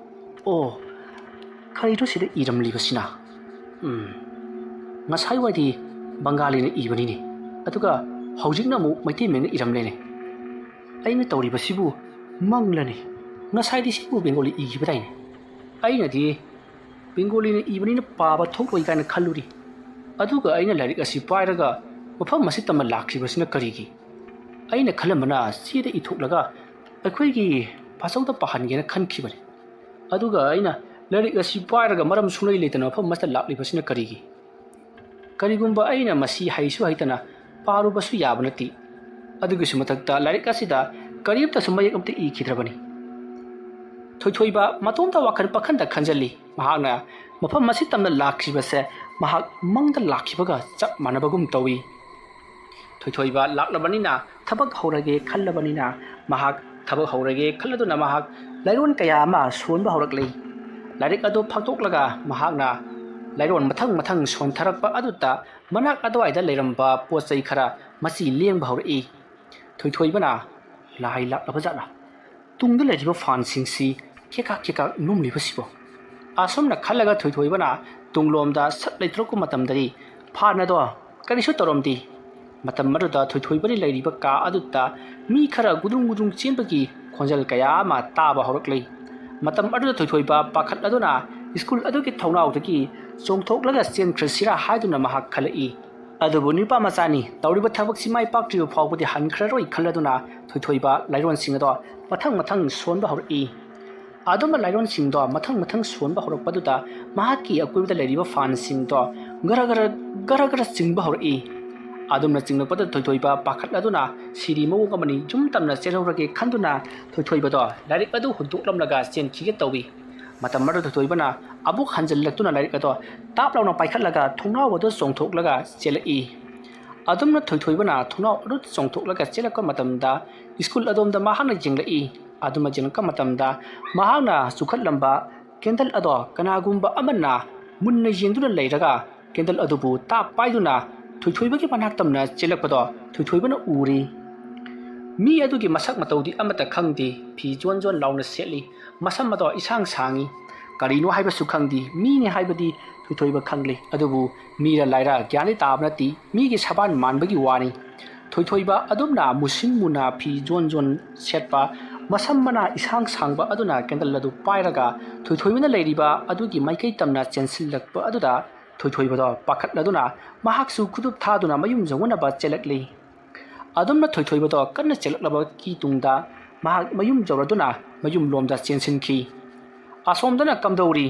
"ꯑꯣ, ꯀꯔꯤꯅꯣ ꯁꯤꯗ ꯏꯔꯝꯂꯤꯕꯁꯤꯅ? ꯎꯝ, ꯉꯁꯥꯏꯋꯥꯏꯗꯤ ꯕꯪꯒꯥꯂꯤꯅ ꯏꯕꯅꯤꯅꯦ꯫ ꯑꯗꯨꯒ ꯍꯧꯖꯤꯛꯅ ꯑꯃꯨꯛ ꯃꯩꯇꯩ ꯃꯌꯦꯛꯅ ꯏꯔꯝꯂꯦꯅꯦ꯫ ꯑꯩꯅ ꯇꯧꯔꯤꯕꯁꯤꯕꯨ ꯃꯪꯂꯅꯤ? ꯉꯁꯥꯏꯗꯤ ꯁꯤꯕꯨ ꯕꯦꯡꯒꯣꯂꯤ ꯏꯈꯤꯕꯗꯥꯏꯅꯦ? ꯑꯩꯅꯗꯤ ꯕꯦꯡꯒꯣꯂꯤꯅ ꯏꯕꯅꯤꯅ ꯄꯥꯕ ꯊꯣꯛꯂꯣꯏ ꯀꯥꯏꯅ ꯈꯜꯂꯨꯔꯤ꯫ ꯑꯗꯨꯒ ꯑꯩꯅ ꯂꯥꯏꯔꯤꯛ ꯑꯁꯤ ꯄꯥꯏꯔꯒ ꯃꯐꯝ ꯑꯁꯤ ꯇꯝꯅ ꯂꯥꯛꯈꯤꯕꯁꯤꯅ ꯀꯔꯤꯒꯤ? ꯑꯩꯅ ꯈꯜꯂꯝꯕꯅ ꯆꯦꯗ ꯏꯊꯣꯛꯂꯒ ꯑꯩꯈꯣꯏꯒꯤ ꯄꯥꯆꯧꯗ ꯄꯥꯍꯟꯒꯦꯅ ꯈꯟꯈꯤꯕꯅꯤ꯫ ꯑꯗꯨꯒ ꯑꯩꯅ ꯂꯥꯏꯔꯤꯛ ꯑꯁꯤ ꯄꯥꯏꯔꯒ ꯃꯔꯝ ꯁꯨꯡꯂꯩ ꯂꯩꯇꯅ ꯃꯐꯝ ꯑꯃꯁꯤꯗ ꯂꯥꯛꯂꯤꯕꯁꯤꯅ ꯀꯔꯤꯒꯤ? ꯀꯔꯤꯒꯨꯝꯕ ꯑꯩꯅ ꯃꯁꯤ ꯍꯩꯁꯨ ꯍꯩꯇꯅ ꯄꯥꯔꯨꯕꯁꯨ ꯌꯥꯕ ꯅꯠꯇꯦ꯫ ꯑꯗꯨꯒꯤꯁꯨ ꯃꯊꯛꯇ ꯂꯥꯏꯔꯤꯛ ꯑꯁꯤꯗ ꯀꯔꯤꯝꯇꯁꯨ ꯃꯌꯦꯛ ꯑꯝꯇ ꯏꯈꯤꯗ꯭ꯔꯕꯅꯤ꯫ ꯊꯣꯏꯊꯣꯏꯕ ꯃꯇꯣꯝꯇ ꯋꯥꯈꯜ ꯄꯥꯈꯟꯗ ꯈꯟꯖꯜꯂꯤ꯫ ꯃꯍꯥꯛꯅ ꯃꯐꯝ ꯑꯁꯤ ꯇꯝꯅ ꯂꯥꯛꯈꯤꯕꯁꯦ ꯃꯍꯥꯛ ꯃꯪꯗ ꯂꯥꯛꯈꯤꯕꯒ ꯆꯞ ꯃꯥꯟꯅꯕꯒꯨꯝ ꯇꯧꯏ꯫ ꯊꯣꯏꯊꯣꯏꯕ ꯂꯥꯛꯂꯕꯅꯤꯅ ꯊꯕꯛ ꯍꯧꯔꯒꯦ ꯈꯜꯂꯕꯅꯤꯅ ꯃꯍꯥꯛ ꯊꯕꯛ ꯍꯧꯔꯒꯦ ꯈꯜꯂꯗꯨꯅ ꯃꯍꯥꯛ ꯂꯥꯏꯔꯣꯟ ꯀꯌꯥ ꯑꯃ ꯁꯣꯟꯕ ꯍꯧꯔꯛꯂꯤ꯫ ꯂꯥꯏꯔꯤꯛ ꯑꯗꯨ ꯐꯥꯛꯇꯣꯛꯂꯒ ꯃꯍꯥꯛꯅ ꯂꯥꯏꯔꯣꯟ ꯃꯊꯪ ꯃꯊꯪ ꯁꯣꯟꯊꯔꯛꯄ ꯑꯗꯨꯗ ꯃꯅꯥꯛ ꯑꯗꯨꯋꯥꯏꯗ ꯂꯩꯔꯝꯕ ꯄꯣꯠ ꯆꯩ ꯈꯔ ꯃꯆꯤ ꯂꯦꯡꯕ ꯍꯧꯔꯛꯏ꯫ ꯊꯣꯏꯊꯣꯏꯕꯅ, "ꯂꯥꯏ ꯂꯥꯛꯂꯕ ꯖꯥꯠꯂꯥ? ꯇꯨꯡꯗ ꯂꯩꯔꯤꯕ ꯐꯥꯟꯁꯤꯡꯁꯤ ꯈꯦꯀꯥꯛ ꯈꯦꯀꯥꯛ ꯅꯣꯝꯂꯤꯕꯁꯤꯕꯣ?" ꯑꯁꯨꯝꯅ ꯈꯜꯂꯒ ꯊꯣꯏꯊꯣꯏꯕꯅ ꯇꯨꯡꯂꯣꯝꯗ ꯁꯠ ꯂꯩꯊꯣꯔꯛꯄ ꯃꯇꯝꯗꯗꯤ ꯐꯥꯟ ꯑꯗꯣ ꯀꯔꯤꯁꯨ ꯇꯧꯔꯝꯗꯦ꯫ ꯃꯇꯝ ꯑꯗꯨꯗ ꯊꯣꯏꯊꯣꯏꯕꯅ ꯂꯩꯔꯤꯕ ꯀꯥ ꯑꯗꯨꯗ ꯃꯤ ꯈꯔ ꯒꯨꯗ꯭ꯔꯨꯡ ꯒꯨꯗ꯭ꯔꯨꯡ ꯆꯦꯟꯕꯒꯤ ꯈꯣꯟꯖꯦꯜ ꯀꯌꯥ ꯑꯃ ꯇꯥꯕ ꯍꯧꯔꯛꯂꯤ꯫ ꯃꯇꯝ ꯑꯗꯨꯗ ꯊꯣꯏꯊꯣꯏꯕ ꯄꯥꯈꯠꯂꯗꯨꯅ ꯁ꯭ꯀꯨꯜ ꯑꯗꯨꯒꯤ ꯊꯣꯡꯅꯥꯎꯗꯒꯤ ꯆꯣꯡꯊꯣꯛꯂꯒ ꯆꯦꯟꯈ꯭ꯔꯁꯤꯔꯥ ꯍꯥꯏꯗꯨꯅ ꯃꯍꯥꯛ ꯈꯜꯂꯛꯏ꯫ ꯑꯗꯨꯕꯨ ꯅꯨꯄꯥ ꯃꯆꯥꯅꯤ, ꯇꯧꯔꯤꯕ ꯊꯕꯛꯁꯤ ꯃꯥꯏ ꯄꯥꯛꯇ꯭ꯔꯤꯕ ꯐꯥꯎꯕꯗꯤ ꯍꯟꯈ꯭ꯔꯔꯣꯏ ꯈꯜꯂꯗꯨꯅ ꯊꯣꯏꯊꯣꯏꯕ ꯂꯥꯏꯔꯣꯟꯁꯤꯡ ꯑꯗꯣ ꯃꯊꯪ ꯃꯊꯪ ꯁꯣꯟꯕ ꯍꯧꯔꯛꯏ꯫ ꯑꯗꯨꯝꯅ ꯂꯥꯏꯔꯣꯟꯁꯤꯡꯗꯣ ꯃꯊꯪ ꯃꯊꯪ ꯁꯣꯟꯕ ꯍꯧꯔꯛꯄꯗꯨꯗ ꯃꯍꯥꯛꯀꯤ ꯑꯀꯣꯏꯕꯗ ꯂꯩꯔꯤꯕ ꯐꯥꯟꯁꯤꯡꯗꯣ ꯒꯔ ꯒꯔ, ꯒꯔ ꯒꯔ ꯆꯤꯡꯕ ꯍꯧꯔꯛꯏ꯫ ꯑꯗꯨꯝꯅ ꯆꯤꯡꯂꯛꯄꯗ ꯊꯣꯏꯊꯣꯏꯕ ꯄꯥꯈꯠꯂꯗꯨꯅ ꯁꯤꯔꯤ ꯃꯑꯣꯡ ꯑꯃꯅꯤ, ꯌꯨꯝ ꯇꯝꯅ ꯆꯦꯜꯍꯧꯔꯒꯦ ꯈꯟꯗꯨꯅ ꯊꯣꯏꯊꯣꯏꯕꯗꯣ ꯂꯥꯏꯔꯤꯛ ꯑꯗꯨ ꯍꯨꯟꯗꯣꯛꯂꯝꯂꯒ ꯆꯦꯟꯈꯤꯒꯦ ꯇꯧꯏ꯫ ꯃꯇꯝ ꯑꯗꯨꯗ ꯊꯣꯏꯊꯣꯏꯕꯅ ꯑꯃꯨꯛ ꯍꯟꯖꯤꯜꯂꯛꯇꯨꯅ ꯂꯥꯏꯔꯤꯛ ꯑꯗꯣ ꯇꯥꯞ ꯂꯥꯎꯅ ꯄꯥꯏꯈꯠꯂꯒ ꯊꯣꯡꯅꯥꯎ ꯑꯗꯨ ꯆꯣꯡꯊꯣꯛꯂꯒ ꯆꯦꯜꯂꯛꯏ꯫ ꯑꯗꯨꯝꯅ ꯊꯣꯏꯊꯣꯏꯕꯅ ꯊꯣꯡꯅꯥꯎ ꯑꯗꯨ ꯆꯣꯡꯊꯣꯛꯂꯒ ꯆꯦꯜꯂꯛꯄ ꯃꯇꯝꯗ ꯁ꯭ꯀꯨꯜ ꯑꯗꯣꯝꯗ ꯃꯍꯥꯛꯅ ꯌꯦꯡꯂꯛꯏ꯫ ꯑꯗꯨꯝꯅ ꯌꯦꯡꯂꯛꯄ ꯃꯇꯝꯗ ꯃꯍꯥꯛꯅ ꯆꯨꯈꯠꯂꯝꯕ ꯀꯦꯟꯗꯜ ꯑꯗꯣ ꯀꯅꯥꯒꯨꯝꯕ ꯑꯃꯅ ꯃꯨꯟꯅ ꯌꯦꯡꯗꯨꯅ ꯂꯩꯔꯒ ꯀꯦꯟꯗꯜ ꯑꯗꯨꯕꯨ ꯇꯥꯞ ꯄꯥꯏꯗꯨꯅ ꯊꯣꯏꯊꯣꯏꯕꯒꯤ ꯃꯅꯥꯛ ꯇꯝꯅ ꯆꯦꯜꯂꯛꯄꯗꯣ ꯊꯣꯏꯊꯣꯏꯕꯅ ꯎꯔꯤ꯫ ꯃꯤ ꯑꯗꯨꯒꯤ ꯃꯁꯛ ꯃꯇꯧꯗꯤ ꯑꯃꯠꯇ ꯈꯪꯗꯦ꯫ ꯐꯤ ꯖꯣꯟ ꯖꯣꯟ ꯂꯥꯎꯅ ꯁꯦꯠꯂꯤ꯫ ꯃꯁꯝ ꯑꯗꯣ ꯏꯁꯥꯡ ꯁꯥꯡꯉꯤ꯫ ꯀꯔꯤꯅꯣ ꯍꯥꯏꯕꯁꯨ ꯈꯪꯗꯦ꯫ ꯃꯤꯅꯤ ꯍꯥꯏꯕꯗꯤ ꯊꯣꯏꯊꯣꯏꯕ ꯈꯪꯂꯤ꯫ ꯑꯗꯨꯕꯨ ꯃꯤꯔ ꯂꯥꯏꯔ ꯒ꯭ꯌꯥꯟꯗꯤ ꯇꯥꯕ ꯅꯠꯇꯦ, ꯃꯤꯒꯤ ꯁꯕꯥꯟ ꯃꯥꯟꯕꯒꯤ ꯋꯥꯅꯤ꯫ ꯊꯣꯏꯊꯣꯏꯕ ꯑꯗꯨꯝꯅ ꯃꯨꯁꯤꯟ ꯃꯨꯅ ꯐꯤ ꯖꯣꯟ ꯖꯣꯟ ꯁꯦꯠꯄ, ꯃꯁꯝ ꯃꯅꯥ ꯏꯁꯥꯡ ꯁꯥꯡꯕ ꯑꯗꯨꯅ ꯀꯦꯟꯗꯜ ꯑꯗꯨ ꯄꯥꯏꯔꯒ ꯊꯣꯏꯊꯣꯏꯕꯅ ꯂꯩꯔꯤꯕ ꯑꯗꯨꯒꯤ ꯃꯥꯏꯀꯩ ꯇꯝꯅ ꯆꯦꯟꯁꯤꯜꯂꯛꯄ ꯑꯗꯨꯗ ꯊꯣꯏꯊꯣꯏꯕꯗꯣ ꯄꯥꯈꯠꯂꯗꯨꯅ ꯃꯍꯥꯛꯁꯨ ꯈꯨꯗꯨꯞ ꯊꯥꯗꯨꯅ ꯃꯌꯨꯝ ꯌꯧꯅꯅꯕ ꯆꯦꯜꯂꯛꯂꯤ꯫ ꯑꯗꯨꯝꯅ ꯊꯣꯏꯊꯣꯏꯕꯗꯣ ꯀꯟꯅ ꯆꯦꯜꯂꯛꯂꯕꯒꯤ ꯇꯨꯡꯗ ꯃꯍꯥꯛ ꯃꯌꯨꯝ ꯌꯧꯔꯗꯨꯅ ꯃꯌꯨꯝ ꯂꯣꯝꯗ ꯆꯦꯟꯁꯤꯟꯈꯤ꯫ ꯑꯁꯣꯝꯗꯅ ꯀꯝꯗꯧꯔꯤ?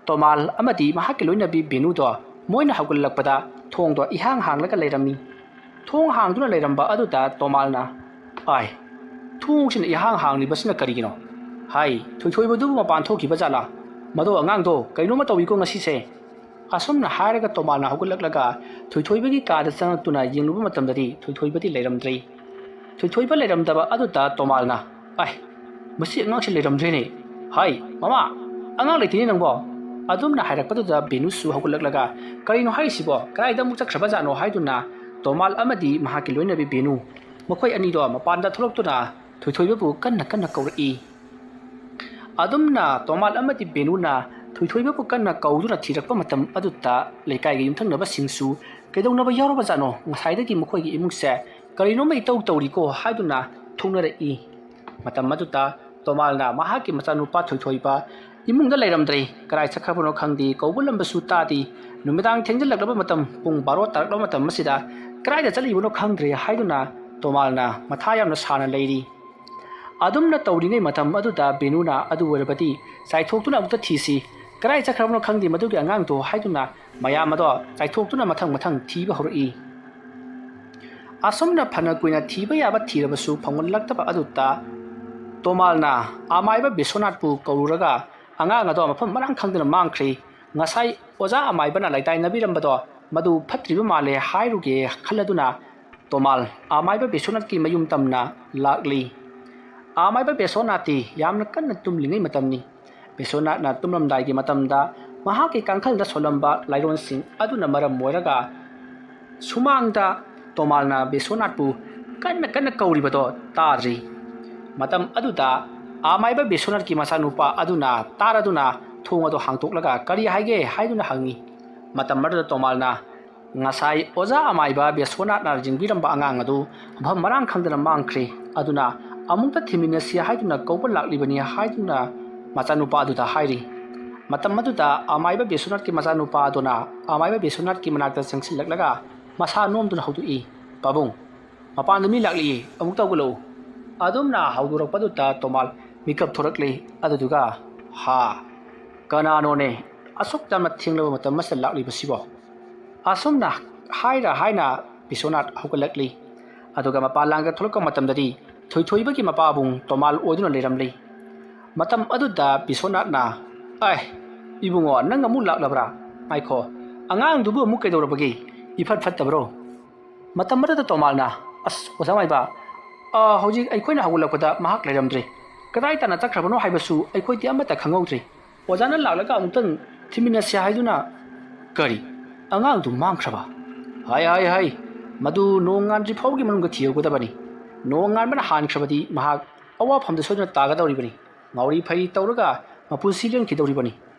ꯇꯣꯃꯥꯜ ꯑꯃꯗꯤ ꯃꯍꯥꯛꯀꯤ ꯂꯣꯏꯅꯕꯤ ꯕꯦꯅꯨꯗꯣ ꯃꯣꯏꯅ ꯍꯧꯒꯠꯂꯛꯄꯗ ꯊꯣꯡꯗꯣ ꯏꯍꯥꯡ ꯍꯥꯡꯂꯒ ꯂꯩꯔꯝꯃꯤ꯫ ꯊꯣꯡ ꯍꯥꯡꯗꯨꯅ ꯂꯩꯔꯝꯕ ꯑꯗꯨꯗ ꯇꯣꯃꯥꯜꯅ, "ꯑꯥꯏ, ꯊꯣꯡꯁꯤꯅ ꯏꯍꯥꯡ ꯍꯥꯡꯂꯤꯕꯁꯤꯅ ꯀꯔꯤꯒꯤꯅꯣ? ꯍꯥꯏ, ꯊꯣꯏꯊꯣꯏꯕꯗꯨꯕꯨ ꯃꯄꯥꯟ ꯊꯣꯛꯈꯤꯕ ꯖꯥꯠꯂꯥ? ꯃꯗꯣ ꯑꯉꯥꯡꯗꯣ ꯀꯩꯅꯣꯝꯃ ꯇꯧꯏꯀꯣ ꯉꯁꯤꯁꯦ?" ꯑꯁꯨꯝꯅ ꯍꯥꯏꯔꯒ ꯇꯣꯃꯥꯜꯅ ꯍꯧꯒꯠꯂꯛꯂꯒ ꯊꯣꯏꯊꯣꯏꯕꯒꯤ ꯀꯥꯗ ꯆꯪꯉꯛꯇꯨꯅ ꯌꯦꯡꯂꯨꯕ ꯃꯇꯝꯗꯗꯤ ꯊꯣꯏꯊꯣꯏꯕꯗꯤ ꯂꯩꯔꯝꯗ꯭ꯔꯦ꯫ ꯊꯣꯏꯊꯣꯏꯕ ꯂꯩꯔꯝꯗꯕ ꯑꯗꯨꯗ ꯇꯣꯃꯥꯜꯅ, "ꯑꯥꯏ, ꯃꯁꯤ ꯑꯉꯥꯡꯁꯤ ꯂꯩꯔꯝꯗ꯭ꯔꯦꯅꯦ꯫ ꯍꯥꯏ, ꯃꯃꯥ, ꯑꯉꯥꯡ ꯂꯩꯇꯦꯅꯦ ꯅꯪꯕꯣ?" ꯑꯗꯨꯝꯅ ꯍꯥꯏꯔꯛꯄꯗꯨꯗ ꯕꯦꯅꯨꯁꯨ ꯍꯧꯒꯠꯂꯛꯂꯒ, "ꯀꯔꯤꯅꯣ ꯍꯥꯏꯔꯤꯁꯤꯕꯣ? ꯀꯗꯥꯏꯗ ꯑꯃꯨꯛ ꯆꯠꯈ꯭ꯔꯕꯖꯥꯠꯅꯣ?" ꯍꯥꯏꯗꯨꯅ ꯇꯣꯃꯥꯜ ꯑꯃꯗꯤ ꯃꯍꯥꯛꯀꯤ ꯂꯣꯏꯅꯕꯤ ꯕꯦꯅꯨ, ꯃꯈꯣꯏ ꯑꯅꯤꯗꯣ ꯃꯄꯥꯟꯗ ꯊꯣꯛꯂꯛꯇꯨꯅ ꯊꯣꯏꯊꯣꯏꯕꯕꯨ ꯀꯟꯅ ꯀꯟꯅ ꯀꯧꯔꯛꯏ꯫ ꯑꯗꯨꯝꯅ ꯇꯣꯃꯥꯜ ꯑꯃꯗꯤ ꯕꯦꯅꯨꯅ ꯊꯣꯏꯊꯣꯏꯕꯕꯨ ꯀꯟꯅ ꯀꯧꯗꯨꯅ ꯊꯤꯔꯛꯄ ꯃꯇꯝ ꯑꯗꯨꯗ ꯂꯩꯀꯥꯏꯒꯤ ꯌꯨꯝꯊꯪꯅꯕꯁꯤꯡꯁꯨ ꯀꯩꯗꯧꯅꯕ ꯌꯥꯎꯔꯕꯖꯥꯠꯅꯣ? ꯉꯁꯥꯏꯗꯒꯤ ꯃꯈꯣꯏꯒꯤ ꯏꯃꯨꯡꯁꯦ ꯀꯔꯤꯅꯣꯝꯃ ꯏꯇꯧ ꯇꯧꯔꯤꯀꯣ ꯍꯥꯏꯗꯨꯅ ꯊꯣꯛꯅꯔꯛꯏ꯫ ꯃꯇꯝ ꯑꯗꯨꯗ ꯇꯣꯃꯥꯜꯅ ꯃꯍꯥꯛꯀꯤ ꯃꯆꯥꯅꯨꯄꯥ ꯊꯣꯏꯊꯣꯏꯕ ꯏꯃꯨꯡꯗ ꯂꯩꯔꯝꯗ꯭ꯔꯦ, ꯀꯗꯥꯏ ꯆꯠꯈ꯭ꯔꯕꯅꯣ ꯈꯪꯗꯦ, ꯀꯧꯕꯂꯝꯕꯁꯨ ꯇꯥꯗꯦ, ꯅꯨꯃꯤꯗꯥꯡ ꯊꯦꯡꯖꯤꯜꯂꯛꯂꯕ ꯃꯇꯝ, ꯄꯨꯡ ꯕꯥꯔꯣ ꯇꯥꯔꯛꯂꯕ ꯃꯇꯝ ꯑꯁꯤꯗ ꯀꯗꯥꯏꯗ ꯆꯠꯂꯤꯕꯅꯣ ꯈꯪꯗ꯭ꯔꯦ ꯍꯥꯏꯗꯨꯅ ꯇꯣꯃꯥꯜꯅ ꯃꯊꯥ ꯌꯥꯝꯅ ꯁꯥꯅ ꯂꯩꯔꯤ꯫ ꯑꯗꯨꯝꯅ ꯇꯧꯔꯤꯉꯩ ꯃꯇꯝ ꯑꯗꯨꯗ ꯕꯦꯅꯨꯅ ꯑꯗꯨ ꯑꯣꯏꯔꯕꯗꯤ ꯆꯥꯏꯊꯣꯛꯇꯨꯅ ꯑꯃꯨꯛꯇ ꯊꯤꯁꯤ, ꯀꯗꯥꯏ ꯆꯠꯈ꯭ꯔꯕꯅꯣ ꯈꯪꯗꯦ ꯃꯗꯨꯒꯤ ꯑꯉꯥꯡꯗꯣ ꯍꯥꯏꯗꯨꯅ ꯃꯌꯥꯝ ꯑꯗꯣ ꯆꯥꯏꯊꯣꯛꯇꯨꯅ ꯃꯊꯪ ꯃꯊꯪ ꯊꯤꯕ ꯍꯧꯔꯛꯏ꯫ ꯑꯁꯨꯝꯅ ꯐꯅ ꯀꯨꯏꯅ ꯊꯤꯕ ꯌꯥꯕ ꯊꯤꯔꯕꯁꯨ ꯐꯪꯍꯜꯂꯛꯇꯕ ꯑꯗꯨꯗ ꯇꯣꯃꯥꯜꯅ ꯑꯃꯥꯏꯕ ꯕꯤꯁ꯭ꯋꯥꯅꯥꯊꯄꯨ ꯀꯧꯔꯨꯔꯒ ꯑꯉꯥꯡ ꯑꯗꯣ ꯃꯐꯝ ꯃꯔꯥꯡ ꯈꯪꯗꯅ ꯃꯥꯡꯈ꯭ꯔꯦ꯫ ꯉꯁꯥꯏ ꯑꯣꯖꯥ ꯑꯃꯥꯏꯕꯅ ꯂꯩꯇꯥꯏꯅꯕꯤꯔꯝꯕꯗꯣ ꯃꯗꯨ ꯐꯠꯇ꯭ꯔꯤꯕ ꯃꯥꯜꯂꯦ ꯍꯥꯏꯔꯨꯒꯦ ꯈꯜꯂꯗꯨꯅ ꯇꯣꯃꯥꯜ ꯑꯃꯥꯏꯕ ꯕꯤꯁ꯭ꯋꯥꯅꯥꯊꯀꯤ ꯃꯌꯨꯝ ꯇꯝꯅ ꯂꯥꯛꯂꯤ꯫ ꯑꯃꯥꯏꯕ ꯕꯤꯁ꯭ꯋꯥꯅꯥꯊꯇꯤ ꯌꯥꯝꯅ ꯀꯟꯅ ꯇꯨꯝꯂꯤꯉꯩ ꯃꯇꯝꯅꯤ꯫ ꯕꯤꯁ꯭ꯋꯥꯅꯥꯊꯅ ꯇꯨꯝꯂꯝꯗꯥꯏꯒꯤ ꯃꯇꯝꯗ ꯃꯍꯥꯛꯀꯤ ꯀꯥꯡꯈꯜꯗ ꯁꯣꯜꯂꯝꯕ ꯂꯥꯏꯔꯣꯟꯁꯤꯡ ꯑꯗꯨꯅ ꯃꯔꯝ ꯑꯣꯏꯔꯒ ꯁꯨꯃꯥꯡꯗ ꯇꯣꯃꯥꯜꯅ ꯕꯤꯁ꯭ꯋꯥꯅꯥꯊꯄꯨ ꯀꯟꯅ ꯀꯟꯅ ꯀꯧꯔꯤꯕꯗꯣ ꯇꯥꯗ꯭ꯔꯤ꯫ ꯃꯇꯝ ꯑꯗꯨꯗ ꯑꯃꯥꯏꯕ ꯕꯤꯁ꯭ꯋꯥꯅꯥꯊꯀꯤ ꯃꯆꯥꯅꯨꯄꯥ ꯑꯗꯨꯅ ꯇꯥꯔꯗꯨꯅ ꯊꯣꯡ ꯑꯗꯨ ꯍꯥꯡꯇꯣꯛꯂꯒ "ꯀꯔꯤ ꯍꯥꯏꯒꯦ?" ꯍꯥꯏꯗꯨꯅ ꯍꯪꯉꯤ꯫ ꯃꯇꯝ ꯑꯗꯨꯗ ꯇꯣꯃꯥꯜꯅ "ꯉꯁꯥꯏ ꯑꯣꯖꯥ ꯑꯃꯥꯏꯕ ꯕꯤꯁ꯭ꯋꯥꯅꯥꯊꯅ ꯌꯦꯡꯕꯤꯔꯝꯕ ꯑꯉꯥꯡ ꯑꯗꯨ ꯃꯐꯝ ꯃꯔꯥꯡ ꯈꯪꯗꯅ ꯃꯥꯡꯈ꯭ꯔꯦ, ꯑꯗꯨꯅ ꯑꯃꯨꯛꯇ ꯊꯤꯃꯤꯟꯅꯁꯤ ꯍꯥꯏꯗꯨꯅ ꯀꯧꯕ ꯂꯥꯛꯂꯤꯕꯅꯤ" ꯍꯥꯏꯗꯨꯅ ꯃꯆꯥꯅꯨꯄꯥ ꯑꯗꯨꯗ ꯍꯥꯏꯔꯤ꯫ ꯃꯇꯝ ꯑꯗꯨꯗ ꯑꯃꯥꯏꯕ ꯕꯤꯁ꯭ꯋꯥꯅꯥꯊꯀꯤ ꯃꯆꯥꯅꯨꯄꯥ ꯑꯗꯨꯅ ꯑꯃꯥꯏꯕ ꯕꯤꯁ꯭ꯋꯥꯅꯥꯊꯀꯤ ꯃꯅꯥꯛꯇ ꯆꯪꯁꯤꯜꯂꯛꯂꯒ ꯃꯁꯥ ꯅꯣꯝꯗꯨꯅ ꯍꯧꯗꯣꯛꯏ, "ꯄꯥꯕꯨꯡ, ꯃꯄꯥꯟꯗ ꯃꯤ ꯂꯥꯛꯂꯤꯌꯦ, ꯑꯃꯨꯛꯇ ꯍꯧꯒꯠꯂꯛꯎ"꯫ ꯑꯗꯨꯝꯅ ꯍꯧꯗꯣꯔꯛꯄꯗꯨꯗ ꯇꯣꯃꯥꯜ ꯃꯤꯀꯞ ꯊꯣꯔꯛꯂꯤ꯫ ꯑꯗꯨꯗꯨꯒ, "ꯍꯥ, ꯀꯅꯥꯅꯣꯅꯦ ꯑꯁꯨꯛ ꯌꯥꯝꯅ ꯊꯦꯡꯂꯕ ꯃꯇꯝ ꯑꯁꯤꯗ ꯂꯥꯛꯂꯤꯕꯁꯤꯕꯣ?" ꯑꯁꯨꯝꯅ ꯍꯥꯏꯔ ꯍꯥꯏꯅ ꯕꯤꯁ꯭ꯋꯥꯅꯥꯊ ꯍꯧꯒꯠꯂꯛꯂꯤ꯫ ꯑꯗꯨꯒ ꯃꯄꯥꯟ ꯂꯥꯡꯗ ꯊꯣꯛꯂꯛꯄ ꯃꯇꯝꯗꯗꯤ ꯊꯣꯏꯊꯣꯏꯕꯒꯤ ꯃꯄꯥꯕꯨꯡ ꯇꯣꯃꯥꯜ ꯑꯣꯏꯗꯨꯅ ꯂꯩꯔꯝꯂꯤ꯫ ꯃꯇꯝ ꯑꯗꯨꯗ ꯕꯤꯁ꯭ꯋꯥꯅꯥꯊꯅ, "ꯑꯥꯏ, ꯏꯕꯨꯡꯉꯣ, ꯅꯪ ꯑꯃꯨꯛ ꯂꯥꯛꯂꯕ꯭ꯔꯥ? ꯉꯥꯏꯈꯣ, ꯑꯉꯥꯡꯗꯨꯕꯨ ꯑꯃꯨꯛ ꯀꯩꯗꯧꯔꯕꯒꯦ? ꯏꯐꯠ ꯐꯠꯇꯕ꯭ꯔꯣ?" ꯃꯇꯝ ꯑꯗꯨꯗ ꯇꯣꯃꯥꯜꯅ, "ꯑꯁ, ꯑꯣꯖꯥ ꯃꯥꯏꯕ, ꯑ, ꯍꯧꯖꯤꯛ ꯑꯩꯈꯣꯏꯅ ꯍꯧꯒꯠꯂꯛꯄꯗ ꯃꯍꯥꯛ ꯂꯩꯔꯝꯗ꯭ꯔꯦ꯫ ꯀꯗꯥꯏ ꯇꯥꯟꯅ ꯆꯠꯈ꯭ꯔꯕꯅꯣ ꯍꯥꯏꯕꯁꯨ ꯑꯩꯈꯣꯏꯗꯤ ꯑꯃꯠꯇ ꯈꯪꯍꯧꯗ꯭ꯔꯦ꯫ ꯑꯣꯖꯥꯅ ꯂꯥꯛꯂꯒ ꯑꯃꯨꯛꯇꯪ ꯊꯤꯃꯤꯟꯅꯁꯦ ꯍꯥꯏꯗꯨꯅ"꯫ "ꯀꯔꯤ? ꯑꯉꯥꯡꯗꯨ ꯃꯥꯡꯈ꯭ꯔꯕ? ꯍꯥꯏ, ꯍꯥꯏ, ꯍꯥꯏ, ꯃꯗꯨ ꯅꯣꯡ ꯉꯥꯟꯗ꯭ꯔꯤ ꯐꯥꯎꯕꯒꯤ ꯃꯅꯨꯡꯗ ꯊꯤꯍꯧꯒꯗꯕꯅꯤ꯫ ꯅꯣꯡ ꯉꯥꯟꯕꯅ ꯍꯥꯟꯈ꯭ꯔꯕꯗꯤ ꯃꯍꯥꯛ ꯑꯋꯥꯐꯝꯗ ꯁꯣꯏꯗꯅ ꯇꯥꯒꯗꯧꯔꯤꯕꯅꯤ꯫ ꯉꯥꯎꯔꯤ ꯐꯩꯔꯤ ꯇꯧꯔꯒ ꯃꯄꯨꯟꯁꯤ ꯂꯦꯟꯈꯤꯗꯧꯔꯤꯕꯅꯤ꯫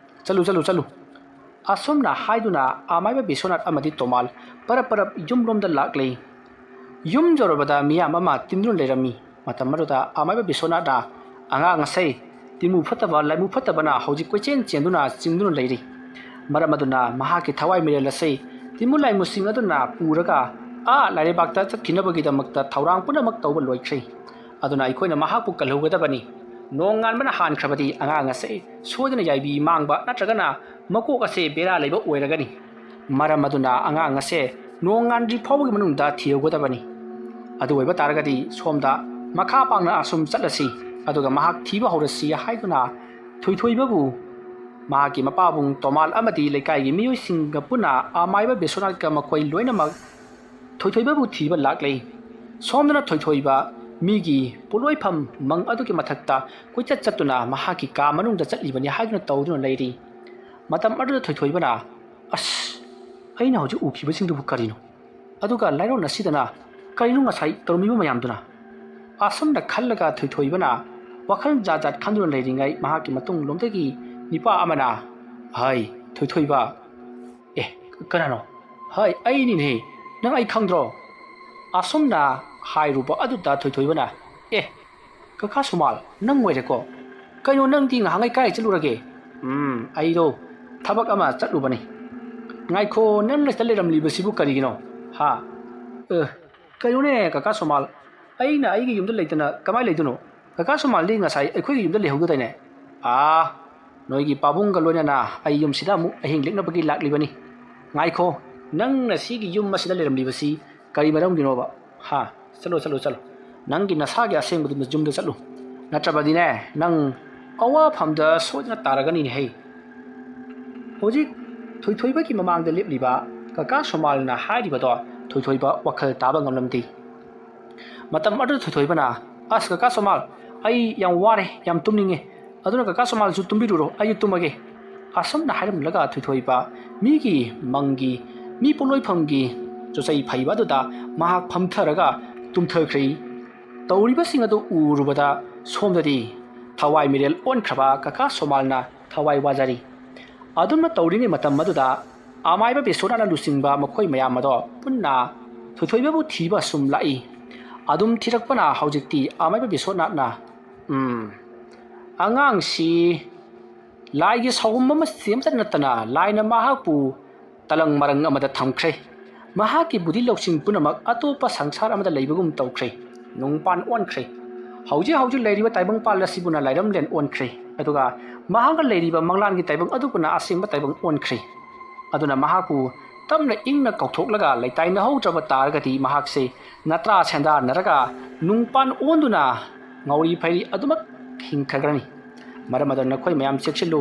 ꯆꯠꯂꯨ, ꯆꯠꯂꯨ, ꯆꯠꯂꯨ"꯫ ꯑꯁꯨꯝꯅ ꯍꯥꯏꯗꯨꯅ ꯑꯃꯥꯏꯕ ꯕꯤꯁ꯭ꯋꯥꯅꯥꯊ ꯑꯃꯗꯤ ꯇꯣꯃꯥꯜ ꯄꯔꯞ ꯄꯔꯞ ꯌꯨꯝꯂꯣꯝꯗ ꯂꯥꯛꯂꯦ꯫ ꯌꯨꯝ ꯌꯧꯔꯕꯗ ꯃꯤꯌꯥꯝ ꯑꯃ ꯇꯤꯟꯗꯨꯅ ꯂꯩꯔꯝꯃꯤ꯫ ꯃꯇꯝ ꯑꯗꯨꯗ ꯑꯃꯥꯏꯕ ꯕꯤꯁ꯭ꯋꯥꯅꯥꯊꯅ, "ꯑꯉꯥꯡ ꯑꯁꯦ, ꯇꯤꯟꯃꯨ ꯐꯠꯇꯕ, ꯂꯥꯏꯃꯨ ꯐꯠꯇꯕꯅ ꯍꯧꯖꯤꯛ ꯀꯣꯏꯆꯦꯟ ꯆꯦꯟꯗꯨꯅ ꯆꯤꯡꯗꯨꯅ ꯂꯩꯔꯤ꯫ ꯃꯔꯝ ꯑꯗꯨꯅ ꯃꯍꯥꯛꯀꯤ ꯊꯋꯥꯏ ꯃꯤꯔꯦꯜ ꯑꯁꯦ ꯇꯤꯟꯃꯨ ꯂꯥꯏꯃꯨꯁꯤꯡ ꯑꯗꯨꯅ ꯄꯨꯔꯒ ꯑꯥ ꯂꯥꯏꯔꯩꯕꯥꯛꯇ ꯆꯠꯈꯤꯅꯕꯒꯤꯗꯃꯛꯇ ꯊꯧꯔꯥꯡ ꯄꯨꯝꯅꯃꯛ ꯇꯧꯕ ꯂꯣꯏꯈ꯭ꯔꯦ꯫ ꯑꯗꯨꯅ ꯑꯩꯈꯣꯏꯅ ꯃꯍꯥꯛꯄꯨ ꯀꯜꯍꯧꯒꯗꯕꯅꯤ꯫ ꯅꯣꯡ ꯉꯥꯟꯕꯅ ꯍꯥꯟꯈ꯭ꯔꯕꯗꯤ ꯑꯉꯥꯡ ꯑꯁꯦ ꯁꯣꯏꯗꯅ ꯌꯥꯏꯕꯤ ꯃꯥꯡꯕ ꯅꯠꯇ꯭ꯔꯒꯅ ꯃꯀꯣꯛ ꯑꯁꯦ ꯕꯦꯔꯥ ꯂꯩꯕ ꯑꯣꯏꯔꯒꯅꯤ꯫ ꯃꯔꯝ ꯑꯗꯨꯅ ꯑꯉꯥꯡ ꯑꯁꯦ ꯅꯣꯡ ꯉꯥꯟꯗ꯭ꯔꯤ ꯐꯥꯎꯕꯒꯤ ꯃꯅꯨꯡꯗ ꯊꯤꯍꯧꯒꯗꯕꯅꯤ꯫ ꯑꯗꯨ ꯑꯣꯏꯕ ꯇꯥꯔꯒꯗꯤ ꯁꯣꯝꯗ ꯃꯈꯥ ꯄꯥꯡꯅ ꯑꯁꯨꯝ ꯆꯠꯂꯁꯤ, ꯑꯗꯨꯒ ꯃꯍꯥꯛ ꯊꯤꯕ ꯍꯧꯔꯁꯤ" ꯍꯥꯏꯗꯨꯅ ꯊꯣꯏꯊꯣꯏꯕꯕꯨ ꯃꯍꯥꯛꯀꯤ ꯃꯄꯥꯕꯨꯡ ꯇꯣꯃꯥꯜ ꯑꯃꯗꯤ ꯂꯩꯀꯥꯏꯒꯤ ꯃꯤꯑꯣꯏꯁꯤꯡꯒ ꯄꯨꯟꯅ ꯑꯃꯥꯏꯕ ꯕꯤꯁ꯭ꯋꯥꯅꯥꯊꯀ ꯃꯈꯣꯏ ꯂꯣꯏꯅꯃꯛ ꯊꯣꯏꯊꯣꯏꯕꯕꯨ ꯊꯤꯕ ꯂꯥꯛꯂꯦ꯫ ꯁꯣꯝꯗꯅ ꯊꯣꯏꯊꯣꯏꯕ ꯃꯤꯒꯤ ꯄꯣꯠꯂꯣꯏꯐꯝ ꯃꯪ ꯑꯗꯨꯒꯤ ꯃꯊꯛꯇ ꯀꯣꯏꯆꯠ ꯆꯠꯇꯨꯅ ꯃꯍꯥꯛꯀꯤ ꯀꯥ ꯃꯅꯨꯡꯗ ꯆꯠꯂꯤꯕꯅꯤ ꯍꯥꯏꯗꯨꯅ ꯇꯧꯗꯨꯅ ꯂꯩꯔꯤ꯫ ꯃꯇꯝ ꯑꯗꯨꯗ ꯊꯣꯏꯊꯣꯏꯕꯅ, "ꯑꯁ, ꯑꯩꯅ ꯍꯧꯖꯤꯛ ꯎꯈꯤꯕꯁꯤꯡꯗꯨꯕꯨ ꯀꯔꯤꯅꯣ? ꯑꯗꯨꯒ ꯂꯥꯏꯔꯣꯟ ꯑꯁꯤꯗꯅ ꯀꯔꯤꯅꯣ ꯉꯁꯥꯏ ꯇꯧꯔꯝꯃꯤꯕ ꯃꯌꯥꯝꯗꯨꯅ?" ꯑꯁꯨꯝꯅ ꯈꯜꯂꯒ ꯊꯣꯏꯊꯣꯏꯕꯅ ꯋꯥꯈꯜ ꯖꯥꯠ ꯖꯥꯠ ꯈꯟꯗꯨꯅ ꯂꯩꯔꯤꯉꯩ ꯃꯍꯥꯛꯀꯤ ꯃꯇꯨꯡꯂꯣꯝꯗꯒꯤ ꯅꯤꯄꯥ ꯑꯃꯅ, "ꯍꯥꯏ, ꯊꯣꯏꯊꯣꯏꯕ!" "ꯑꯦ, ꯀꯅꯥꯅꯣ?" "ꯍꯥꯏ, ꯑꯩꯅꯤꯅꯦ꯫ ꯅꯪ ꯑꯩ ꯈꯪꯗ꯭ꯔꯣ?" ꯑꯁꯨꯝꯅ ꯍꯥꯏꯔꯨꯕ ꯑꯗꯨꯗ ꯊꯣꯏꯊꯣꯏꯕꯅ, "ꯑꯦ, ꯀꯀꯥ ꯁꯣꯃꯥꯜ, ꯅꯪ ꯑꯣꯏꯔꯦꯀꯣ? ꯀꯩꯅꯣ, ꯅꯪꯗꯤ ꯉꯍꯥꯡꯉꯩ ꯀꯥꯏ ꯆꯠꯂꯨꯔꯒꯦ?" "ꯎꯝ, ꯑꯩꯗꯣ ꯊꯕꯛ ꯑꯃ ꯆꯠꯂꯨꯕꯅꯤ꯫" "ꯉꯥꯏꯈꯣ, ꯅꯪꯅ ꯁꯤꯗ ꯂꯩꯔꯝꯂꯤꯕꯁꯤꯕꯨ ꯀꯔꯤꯒꯤꯅꯣ? ꯍꯥ?" "ꯑꯦ, ꯀꯩꯅꯣꯅꯦ, ꯀꯀꯥ ꯁꯣꯃꯥꯜ, ꯑꯩꯅ ꯑꯩꯒꯤ ꯌꯨꯝꯗ ꯂꯩꯇꯅ ꯀꯃꯥꯏ ꯂꯩꯗꯣꯏꯅꯣ? ꯀꯀꯥ ꯁꯣꯃꯥꯜꯗꯤ ꯉꯁꯥꯏ ꯑꯩꯈꯣꯏꯒꯤ ꯌꯨꯝꯗ ꯂꯩꯍꯧꯗꯗꯥꯏꯅꯦ?" "ꯑꯥ, ꯅꯣꯏꯒꯤ ꯄꯥꯕꯨꯡꯒ ꯂꯣꯏꯅꯅ ꯑꯩ ꯌꯨꯝꯁꯤꯗ ꯑꯃꯨꯛ ꯑꯍꯤꯡ ꯂꯦꯛꯅꯕꯒꯤ ꯂꯥꯛꯂꯤꯕꯅꯤ꯫ ꯉꯥꯏꯈꯣ, ꯅꯪꯅ ꯁꯤꯒꯤ ꯌꯨꯝ ꯑꯁꯤꯗ ꯂꯩꯔꯝꯂꯤꯕꯁꯤ ꯀꯔꯤ ꯃꯔꯝꯒꯤꯅꯣꯕ? ꯍꯥ? ꯆꯠꯂꯣ, ꯆꯠꯂꯣ, ꯆꯠꯂꯣ꯫ ꯅꯪꯒꯤ ꯅꯁꯥꯒꯤ ꯑꯁꯦꯡꯕꯗꯨ ꯌꯨꯝꯗ ꯆꯠꯂꯨ꯫ ꯅꯠꯇ꯭ꯔꯕꯗꯤꯅꯦ, ꯅꯪ ꯑꯋꯥꯐꯝꯗ ꯁꯣꯏꯗꯅ ꯇꯥꯔꯒꯅꯤꯅꯦꯍꯦ꯫" ꯍꯧꯖꯤꯛ ꯊꯣꯏꯊꯣꯏꯕꯒꯤ ꯃꯃꯥꯡꯗ ꯂꯦꯞꯂꯤꯕ ꯀꯀꯥ ꯁꯣꯃꯥꯜꯅ ꯍꯥꯏꯔꯤꯕꯗꯣ ꯊꯣꯏꯊꯣꯏꯕ ꯋꯥꯈꯜ ꯇꯥꯕ ꯉꯝꯂꯝꯗꯦ꯫ ꯃꯇꯝ ꯑꯗꯨꯗ ꯊꯣꯏꯊꯣꯏꯕꯅ, "ꯑꯁ, ꯀꯀꯥ ꯁꯣꯃꯥꯜ, ꯑꯩ ꯌꯥꯝ ꯋꯥꯔꯦ, ꯌꯥꯝ ꯇꯨꯝꯅꯤꯡꯉꯦ꯫ ꯑꯗꯨꯅ ꯀꯀꯥ ꯁꯣꯃꯥꯜꯁꯨ ꯇꯨꯝꯕꯤꯔꯨꯔꯣ, ꯑꯩꯁꯨ ꯇꯨꯝꯃꯒꯦ꯫" ꯑꯁꯨꯝꯅ ꯍꯥꯏꯔꯝꯂꯒ ꯊꯣꯏꯊꯣꯏꯕ ꯃꯤꯒꯤ ꯃꯪꯒꯤ, ꯃꯤ ꯄꯣꯠꯂꯣꯏꯐꯝꯒꯤ ꯆꯨꯆꯩ ꯐꯩꯕ ꯑꯗꯨꯗ ꯃꯍꯥꯛ ꯐꯝꯊꯔꯒ ꯇꯨꯝꯊꯈ꯭ꯔꯦ꯫ ꯇꯧꯔꯤꯕꯁꯤꯡ ꯑꯗꯨ ꯎꯔꯨꯕꯗ ꯁꯣꯝꯗꯗꯤ ꯊꯋꯥꯏ ꯃꯤꯔꯦꯜ ꯑꯣꯟꯈ꯭ꯔꯕ ꯀꯀꯥ ꯁꯣꯃꯥꯜꯅ ꯊꯋꯥꯏ ꯋꯥꯖꯔꯤ꯫ ꯑꯗꯨꯝꯅ ꯇꯧꯔꯤꯉꯩ ꯃꯇꯝ ꯑꯗꯨꯗ ꯑꯃꯥꯏꯕ ꯕꯤꯁ꯭ꯋꯥꯅꯥꯊꯅ ꯂꯨꯆꯤꯡꯕ ꯃꯈꯣꯏ ꯃꯌꯥꯝ ꯑꯗꯣ ꯄꯨꯟꯅ ꯊꯣꯏꯊꯣꯏꯕꯕꯨ ꯊꯤꯕ ꯁꯨꯝ ꯂꯥꯛꯏ꯫ ꯑꯗꯨꯝ ꯊꯤꯔꯛꯄꯅ ꯍꯧꯖꯤꯛꯇꯤ ꯑꯃꯥꯏꯕ ꯕꯤꯁ꯭ꯋꯥꯅꯥꯊꯅ, "ꯎꯝ, ꯑꯉꯥꯡꯁꯤ ꯂꯥꯏꯒꯤ ꯁꯥꯎꯍꯨꯝ ꯑꯃ ꯁꯦꯝꯖ ꯅꯠꯇꯅ ꯂꯥꯏꯅ ꯃꯍꯥꯛꯄꯨ ꯇꯂꯪ ꯃꯔꯪ ꯑꯃꯗ ꯊꯝꯈ꯭ꯔꯦ꯫ ꯃꯍꯥꯛꯀꯤ ꯕꯨꯙꯤ ꯂꯧꯁꯤꯡ ꯄꯨꯝꯅꯃꯛ ꯑꯇꯣꯞꯄ ꯁꯪꯁꯥꯔ ꯑꯃꯗ ꯂꯩꯕꯒꯨꯝ ꯇꯧꯈ꯭ꯔꯦ꯫ ꯅꯨꯡꯄꯥꯟ ꯑꯣꯟꯈ꯭ꯔꯦ꯫ ꯍꯧꯖꯤꯛ ꯍꯧꯖꯤꯛ ꯂꯩꯔꯤꯕ ꯇꯥꯏꯕꯪꯄꯥꯜ ꯑꯁꯤꯕꯨꯅ ꯂꯥꯏꯔꯝꯂꯦꯟ ꯑꯣꯟꯈ꯭ꯔꯦ꯫ ꯑꯗꯨꯒ ꯃꯍꯥꯛꯀ ꯂꯩꯔꯤꯕ ꯃꯪꯂꯥꯟꯒꯤ ꯇꯥꯏꯕꯪ ꯑꯗꯨꯕꯨꯅ ꯑꯁꯦꯡꯕ ꯇꯥꯏꯕꯪ ꯑꯣꯟꯈ꯭ꯔꯦ꯫ ꯑꯗꯨꯅ ꯃꯍꯥꯛꯄꯨ ꯇꯞꯅ ꯏꯪꯅ ꯀꯧꯊꯣꯛꯂꯒ ꯂꯩꯇꯥꯏꯅꯍꯧꯗ꯭ꯔꯕ ꯇꯥꯔꯒꯗꯤ ꯃꯍꯥꯛꯁꯦ ꯅꯇ꯭ꯔꯥ ꯁꯦꯟꯗꯥꯟꯅꯔꯒ ꯅꯨꯡꯄꯥꯟ ꯑꯣꯟꯗꯨꯅ ꯉꯥꯎꯔꯤ ꯐꯩꯔꯤ ꯑꯗꯨꯃꯛ ꯍꯤꯡꯊꯈ꯭ꯔꯅꯤ꯫ ꯃꯔꯝ ꯑꯗꯨꯅ ꯅꯈꯣꯏ ꯃꯌꯥꯝ ꯆꯦꯛꯁꯤꯜꯂꯨ꯫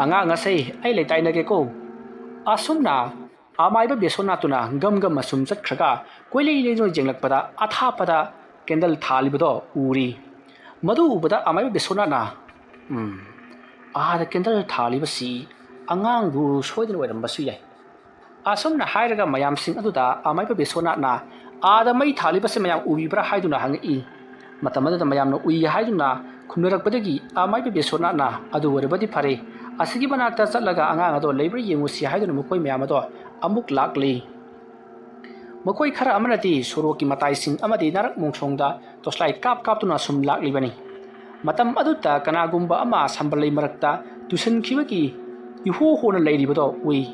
ꯑꯉꯥꯡ ꯑꯁꯦ, ꯑꯩ ꯂꯩꯇꯥꯏꯅꯒꯦꯀꯣ꯫" ꯑꯁꯨꯝꯅ ꯑꯃꯥꯏꯕ ꯕꯤꯁ꯭ꯋꯥꯅꯥꯊꯇꯨꯅ ꯒꯝ ꯒꯝ ꯑꯁꯨꯝ ꯆꯠꯈ꯭ꯔꯒ ꯀꯣꯏꯂꯩ ꯂꯩꯗꯨꯅ ꯌꯦꯡꯂꯛꯄꯗ ꯑꯊꯥꯞꯄꯗ ꯀꯦꯟꯗꯜ ꯊꯥꯜꯂꯤꯕꯗꯣ ꯎꯔꯤ꯫ ꯃꯗꯨ ꯎꯕꯗ ꯑꯃꯥꯏꯕ ꯕꯤꯁ꯭ꯋꯥꯅꯥꯊꯅ, "ꯎꯝ, ꯑꯥꯗ ꯀꯦꯟꯗꯜ ꯊꯥꯜꯂꯤꯕꯁꯤ ꯑꯉꯥꯡꯗꯨ ꯁꯣꯏꯗꯅ ꯑꯣꯏꯔꯝꯕꯁꯨ ꯌꯥꯏ꯫" ꯑꯁꯨꯝꯅ ꯍꯥꯏꯔꯒ ꯃꯌꯥꯝꯁꯤꯡ ꯑꯗꯨꯗ ꯑꯃꯥꯏꯕ ꯕꯤꯁ꯭ꯋꯥꯅꯥꯊꯅ, "ꯑꯥꯗ ꯃꯩ ꯊꯥꯜꯂꯤꯕꯁꯤ ꯃꯌꯥꯝ ꯎꯕꯤꯕ꯭ꯔꯥ?" ꯍꯥꯏꯗꯨꯅ ꯍꯪꯉꯛꯏ꯫ ꯃꯇꯝ ꯑꯗꯨꯗ ꯃꯌꯥꯝꯅ ꯎꯏ ꯍꯥꯏꯗꯨꯅ ꯈꯨꯝꯅꯔꯛꯄꯗꯒꯤ ꯑꯃꯥꯏꯕ ꯕꯤꯁ꯭ꯋꯥꯅꯥꯊꯅ, "ꯑꯗꯨ ꯑꯣꯏꯔꯕꯗꯤ ꯐꯔꯦ, ꯑꯁꯤꯒꯤ ꯃꯅꯥꯛꯇ ꯆꯠꯂꯒ ꯑꯉꯥꯡ ꯑꯗꯣ ꯂꯩꯕ꯭ꯔꯥ ꯌꯦꯡꯉꯨꯁꯤ ꯍꯥꯏꯗꯨꯅ ꯃꯈꯣꯏ ꯃꯌꯥꯝ ꯑꯗꯣ ꯑꯃꯨꯛ ꯂꯥꯛꯂꯤ꯫ ꯃꯈꯣꯏ ꯈꯔ ꯑꯃꯅꯗꯤ ꯁꯣꯔꯣꯛꯀꯤ ꯃꯇꯥꯏꯁꯤꯡ ꯑꯃꯗꯤ ꯅꯥꯔꯛ ꯃꯣꯡꯁꯣꯡꯗ ꯇꯣꯁꯂꯥꯏ ꯀꯥꯞ ꯀꯥꯞꯇꯨꯅ ꯁꯨꯝ ꯂꯥꯛꯂꯤꯕꯅꯤ꯫ ꯃꯇꯝ ꯑꯗꯨꯗ ꯀꯅꯥꯒꯨꯝꯕ ꯑꯃ ꯁꯝꯕꯜ ꯂꯩ ꯃꯔꯛꯇ ꯇꯨꯁꯤꯟꯈꯤꯕꯒꯤ ꯏꯍꯣ ꯍꯣꯅ ꯂꯩꯔꯤꯕꯗꯣ ꯎꯏ꯫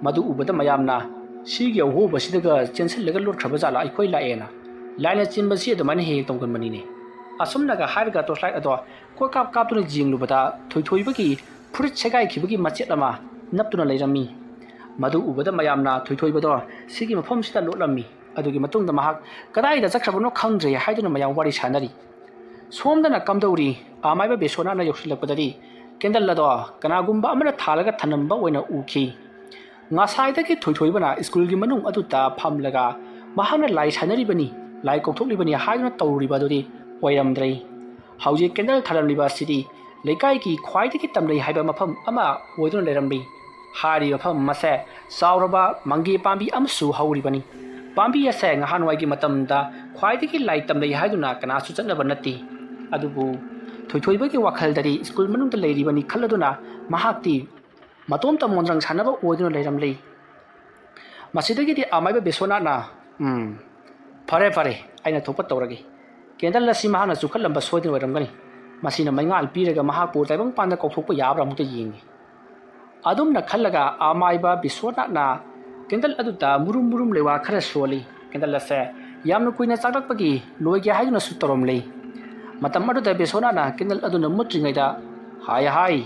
ꯃꯗꯨ ꯎꯕꯗ ꯃꯌꯥꯝꯅ, "ꯁꯤꯒꯤ ꯑꯍꯣꯕꯁꯤꯗꯒ ꯆꯦꯟꯁꯤꯜꯂꯒ ꯂꯣꯠꯈ꯭ꯔꯕ ꯖꯥꯠꯂꯥ ꯑꯩꯈꯣꯏ ꯂꯥꯛꯑꯦꯅ?" ꯂꯥꯏꯅ ꯆꯦꯟꯕꯁꯤ ꯑꯗꯨꯃꯥꯏꯅ ꯍꯦꯛ ꯍꯦꯛ ꯇꯧꯒꯟꯕꯅꯤꯅꯦ꯫ ꯑꯁꯨꯝꯅꯒ ꯍꯥꯏꯔꯒ ꯇꯣꯁꯂꯥꯏꯠ ꯑꯗꯣ ꯀꯣꯏꯀꯥꯞ ꯀꯥꯞꯇꯨꯅ ꯌꯦꯡꯂꯨꯕꯗ ꯊꯣꯏꯊꯣꯏꯕꯒꯤ ꯐꯨꯔꯤꯠ ꯁꯦꯒꯥꯏꯈꯤꯕꯒꯤ ꯃꯆꯦꯠ ꯑꯃ ꯅꯞꯇꯨꯅ ꯂꯩꯔꯝꯃꯤ꯫ ꯃꯗꯨ ꯎꯕꯗ ꯃꯌꯥꯝꯅ ꯊꯣꯏꯊꯣꯏꯕꯗꯣ ꯁꯤꯒꯤ ꯃꯐꯝꯁꯤꯗ ꯂꯣꯠꯂꯝꯃꯤ꯫ ꯑꯗꯨꯒꯤ ꯃꯇꯨꯡꯗ ꯃꯍꯥꯛ ꯀꯗꯥꯏꯗ ꯆꯠꯈ꯭ꯔꯕꯅꯣ ꯈꯪꯗ꯭ꯔꯦ ꯍꯥꯏꯗꯨꯅ ꯃꯌꯥꯝ ꯋꯥꯔꯤ ꯁꯥꯟꯅꯔꯤ꯫ ꯁꯣꯝꯗꯅ ꯀꯝꯗꯧꯔꯤ? ꯑꯃꯥꯏꯕ ꯕꯤꯁ꯭ꯋꯥꯅꯥꯊꯅ ꯌꯧꯁꯤꯜꯂꯛꯄꯗꯗꯤ ꯀꯦꯟꯗꯜ ꯑꯗꯣ ꯀꯅꯥꯒꯨꯝꯕ ꯑꯃꯅ ꯊꯥꯜꯂꯒ ꯊꯅꯝꯕ ꯑꯣꯏꯅ ꯎꯈꯤ꯫ ꯉꯁꯥꯏꯗꯒꯤ ꯊꯣꯏꯊꯣꯏꯕꯅ ꯁ꯭ꯀꯨꯜꯒꯤ ꯃꯅꯨꯡ ꯑꯗꯨꯗ ꯐꯝꯂꯒ ꯃꯍꯥꯛꯅ ꯂꯥꯏ ꯁꯥꯟꯅꯔꯤꯕꯅꯤ, ꯂꯥꯏ ꯀꯧꯊꯣꯛꯂꯤꯕꯅꯤ ꯍꯥꯏꯗꯨꯅ ꯇꯧꯔꯤꯕ ꯑꯗꯨꯗꯤ ꯑꯣꯏꯔꯝꯗ꯭ꯔꯦ꯫ ꯍꯧꯖꯤꯛ ꯀꯦꯟꯗꯜ ꯊꯥꯜꯂꯝꯂꯤꯕ ꯑꯁꯤꯗꯤ ꯂꯩꯀꯥꯏꯒꯤ ꯈ꯭ꯋꯥꯏꯗꯒꯤ ꯇꯝꯅꯩ ꯍꯥꯏꯕ ꯃꯐꯝ ꯑꯃ ꯑꯣꯏꯗꯨꯅ ꯂꯩꯔꯝꯂꯤ꯫ ꯍꯥꯏꯔꯤꯕ ꯃꯐꯝ ꯑꯁꯦ ꯆꯥꯎꯔꯕ ꯃꯪꯒꯦ ꯄꯥꯝꯕꯤ ꯑꯃꯁꯨ ꯍꯧꯔꯤꯕꯅꯤ꯫ ꯄꯥꯝꯕꯤ ꯑꯁꯦ ꯉꯍꯥꯟꯋꯥꯏꯒꯤ ꯃꯇꯝꯗ ꯈ꯭ꯋꯥꯏꯗꯒꯤ ꯂꯥꯏ ꯇꯝꯅꯩ ꯍꯥꯏꯗꯨꯅ ꯀꯅꯥꯁꯨ ꯆꯠꯅꯕ ꯅꯠꯇꯦ꯫ ꯑꯗꯨꯕꯨ ꯊꯣꯏꯊꯣꯏꯕꯒꯤ ꯋꯥꯈꯜꯗꯗꯤ ꯁ꯭ꯀꯨꯜ ꯃꯅꯨꯡꯗ ꯂꯩꯔꯤꯕꯅꯤ ꯈꯜꯂꯗꯨꯅ ꯃꯍꯥꯛꯇꯤ ꯃꯇꯣꯝꯇ ꯃꯣꯟꯗ꯭ꯔꯪ ꯁꯥꯟꯅꯕ ꯑꯣꯏꯗꯨꯅ ꯂꯩꯔꯝꯂꯤ꯫ ꯃꯁꯤꯗꯒꯤꯗꯤ ꯑꯃꯥꯏꯕ ꯕꯤꯁ꯭ꯋꯥꯅꯥꯊꯅ, "ꯎꯝ, ꯐꯔꯦ, ꯐꯔꯦ, ꯑꯩꯅ ꯊꯣꯛꯄ ꯇꯧꯔꯒꯦ꯫ ꯀꯦꯟꯗꯜ ꯑꯁꯤ ꯃꯍꯥꯛꯅ ꯆꯨꯈꯠꯂꯝꯕ ꯁꯣꯏꯗꯅ ꯑꯣꯏꯔꯝꯒꯅꯤ꯫ ꯃꯁꯤꯅ ꯃꯩꯉꯥꯜ ꯄꯤꯔꯒ ꯃꯍꯥꯛꯄꯨ ꯇꯥꯏꯕꯪꯄꯥꯟꯗ ꯀꯧꯊꯣꯛꯄ ꯌꯥꯕ꯭ꯔꯥ ꯑꯃꯨꯛꯇ ꯌꯦꯡꯒꯦ"꯫ ꯑꯗꯨꯝꯅ ꯈꯜꯂꯒ ꯑꯃꯥꯏꯕ ꯕꯤꯁ꯭ꯋꯥꯅꯥꯊꯅ ꯀꯦꯟꯗꯜ ꯑꯗꯨꯗ ꯃꯨꯔꯨꯝ ꯃꯨꯔꯨꯝ ꯂꯩꯋꯥ ꯈꯔ ꯁꯣꯜꯂꯤ꯫ ꯀꯦꯟꯗꯜ ꯑꯁꯦ ꯌꯥꯝꯅ ꯀꯨꯏꯅ ꯆꯥꯛꯂꯛꯄꯒꯤ ꯂꯣꯏꯒꯦ ꯍꯥꯏꯗꯨꯅꯁꯨ ꯇꯧꯔꯝꯂꯤ꯫ ꯃꯇꯝ ꯑꯗꯨꯗ ꯕꯤꯁ꯭ꯋꯥꯅꯥꯊꯅ ꯀꯦꯟꯗꯜ ꯑꯗꯨꯅ ꯃꯨꯠꯇ꯭ꯔꯤꯉꯩꯗ, "ꯍꯥꯏ ꯍꯥꯏ,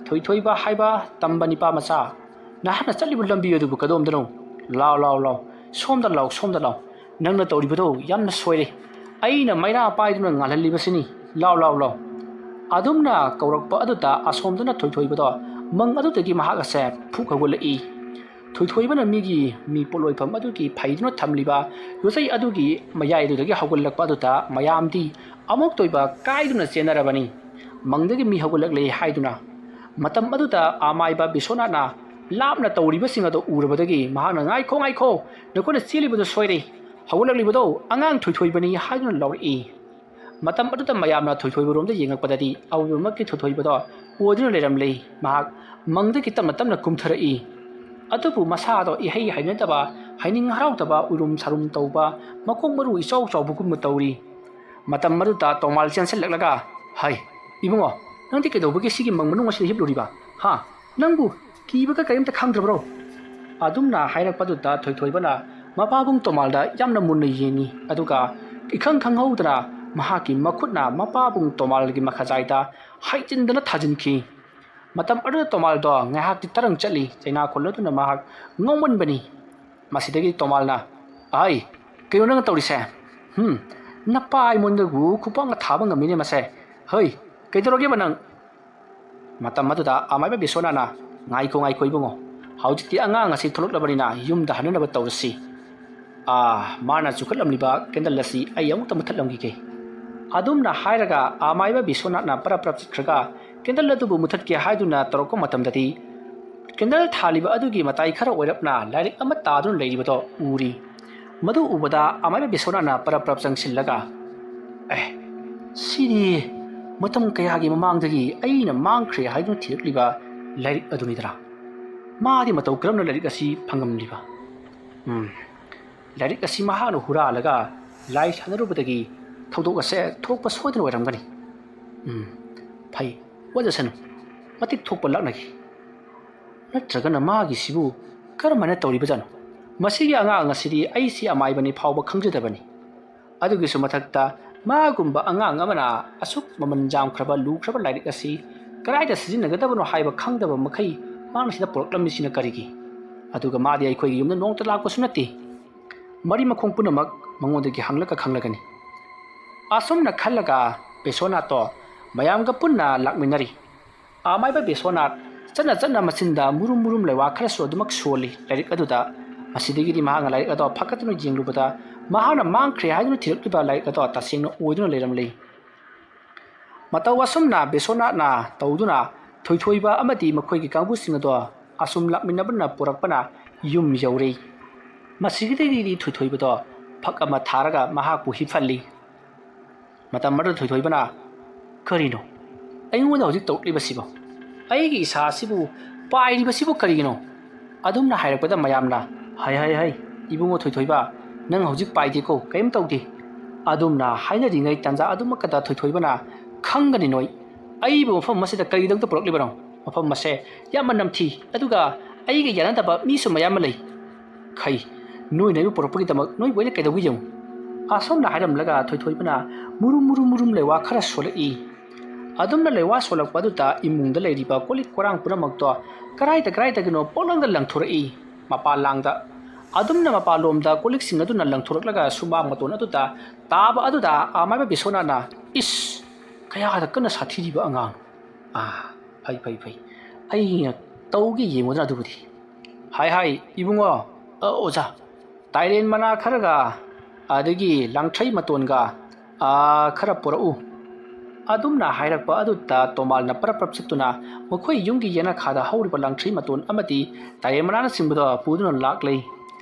ꯊꯣꯏꯊꯣꯏꯕ ꯍꯥꯏꯕ ꯇꯝꯕ ꯅꯤꯄꯥ ꯃꯆꯥ, ꯅꯍꯥꯛꯅ ꯆꯠꯂꯤꯕ ꯂꯝꯕꯤ ꯑꯗꯨꯕꯨ ꯀꯗꯣꯝꯗꯅꯣ? ꯂꯥꯎ, ꯂꯥꯎ, ꯂꯥꯎ, ꯁꯣꯝꯗ ꯂꯥꯎ, ꯁꯣꯝꯗ ꯂꯥꯎ꯫ ꯅꯪꯅ ꯇꯧꯔꯤꯕꯗꯣ ꯌꯥꯝꯅ ꯁꯣꯏꯔꯦ꯫ ꯑꯩꯅ ꯃꯩꯔꯥ ꯄꯥꯏꯗꯨꯅ ꯉꯥꯜꯍꯜꯂꯤꯕꯁꯤꯅꯤ꯫ ꯂꯥꯎ, ꯂꯥꯎ, ꯂꯥꯎ"꯫ ꯑꯗꯨꯝꯅ ꯀꯧꯔꯛꯄ ꯑꯗꯨꯗ ꯑꯁꯣꯝꯗꯅ ꯊꯣꯏꯊꯣꯏꯕꯗꯣ ꯃꯪ ꯑꯗꯨꯗꯒꯤ ꯃꯍꯥꯛ ꯑꯁꯦ ꯐꯨꯛ ꯍꯧꯒꯠꯂꯛꯏ꯫ ꯊꯣꯏꯊꯣꯏꯕꯅ ꯃꯤꯒꯤ ꯃꯤ ꯄꯣꯠꯂꯣꯏꯐꯝ ꯑꯗꯨꯒꯤ ꯐꯩꯗꯨꯅ ꯊꯝꯂꯤꯕ ꯌꯣꯠꯆꯩ ꯑꯗꯨꯒꯤ ꯃꯌꯥꯏ ꯑꯗꯨꯗꯒꯤ ꯍꯧꯒꯠꯂꯛꯄ ꯑꯗꯨꯗ ꯃꯌꯥꯝꯗꯤ ꯑꯃꯨꯛꯇ ꯑꯣꯏꯕ ꯀꯥꯏꯗꯨꯅ ꯆꯦꯟꯅꯔꯕꯅꯤ꯫ ꯃꯪꯗꯒꯤ ꯃꯤ ꯍꯧꯒꯠꯂꯛꯂꯦ ꯍꯥꯏꯗꯨꯅ꯫ ꯃꯇꯝ ꯑꯗꯨꯗ ꯑꯃꯥꯏꯕ ꯕꯤꯁ꯭ꯋꯥꯅꯥꯊꯅ ꯂꯥꯞꯅ ꯇꯧꯔꯤꯕꯁꯤꯡ ꯑꯗꯨ ꯎꯔꯕꯗꯒꯤ ꯃꯍꯥꯛꯅ, "ꯉꯥꯏꯈꯣ, ꯉꯥꯏꯈꯣ, ꯅꯈꯣꯏꯅ ꯆꯦꯜꯂꯤꯕꯗꯨ ꯁꯣꯏꯔꯦ꯫ ꯍꯧꯒꯠꯂꯛꯂꯤꯕꯗꯣ ꯑꯉꯥꯡ ꯊꯣꯏꯊꯣꯏꯕꯅꯤ" ꯍꯥꯏꯗꯨꯅ ꯂꯥꯎꯔꯛꯏ꯫ ꯃꯇꯝ ꯑꯗꯨꯗ ꯃꯌꯥꯝꯅ ꯊꯣꯏꯊꯣꯏꯕꯔꯣꯝꯗ ꯌꯦꯡꯉꯛꯄꯗꯗꯤ ꯑꯎꯕꯃꯛꯀꯤ ꯊꯣꯏꯊꯣꯏꯕꯗꯣ ꯑꯣꯏꯗꯨꯅ ꯂꯩꯔꯝꯂꯦ꯫ ꯃꯍꯥꯛ ꯃꯪꯗꯒꯤ ꯇꯞꯅ ꯇꯞꯅ ꯀꯨꯝꯊꯔꯛꯏ꯫ ꯑꯗꯨꯕꯨ ꯃꯁꯥꯗꯣ ꯏꯍꯩ ꯍꯩꯅꯗꯕ, ꯍꯩꯅꯤꯡ ꯍꯔꯥꯎꯗꯕ, ꯎꯏꯔꯨꯝ ꯁꯥꯔꯨꯝ ꯇꯧꯕ, ꯃꯈꯣꯡ ꯃꯔꯨ ꯏꯆꯥꯎ ꯆꯥꯎꯕꯒꯨꯝꯅ ꯇꯧꯔꯤ꯫ ꯃꯇꯝ ꯑꯗꯨꯗ ꯇꯣꯃꯥꯜ ꯆꯦꯟꯁꯤꯜꯂꯛꯂꯒ, "ꯍꯩ, ꯏꯕꯨꯡꯉꯣ, ꯅꯪꯗꯤ ꯀꯩꯗꯧꯕꯒꯤ ꯁꯤꯒꯤ ꯃꯪ ꯃꯅꯨꯡ ꯑꯁꯤꯗ ꯍꯤꯞꯂꯨꯔꯤꯕ? ꯍꯥ? ꯅꯪꯕꯨ ꯀꯤꯕꯒ ꯀꯔꯤꯝꯇ ꯈꯪꯗ꯭ꯔꯕ꯭ꯔꯣ?" ꯑꯗꯨꯝꯅ ꯍꯥꯏꯔꯛꯄꯗꯨꯗ ꯊꯣꯏꯊꯣꯏꯕꯅ ꯃꯄꯥꯕꯨꯡ ꯇꯣꯃꯥꯜꯗ ꯌꯥꯝꯅ ꯃꯨꯟꯅ ꯌꯦꯡꯉꯤ, ꯑꯗꯨꯒ ꯏꯈꯪ ꯈꯪꯍꯧꯗꯅ ꯃꯍꯥꯛꯀꯤ ꯃꯈꯨꯠꯅ ꯃꯄꯥꯕꯨꯡ ꯇꯣꯃꯥꯜꯒꯤ ꯃꯈꯥꯖꯥꯏꯗ ꯍꯥꯏꯖꯤꯟꯗꯅ ꯊꯥꯖꯤꯟꯈꯤ꯫ ꯃꯇꯝ ꯑꯗꯨꯗ ꯇꯣꯃꯥꯜꯗꯣ ꯉꯥꯏꯍꯥꯛꯇꯤ ꯇꯔꯪ ꯆꯠꯂꯤ꯫ ꯆꯩꯅꯥ ꯈꯣꯜꯂꯗꯨꯅ ꯃꯍꯥꯛ ꯉꯥꯎꯃꯟꯕꯅꯤ꯫ ꯃꯁꯤꯗꯒꯤ ꯇꯣꯃꯥꯜꯅ, "ꯑꯍꯩ, ꯀꯩꯅꯣ ꯅꯪꯅ ꯇꯧꯔꯤꯁꯦ? ꯍꯨꯝ, ꯅꯄꯥ ꯑꯩꯉꯣꯟꯗꯕꯨ ꯈꯨꯄꯥꯛꯅ ꯊꯥꯕ ꯉꯝꯃꯤꯅꯦ ꯃꯁꯦ꯫ ꯍꯩ, ꯀꯩꯗꯧꯔꯒꯦꯕ ꯅꯪ?" ꯃꯇꯝ ꯑꯗꯨꯗ ꯑꯃꯥꯏꯕ ꯕꯤꯁꯣꯅꯥꯅ, "ꯉꯥꯏꯈꯣ, ꯉꯥꯏꯈꯣ ꯏꯕꯨꯡꯉꯣ, ꯍꯧꯖꯤꯛꯇꯤ ꯑꯉꯥꯡ ꯑꯁꯤ ꯊꯣꯛꯂꯛꯂꯕꯅꯤꯅ ꯌꯨꯝꯗ ꯍꯟꯅꯅꯕ ꯇꯧꯔꯁꯤ꯫ ꯑꯥ, ꯃꯥꯅ ꯆꯨꯈꯠꯂꯝꯂꯤꯕ ꯀꯦꯟꯗꯜ ꯑꯁꯤ ꯑꯩ ꯑꯃꯨꯛꯇ ꯃꯨꯊꯠꯂꯝꯈꯤꯒꯦ꯫" ꯑꯗꯨꯝꯅ ꯍꯥꯏꯔꯒ ꯑꯃꯥꯏꯕ ꯕꯤꯁꯣꯅꯥꯠꯅ ꯄꯔꯞ ꯄꯔꯞ ꯆꯠꯈ꯭ꯔꯒ ꯀꯦꯟꯗꯜ ꯑꯗꯨꯕꯨ ꯃꯨꯊꯠꯀꯦ ꯍꯥꯏꯗꯨꯅ ꯇꯧꯔꯛꯄ ꯃꯇꯝꯗꯗꯤ, ꯀꯦꯟꯗꯜ ꯊꯥꯜꯂꯤꯕ ꯑꯗꯨꯒꯤ ꯃꯇꯥꯏ ꯈꯔ ꯑꯣꯏꯔꯞꯅ ꯂꯥꯏꯔꯤꯛ ꯑꯃ ꯇꯥꯗꯨꯅ ꯂꯩꯔꯤꯕꯗꯣ ꯎꯔꯤ꯫ ꯃꯗꯨ ꯎꯕꯗ ꯑꯃꯥꯏꯕ ꯕꯤꯁꯣꯅꯥꯠꯅ ꯄꯔꯞ ꯄꯔꯞ ꯆꯪꯁꯤꯜꯂꯒ, "ꯑꯦ, ꯁꯤꯗꯤ ꯃꯇꯝ ꯀꯌꯥꯒꯤ ꯃꯃꯥꯡꯗꯒꯤ ꯑꯩꯅ ꯃꯥꯡꯈ꯭ꯔꯦ ꯍꯥꯏꯗꯨꯅ ꯊꯤꯔꯛꯂꯤꯕ ꯂꯥꯏꯔꯤꯛ ꯑꯗꯨꯅꯤꯗꯅ꯫ ꯃꯥꯗꯤ ꯃꯇꯧ ꯀꯔꯝꯅ ꯂꯥꯏꯔꯤꯛ ꯑꯁꯤ ꯐꯪꯉꯝꯂꯤꯕ? ꯎꯝ, ꯂꯥꯏꯔꯤꯛ ꯑꯁꯤ ꯃꯍꯥꯛꯅ ꯍꯨꯔꯥꯜꯂꯒ ꯂꯥꯏ ꯁꯥꯟꯅꯔꯨꯕꯗꯒꯤ ꯊꯧꯗꯣꯛ ꯑꯁꯦ ꯊꯣꯛꯄ ꯁꯣꯏꯗꯅ ꯑꯣꯏꯔꯝꯒꯅꯤ꯫ ꯎꯝ, ꯐꯩ, ꯋꯥꯖꯁꯅꯨ, ꯃꯇꯤꯛ ꯊꯣꯛꯄ ꯂꯥꯛꯅꯈꯤ꯫ ꯅꯠꯇ꯭ꯔꯒꯅ ꯃꯥꯒꯤꯁꯤꯕꯨ ꯀꯔꯝꯍꯥꯏꯅ ꯇꯧꯔꯤꯕꯖꯥꯠꯅꯣ? ꯃꯁꯤꯒꯤ ꯑꯉꯥꯡ ꯑꯁꯤꯗꯤ ꯑꯩꯁꯤ ꯑꯃꯥꯏꯕꯅꯤ ꯐꯥꯎꯕ ꯈꯪꯖꯗꯕꯅꯤ꯫ ꯑꯗꯨꯒꯤꯁꯨ ꯃꯊꯛꯇ ꯃꯥꯒꯨꯝꯕ ꯑꯉꯥꯡ ꯑꯃꯅ ꯑꯁꯨꯛ ꯃꯃꯜ ꯌꯥꯝꯈ꯭ꯔꯕ ꯂꯨꯈ꯭ꯔꯕ ꯂꯥꯏꯔꯤꯛ ꯑꯁꯤ ꯀꯗꯥꯏꯗ ꯁꯤꯖꯤꯟꯅꯒꯗꯕꯅꯣ ꯍꯥꯏꯕ ꯈꯪꯗꯕ ꯃꯈꯩ ꯃꯥꯅ ꯁꯤꯗ ꯄꯨꯔꯛꯂꯝꯃꯤꯁꯤꯅ ꯀꯔꯤꯒꯤ? ꯑꯗꯨꯒ ꯃꯥꯗꯤ ꯑꯩꯈꯣꯏꯒꯤ ꯌꯨꯝꯗ ꯅꯣꯡꯃꯇ ꯂꯥꯛꯄꯁꯨ ꯅꯠꯇꯦ꯫ ꯃꯔꯤ ꯃꯈꯣꯡ ꯄꯨꯝꯅꯃꯛ ꯃꯉꯣꯟꯗꯒꯤ ꯍꯪꯂꯒ ꯈꯪꯂꯒꯅꯤ꯫ ꯑꯁꯨꯝꯅ ꯈꯜꯂꯒ ꯕꯤꯁꯣꯅꯥꯠꯇꯣ ꯃꯌꯥꯝꯒ ꯄꯨꯟꯅ ꯂꯥꯛꯃꯤꯟꯅꯔꯤ꯫ ꯑꯃꯥꯏꯕ ꯕꯤꯁꯣꯅꯥꯠ ꯆꯠꯅ ꯆꯠꯅ ꯃꯆꯤꯟꯗ ꯃꯨꯔꯨꯝ ꯃꯨꯔꯨꯝ ꯂꯩꯋꯥ ꯈꯔꯁꯨ ꯑꯗꯨꯃꯛ ꯁꯣꯜꯂꯤ ꯂꯥꯏꯔꯤꯛ ꯑꯗꯨꯗ꯫ ꯃꯁꯤꯗꯒꯤꯗꯤ ꯃꯍꯥꯛꯅ ꯂꯥꯏꯔꯤꯛ ꯑꯗꯣ ꯐꯒꯠꯇꯨꯅ ꯌꯦꯡꯂꯨꯕꯗ, ꯃꯍꯥꯛꯅ ꯃꯥꯡꯈ꯭ꯔꯦ ꯍꯥꯏꯗꯨꯅ ꯊꯤꯔꯛꯂꯤꯕ ꯂꯥꯏꯔꯤꯛ ꯑꯗꯣ ꯇꯁꯦꯡꯅ ꯑꯣꯏꯗꯨꯅ ꯂꯩꯔꯝꯂꯤ꯫ ꯃꯇꯧ ꯑꯁꯨꯝꯅ ꯕꯤꯁꯣꯅꯥꯠꯅ ꯇꯧꯗꯨꯅ ꯊꯣꯏꯊꯣꯏꯕ ꯑꯃꯗꯤ ꯃꯈꯣꯏꯒꯤ ꯀꯥꯡꯕꯨꯁꯤꯡ ꯑꯗꯣ ꯑꯁꯨꯝ ꯂꯥꯛꯃꯤꯟꯅꯕꯅ ꯄꯨꯔꯛꯄꯅ ꯌꯨꯝ ꯌꯧꯔꯦ꯫ ꯃꯁꯤꯗꯒꯤꯗꯤ ꯊꯣꯏꯊꯣꯏꯕꯗꯣ ꯐꯛ ꯑꯃ ꯊꯥꯔꯒ ꯃꯍꯥꯛꯄꯨ ꯍꯤꯞꯍꯜꯂꯤ꯫ ꯃꯇꯝ ꯑꯗꯨꯗ ꯊꯣꯏꯊꯣꯏꯕꯅ, "ꯀꯔꯤꯅꯣ? ꯑꯩꯉꯣꯟꯗ ꯍꯧꯖꯤꯛ ꯇꯧꯔꯛꯂꯤꯕꯁꯤꯕꯣ? ꯑꯩꯒꯤ ꯏꯁꯥꯁꯤꯕꯨ ꯄꯥꯏꯔꯤꯕꯁꯤꯕꯨ ꯀꯔꯤꯒꯤꯅꯣ?" ꯑꯗꯨꯝꯅ ꯍꯥꯏꯔꯛꯄꯗ ꯃꯌꯥꯝꯅ, "ꯍꯥꯏ, ꯍꯥꯏ, ꯍꯥꯏ, ꯏꯕꯨꯡꯉꯣ ꯊꯣꯏꯊꯣꯏꯕ, ꯅꯪ ꯍꯧꯖꯤꯛ ꯄꯥꯏꯗꯦꯀꯣ, ꯀꯔꯤꯝ ꯇꯧꯗꯦ"꯫ ꯑꯗꯨꯝꯅ ꯍꯥꯏꯅꯔꯤꯉꯩ ꯇꯥꯟꯖꯥ ꯑꯗꯨꯃꯛꯀꯗ ꯊꯣꯏꯊꯣꯏꯕꯅ, "ꯈꯪꯒꯅꯤ ꯅꯣꯏ, ꯑꯩꯕꯨ ꯃꯐꯝ ꯑꯁꯤꯗ ꯀꯔꯤꯒꯤꯗꯃꯛꯇ ꯄꯨꯔꯛꯂꯤꯕꯅꯣ? ꯃꯐꯝ ꯑꯁꯦ ꯌꯥꯝꯅ ꯅꯝꯊꯤ, ꯑꯗꯨꯒ ꯑꯩꯒ ꯌꯥꯅꯗꯕ ꯃꯤꯁꯨ ꯃꯌꯥꯝ ꯑꯃ ꯂꯩ꯫ ꯈꯩ, ꯅꯣꯏꯅ ꯑꯩꯕꯨ ꯄꯨꯔꯛꯄꯒꯤꯗꯃꯛ ꯅꯣꯏꯕꯨ ꯑꯩꯅ ꯀꯩꯗꯧꯒꯦ ꯌꯦꯡꯉꯨ"꯫ ꯑꯁꯣꯝꯅ ꯍꯥꯏꯔꯝꯂꯒ ꯊꯣꯏꯊꯣꯏꯕꯅ ꯃꯨꯔꯨꯝ ꯃꯨꯔꯨꯝ ꯃꯨꯔꯨꯝ ꯂꯩꯋꯥ ꯈꯔ ꯁꯣꯜꯂꯛꯏ꯫ ꯑꯗꯨꯝꯅ ꯂꯩꯋꯥ ꯁꯣꯜꯂꯛꯄ ꯑꯗꯨꯗ ꯏꯃꯨꯡꯗ ꯂꯩꯔꯤꯕ ꯀꯣꯜ ꯂꯤꯛ ꯀꯣꯔꯥꯡ ꯄꯨꯝꯅꯃꯛꯇꯣ ꯀꯔꯥꯏꯗ ꯀꯔꯥꯏꯗꯒꯤꯅꯣ ꯄꯣꯛꯂꯪꯗ ꯂꯪꯊꯣꯔꯛꯏ꯫ ꯃꯄꯥꯟ ꯂꯥꯡꯗ ꯑꯗꯨꯝꯅ ꯃꯄꯥꯟꯂꯣꯝꯗ ꯀꯣꯜ ꯂꯤꯛꯁꯤꯡ ꯑꯗꯨꯅ ꯂꯪꯊꯣꯔꯛꯂꯒ ꯁꯨꯃꯥꯡ ꯃꯇꯣꯟ ꯑꯗꯨꯗ ꯇꯥꯕ ꯑꯗꯨꯗ ꯑꯃꯥꯏꯕ ꯕꯤꯁꯣꯅꯥꯠꯅ, "ꯏꯁ, ꯀꯌꯥꯗ ꯀꯟꯅ ꯁꯥꯊꯤꯔꯤꯕ ꯑꯉꯥꯡ! ꯑꯥ, ꯐꯩ, ꯐꯩ, ꯐꯩ꯫ ꯑꯩꯅ ꯇꯧꯒꯦ ꯌꯦꯡꯉꯨꯗꯅ ꯑꯗꯨꯕꯨꯗꯤ"꯫ "ꯍꯥꯏ, ꯍꯥꯏ, ꯏꯕꯨꯡꯉꯣ, ꯑ, ꯑꯣꯖꯥ, ꯇꯥꯏꯔꯦꯟ ꯃꯅꯥ ꯈꯔꯒ, ꯑꯗꯒꯤ ꯂꯥꯡꯊ꯭ꯔꯩ ꯃꯇꯣꯟꯒ, ꯑ, ꯈꯔ ꯄꯨꯔꯛꯎ"꯫ ꯑꯗꯨꯝꯅ ꯍꯥꯏꯔꯛꯄ ꯑꯗꯨꯗ ꯇꯣꯃꯥꯜꯅ ꯄꯔꯞ ꯄꯔꯞ ꯆꯠꯇꯨꯅ ꯃꯈꯣꯏ ꯌꯨꯝꯒꯤ ꯌꯦꯅꯈꯥꯗ ꯍꯧꯔꯤꯕ ꯂꯥꯡꯊ꯭ꯔꯩ ꯃꯇꯣꯟ ꯑꯃꯗꯤ ꯇꯥꯏꯔꯦꯟ ꯃꯅꯥꯅꯆꯤꯡꯕꯗꯣ ꯄꯨꯗꯨꯅ ꯂꯥꯛꯂꯦ꯫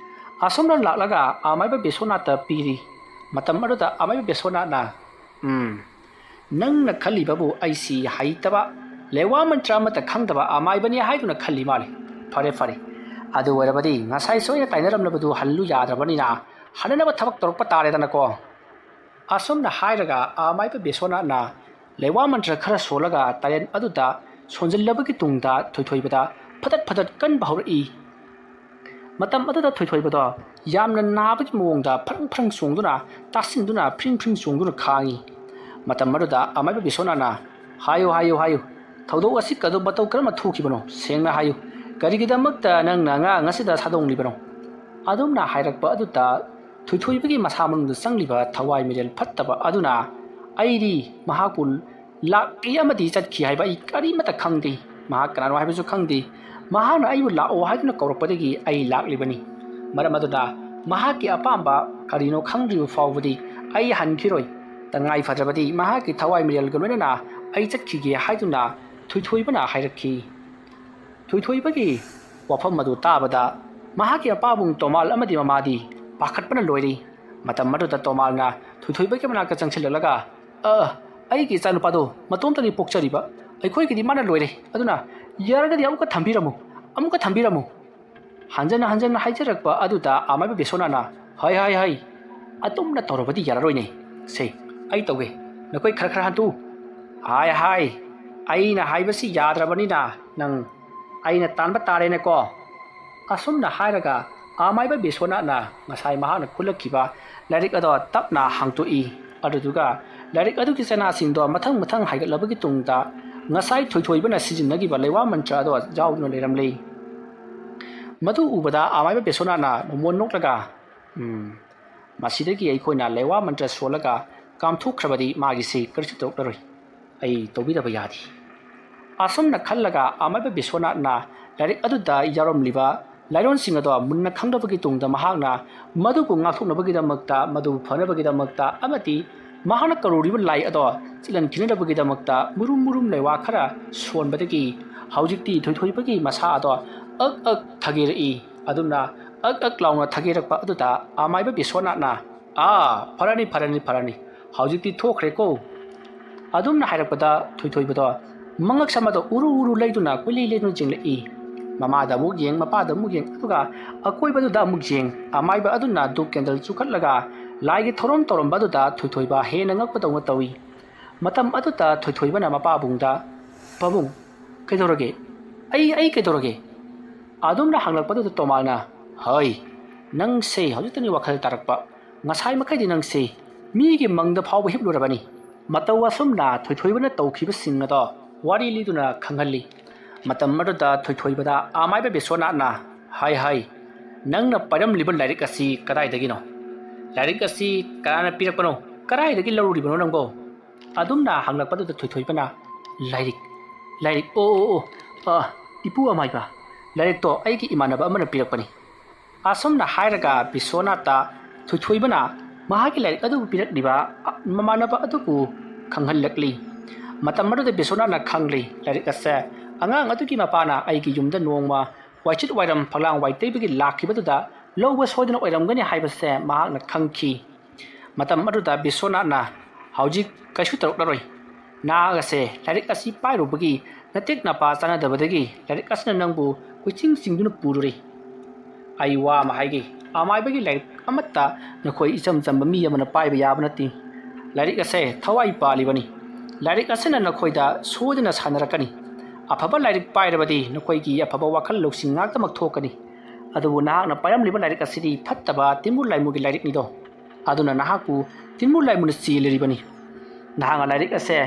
ꯑꯁꯣꯝꯅ ꯂꯥꯛꯂꯒ ꯑꯃꯥꯏꯕ ꯕꯤꯁꯣꯅꯥꯠꯇ ꯄꯤꯔꯤ꯫ ꯃꯇꯝ ꯑꯗꯨꯗ ꯑꯃꯥꯏꯕ ꯕꯤꯁꯣꯅꯥꯠꯅ, "ꯎꯝ, ꯅꯪꯅ ꯈꯜꯂꯤꯕꯕꯨ ꯑꯩꯁꯤ ꯍꯩꯇꯕ, ꯂꯩꯋꯥ ꯃꯟꯇ꯭ꯔ ꯑꯃꯠꯇ ꯈꯪꯗꯕ ꯑꯃꯥꯏꯕꯅꯤ ꯍꯥꯏꯗꯨꯅ ꯈꯜꯂꯤ ꯃꯥꯜꯂꯤ꯫ ꯐꯔꯦ, ꯐꯔꯦ꯫ ꯑꯗꯨ ꯑꯣꯏꯔꯕꯗꯤ ꯉꯁꯥꯏꯁꯨ ꯑꯩꯅ ꯇꯥꯏꯅꯔꯝꯂꯕꯗꯨ ꯍꯜꯂꯨ ꯌꯥꯗ꯭ꯔꯕꯅꯤꯅ ꯍꯟꯅꯅꯕ ꯊꯕꯛ ꯇꯧꯔꯛꯄ ꯇꯥꯔꯦꯗꯅꯀꯣ"꯫ ꯑꯁꯨꯝꯅ ꯍꯥꯏꯔꯒ ꯑꯃꯥꯏꯕ ꯕꯤꯁꯣꯅꯥꯠꯅ ꯂꯩꯋꯥ ꯃꯟꯇ꯭ꯔ ꯈꯔ ꯁꯣꯜꯂꯒ ꯇꯥꯏꯔꯦꯟ ꯑꯗꯨꯗ ꯁꯣꯟꯖꯤꯜꯂꯕꯒꯤ ꯇꯨꯡꯗ ꯊꯣꯏꯊꯣꯏꯕꯗ ꯐꯗꯠ ꯐꯗꯠ ꯀꯟꯕ ꯍꯧꯔꯛꯏ꯫ ꯃꯇꯝ ꯑꯗꯨꯗ ꯊꯣꯏꯊꯣꯏꯕꯗꯣ ꯌꯥꯝꯅ ꯅꯥꯕꯒꯤ ꯃꯑꯣꯡꯗ ꯐ꯭ꯔꯪ ꯐ꯭ꯔꯪ ꯆꯣꯡꯗꯨꯅ, ꯇꯥꯁꯤꯟꯗꯨꯅ ꯐ꯭ꯔꯤꯡ ꯐ꯭ꯔꯤꯡ ꯆꯣꯡꯗꯨꯅ ꯈꯥꯡꯉꯤ꯫ ꯃꯇꯝ ꯑꯗꯨꯗ ꯑꯃꯥꯏꯕ ꯕꯤꯁꯣꯅꯥꯠꯅ, "ꯍꯥꯏꯌꯨ, ꯍꯥꯏꯌꯨ, ꯍꯥꯏꯌꯨ꯫ ꯊꯧꯗꯣꯛ ꯑꯁꯤ ꯀꯗꯧ-, ꯃꯇꯧ ꯀꯔꯝꯅ ꯊꯣꯛꯈꯤꯕꯅꯣ? ꯁꯦꯡꯅ ꯍꯥꯏꯌꯨ꯫ ꯀꯔꯤꯒꯤꯗꯃꯛꯇ ꯅꯪꯅ ꯑꯉꯥꯡ ꯑꯁꯤꯗ ꯁꯥꯗꯣꯡꯂꯤꯕꯅꯣ?" ꯑꯗꯨꯝꯅ ꯍꯥꯏꯔꯛꯄ ꯑꯗꯨꯗ ꯊꯣꯏꯊꯣꯏꯕꯒꯤ ꯃꯁꯥ ꯃꯅꯨꯡꯗ ꯆꯪꯂꯤꯕ ꯊꯋꯥꯏ ꯃꯤꯔꯦꯜ ꯐꯠꯇꯕ ꯑꯗꯨꯅ, "ꯑꯩꯗꯤ ꯃꯍꯥꯛꯄꯨ ꯂꯥꯛꯏ ꯑꯃꯗꯤ ꯆꯠꯈꯤ ꯍꯥꯏꯕ ꯑꯩ ꯀꯔꯤꯃꯠꯇ ꯈꯪꯗꯦ꯫ ꯃꯍꯥꯛ ꯀꯅꯥꯅꯣ ꯍꯥꯏꯕꯁꯨ ꯈꯪꯗꯦ꯫ ꯃꯍꯥꯛꯅ ꯑꯩꯕꯨ ꯂꯥꯛꯑꯣ ꯍꯥꯏꯗꯨꯅ ꯀꯧꯔꯛꯄꯗꯒꯤ ꯑꯩ ꯂꯥꯛꯂꯤꯕꯅꯤ꯫ ꯃꯔꯝ ꯑꯗꯨꯅ ꯃꯍꯥꯛꯀꯤ ꯑꯄꯥꯝꯕ ꯀꯔꯤꯅꯣ ꯈꯪꯗ꯭ꯔꯤꯕ ꯐꯥꯎꯕꯗꯤ ꯑꯩ ꯍꯟꯈꯤꯔꯣꯏ꯫ ꯇꯉꯥꯏ ꯐꯗ꯭ꯔꯕꯗꯤ ꯃꯍꯥꯛꯀꯤ ꯊꯋꯥꯏ ꯃꯤꯔꯦꯜꯒ ꯂꯣꯏꯅꯅ ꯑꯩ ꯆꯠꯈꯤꯒꯦ" ꯍꯥꯏꯗꯨꯅ ꯊꯣꯏꯊꯣꯏꯕꯅ ꯍꯥꯏꯔꯛꯈꯤ꯫ ꯊꯣꯏꯊꯣꯏꯕꯒꯤ ꯋꯥꯐꯝ ꯑꯗꯨ ꯇꯥꯕꯗ ꯃꯍꯥꯛꯀꯤ ꯃꯄꯥꯕꯨꯡ ꯇꯣꯃꯥꯜ ꯑꯃꯗꯤ ꯃꯃꯥꯗꯤ ꯄꯥꯈꯠꯄꯅ ꯂꯣꯏꯔꯤ꯫ ꯃꯇꯝ ꯑꯗꯨꯗ ꯇꯣꯃꯥꯜꯅ ꯊꯣꯏꯊꯣꯏꯕꯒꯤ ꯃꯅꯥꯛꯇ ꯆꯪꯁꯤꯜꯂꯛꯂꯒ, "ꯑ, ꯑꯩꯒꯤ ꯏꯆꯥꯅꯨꯄꯥꯗꯣ ꯃꯇꯣꯝꯇꯅꯤ ꯄꯣꯛꯆꯔꯤꯕ꯫ ꯑꯩꯈꯣꯏꯒꯤꯗꯤ ꯃꯥꯅ ꯂꯣꯏꯔꯦ꯫ ꯑꯗꯨꯅ ꯌꯥꯔꯒꯗꯤ ꯑꯃꯨꯛꯀ ꯊꯝꯕꯤꯔꯝꯃꯨ, ꯑꯃꯨꯛꯀ ꯊꯝꯕꯤꯔꯝꯃꯨ꯫ ꯍꯟꯖꯟ ꯍꯟꯖꯟꯅ ꯍꯥꯏꯖꯔꯛꯄ ꯑꯗꯨꯗ ꯑꯃꯥꯏꯕ ꯕꯤꯁ꯭ꯋꯥꯅꯥꯊꯅ, "ꯍꯥꯏ, ꯍꯥꯏ, ꯍꯥꯏ, ꯑꯗꯨꯝꯅ ꯇꯧꯔꯕꯗꯤ ꯌꯥꯔꯔꯣꯏꯅꯦ꯫ ꯁꯦ, ꯑꯩ ꯇꯧꯒꯦ, ꯅꯈꯣꯏ ꯈꯔ ꯈꯔ ꯍꯟꯇꯣꯛꯎ꯫ ꯍꯥꯏ, ꯍꯥꯏ, ꯑꯩꯅ ꯍꯥꯏꯕꯁꯤ ꯌꯥꯗ꯭ꯔꯕꯅꯤꯅ ꯅꯪ ꯑꯩꯅ ꯇꯥꯟꯕ ꯇꯥꯔꯦꯅꯦꯀꯣ"꯫ ꯑꯁꯨꯝꯅ ꯍꯥꯏꯔꯒ ꯑꯃꯥꯏꯕ ꯕꯤꯁ꯭ꯋꯥꯅꯥꯊꯅ ꯉꯁꯥꯏ ꯃꯍꯥꯛꯅ ꯈꯨꯜꯂꯛꯈꯤꯕ ꯂꯥꯏꯔꯤꯛ ꯑꯗꯣ ꯇꯞꯅ ꯍꯥꯡꯇꯣꯛꯏ꯫ ꯑꯗꯨꯗꯨꯒ ꯂꯥꯏꯔꯤꯛ ꯑꯗꯨꯒꯤ ꯆꯅꯥꯁꯤꯡꯗꯣ ꯃꯊꯪ ꯃꯊꯪ ꯍꯥꯏꯒꯠꯂꯕꯒꯤ ꯇꯨꯡꯗ ꯉꯁꯥꯏ ꯊꯣꯏꯊꯣꯏꯕꯅ ꯁꯤꯖꯤꯟꯅꯈꯤꯕ ꯂꯩꯋꯥ ꯃꯟꯇ꯭ꯔ ꯑꯗꯣ ꯌꯥꯎꯗꯨꯅ ꯂꯩꯔꯝꯂꯤ꯫ ꯃꯗꯨ ꯎꯕꯗ ꯑꯃꯥꯏꯕ ꯕꯤꯁ꯭ꯋꯥꯅꯥꯊꯅ ꯃꯃꯣꯟ ꯅꯣꯛꯂꯒ, "ꯎꯝ, ꯃꯁꯤꯗꯒꯤ ꯑꯩꯈꯣꯏꯅ ꯂꯩꯋꯥ ꯃꯟꯇ꯭ꯔ ꯁꯣꯜꯂꯒ ꯀꯥꯝꯊꯣꯛꯈ꯭ꯔꯕꯗꯤ ꯃꯥꯒꯤꯁꯤ ꯀꯔꯤꯁꯨ ꯇꯧꯔꯛꯂꯔꯣꯏ꯫ ꯑꯩ ꯇꯧꯕꯤꯗꯕ ꯌꯥꯗꯦ"꯫ ꯑꯁꯨꯝꯅ ꯈꯜꯂꯒ ꯑꯃꯥꯏꯕ ꯕꯤꯁ꯭ꯋꯥꯅꯥꯊꯅ ꯂꯥꯏꯔꯤꯛ ꯑꯗꯨꯗ ꯌꯥꯎꯔꯝꯂꯤꯕ ꯂꯥꯏꯔꯣꯟꯁꯤꯡ ꯑꯗꯣ ꯃꯨꯟꯅ ꯈꯪꯗꯕꯒꯤ ꯇꯨꯡꯗ ꯃꯍꯥꯛꯅ ꯃꯗꯨꯕꯨ ꯉꯥꯛꯊꯣꯛꯅꯕꯒꯤꯗꯃꯛꯇ, ꯃꯗꯨꯕꯨ ꯐꯅꯕꯒꯤꯗꯃꯛꯇ ꯑꯃꯗꯤ ꯃꯍꯥꯛꯅ ꯀꯧꯔꯨꯔꯤꯕ ꯂꯥꯏ ꯑꯗꯣ ꯆꯤꯠꯍꯟꯈꯤꯅꯅꯕꯒꯤꯗꯃꯛꯇ ꯃꯨꯔꯨꯝ ꯃꯨꯔꯨꯝ ꯂꯩꯋꯥ ꯈꯔ ꯁꯣꯟꯕꯗꯒꯤ ꯍꯧꯖꯤꯛꯇꯤ ꯊꯣꯏꯊꯣꯏꯕꯒꯤ ꯃꯁꯥ ꯑꯗꯣ ꯑꯛ ꯑꯛ ꯊꯒꯦꯔꯛꯏ꯫ ꯑꯗꯨꯝꯅ ꯑꯛ ꯑꯛ ꯂꯥꯎꯅ ꯊꯒꯦꯔꯛꯄ ꯑꯗꯨꯗ ꯑꯃꯥꯏꯕ ꯕꯤꯁ꯭ꯋꯥꯅꯥꯊꯅ, "ꯑꯥ, ꯐꯔꯅꯤ, ꯐꯔꯅꯤ, ꯐꯔꯅꯤ꯫ ꯍꯧꯖꯤꯛꯇꯤ ꯊꯣꯛꯈ꯭ꯔꯦꯀꯣ"꯫ ꯑꯗꯨꯝꯅ ꯍꯥꯏꯔꯛꯄꯗ ꯊꯣꯏꯊꯣꯏꯕꯗꯣ ꯃꯉꯛ ꯁꯝ ꯑꯗꯣ ꯎꯔꯨ ꯎꯔꯨ ꯂꯩꯗꯨꯅ ꯀꯣꯏꯂꯩ ꯂꯩꯗꯨꯅ ꯆꯦꯟꯂꯛꯏ꯫ ꯃꯃꯥꯗ ꯑꯃꯨꯛ ꯌꯦꯡ, ꯃꯄꯥꯗ ꯑꯃꯨꯛ ꯌꯦꯡ, ꯑꯗꯨꯒ ꯑꯀꯣꯏꯕꯗꯨꯗ ꯑꯃꯨꯛ ꯌꯦꯡ꯫ ꯑꯃꯥꯏꯕ ꯑꯗꯨꯅ ꯙꯨꯞ ꯀꯦꯟꯗꯜ ꯆꯨꯈꯠꯂꯒ ꯂꯥꯏꯒꯤ ꯊꯧꯔꯝ ꯇꯧꯔꯝꯕ ꯑꯗꯨꯗ ꯊꯣꯏꯊꯣꯏꯕ ꯍꯦꯟꯅ ꯉꯛꯄꯗꯧꯅ ꯇꯧꯏ꯫ ꯃꯇꯝ ꯑꯗꯨꯗ ꯊꯣꯏꯊꯣꯏꯕꯅ ꯃꯄꯥꯕꯨꯡꯗ, "ꯄꯥꯕꯨꯡ, ꯀꯩꯗꯧꯔꯒꯦ? ꯑꯩ, ꯑꯩ ꯀꯩꯗꯧꯔꯒꯦ?" ꯑꯗꯨꯝꯅ ꯍꯪꯂꯛꯄꯗꯨꯗ ꯇꯣꯃꯥꯜꯅ, "ꯍꯩ, ꯅꯪꯁꯦ ꯍꯧꯖꯤꯛꯇꯅꯤ ꯋꯥꯈꯜ ꯇꯥꯔꯛꯄ꯫ ꯉꯁꯥꯏ ꯃꯈꯩꯗꯤ ꯅꯪꯁꯦ ꯃꯤꯒꯤ ꯃꯪꯗ ꯐꯥꯎꯕ ꯍꯤꯞꯂꯨꯔꯕꯅꯤ"꯫ ꯃꯇꯧ ꯑꯁꯨꯝꯅ ꯊꯣꯏꯊꯣꯏꯕꯅ ꯇꯧꯈꯤꯕꯁꯤꯡ ꯑꯗꯣ ꯋꯥꯔꯤ ꯂꯤꯗꯨꯅ ꯈꯪꯍꯜꯂꯤ꯫ ꯃꯇꯝ ꯑꯗꯨꯗ ꯊꯣꯏꯊꯣꯏꯕꯗ ꯑꯃꯥꯏꯕ ꯕꯤꯁ꯭ꯋꯥꯅꯥꯊꯅ, "ꯍꯥꯏ, ꯍꯥꯏ, ꯅꯪꯅ ꯄꯥꯏꯔꯝꯂꯤꯕ ꯂꯥꯏꯔꯤꯛ ꯑꯁꯤ ꯀꯗꯥꯏꯗꯒꯤꯅꯣ? ꯂꯥꯏꯔꯤꯛ ꯑꯁꯤ ꯀꯅꯥꯅ ꯄꯤꯔꯛꯄꯅꯣ? ꯀꯗꯥꯏꯗꯒꯤ ꯂꯧꯔꯨꯔꯤꯕꯅꯣ ꯅꯪꯕꯣ?" ꯑꯗꯨꯝꯅ ꯍꯪꯂꯛꯄꯗꯨꯗ ꯊꯣꯏꯊꯣꯏꯕꯅ, "ꯂꯥꯏꯔꯤꯛ, ꯂꯥꯏꯔꯤꯛ, ꯑꯣ, ꯑꯣ, ꯑꯣ, ꯑ, ꯏꯄꯨ ꯑꯃꯥꯏꯕ, ꯂꯥꯏꯔꯤꯛꯇꯣ ꯑꯩꯒꯤ ꯏꯃꯥꯟꯅꯕ ꯑꯃꯅ ꯄꯤꯔꯛꯄꯅꯤ"꯫ ꯑꯁꯨꯝꯅ ꯍꯥꯏꯔꯒ ꯕꯤꯁ꯭ꯋꯥꯅꯥꯊꯇ ꯊꯣꯏꯊꯣꯏꯕꯅ ꯃꯍꯥꯛꯀꯤ ꯂꯥꯏꯔꯤꯛ ꯑꯗꯨꯕꯨ ꯄꯤꯔꯛꯂꯤꯕ ꯃꯃꯥꯟꯅꯕ ꯑꯗꯨꯕꯨ ꯈꯪꯍꯜꯂꯛꯂꯤ꯫ ꯃꯇꯝ ꯑꯗꯨꯗ ꯕꯤꯁ꯭ꯋꯥꯅꯥꯊꯅ ꯈꯪꯂꯤ, ꯂꯥꯏꯔꯤꯛ ꯑꯁꯦ ꯑꯉꯥꯡ ꯑꯗꯨꯒꯤ ꯃꯄꯥꯅ ꯑꯩꯒꯤ ꯌꯨꯝꯗ ꯅꯣꯡꯃ ꯋꯥꯏꯆꯤꯠ ꯋꯥꯏꯔꯝ ꯐꯛꯂꯥꯡ ꯋꯥꯏ ꯇꯩꯕꯒꯤ ꯂꯥꯛꯈꯤꯕꯗꯨꯗ ꯂꯧꯕ ꯁꯣꯏꯗꯅ ꯑꯣꯏꯔꯝꯒꯅꯤ ꯍꯥꯏꯕꯁꯦ ꯃꯍꯥꯛꯅ ꯈꯪꯈꯤ꯫ ꯃꯇꯝ ꯑꯗꯨꯗ ꯕꯤꯁ꯭ꯋꯥꯅꯥꯊꯅ ꯍꯧꯖꯤꯛ ꯀꯩꯁꯨ ꯇꯧꯔꯛꯂꯔꯣꯏ꯫ ꯅꯍꯥꯛ ꯑꯁꯦ ꯂꯥꯏꯔꯤꯛ ꯑꯁꯤ ꯄꯥꯏꯔꯨꯕꯒꯤ ꯅꯇꯦꯛ ꯅꯄꯥ ꯆꯥꯅꯗꯕꯗꯒꯤ ꯂꯥꯏꯔꯤꯛ ꯑꯁꯤꯅ ꯅꯪꯕꯨ ꯀꯣꯏꯆꯤꯡ ꯆꯤꯡꯗꯨꯅ ꯄꯨꯔꯨꯔꯦ꯫ ꯑꯩ ꯋꯥ ꯑꯃ ꯍꯥꯏꯒꯦ, ꯑꯃꯥꯏꯕꯒꯤ ꯂꯥꯏꯔꯤꯛ ꯑꯃꯠꯇ ꯅꯈꯣꯏ ꯏꯆꯝ ꯆꯝꯕ ꯃꯤ ꯑꯃꯅ ꯄꯥꯏꯕ ꯌꯥꯕ ꯅꯠꯇꯦ꯫ ꯂꯥꯏꯔꯤꯛ ꯑꯁꯦ ꯊꯋꯥꯏ ꯄꯥꯜꯂꯤꯕꯅꯤ꯫ ꯂꯥꯏꯔꯤꯛ ꯑꯁꯤꯅ ꯅꯈꯣꯏꯗ ꯁꯣꯏꯗꯅ ꯁꯥꯟꯅꯔꯛꯀꯅꯤ꯫ ꯑꯐꯕ ꯂꯥꯏꯔꯤꯛ ꯄꯥꯏꯔꯕꯗꯤ ꯅꯈꯣꯏꯒꯤ ꯑꯐꯕ ꯋꯥꯈꯜ ꯂꯧꯁꯤꯡ ꯉꯥꯛꯇꯃꯛ ꯊꯣꯛꯀꯅꯤ꯫ ꯑꯗꯨꯕꯨ ꯅꯍꯥꯛꯅ ꯄꯥꯏꯔꯝꯂꯤꯕ ꯂꯥꯏꯔꯤꯛ ꯑꯁꯤꯗꯤ ꯐꯠꯇꯕ ꯇꯤꯟꯕꯨ ꯂꯥꯏꯃꯨꯒꯤ ꯂꯥꯏꯔꯤꯛꯅꯤꯗꯣ꯫ ꯑꯗꯨꯅ ꯅꯍꯥꯛꯄꯨ ꯇꯤꯟꯕꯨ ꯂꯥꯏꯃꯨꯅ ꯆꯦꯜꯂꯤꯔꯤꯕꯅꯤ꯫ ꯅꯍꯥꯛꯅ ꯂꯥꯏꯔꯤꯛ ꯑꯁꯦ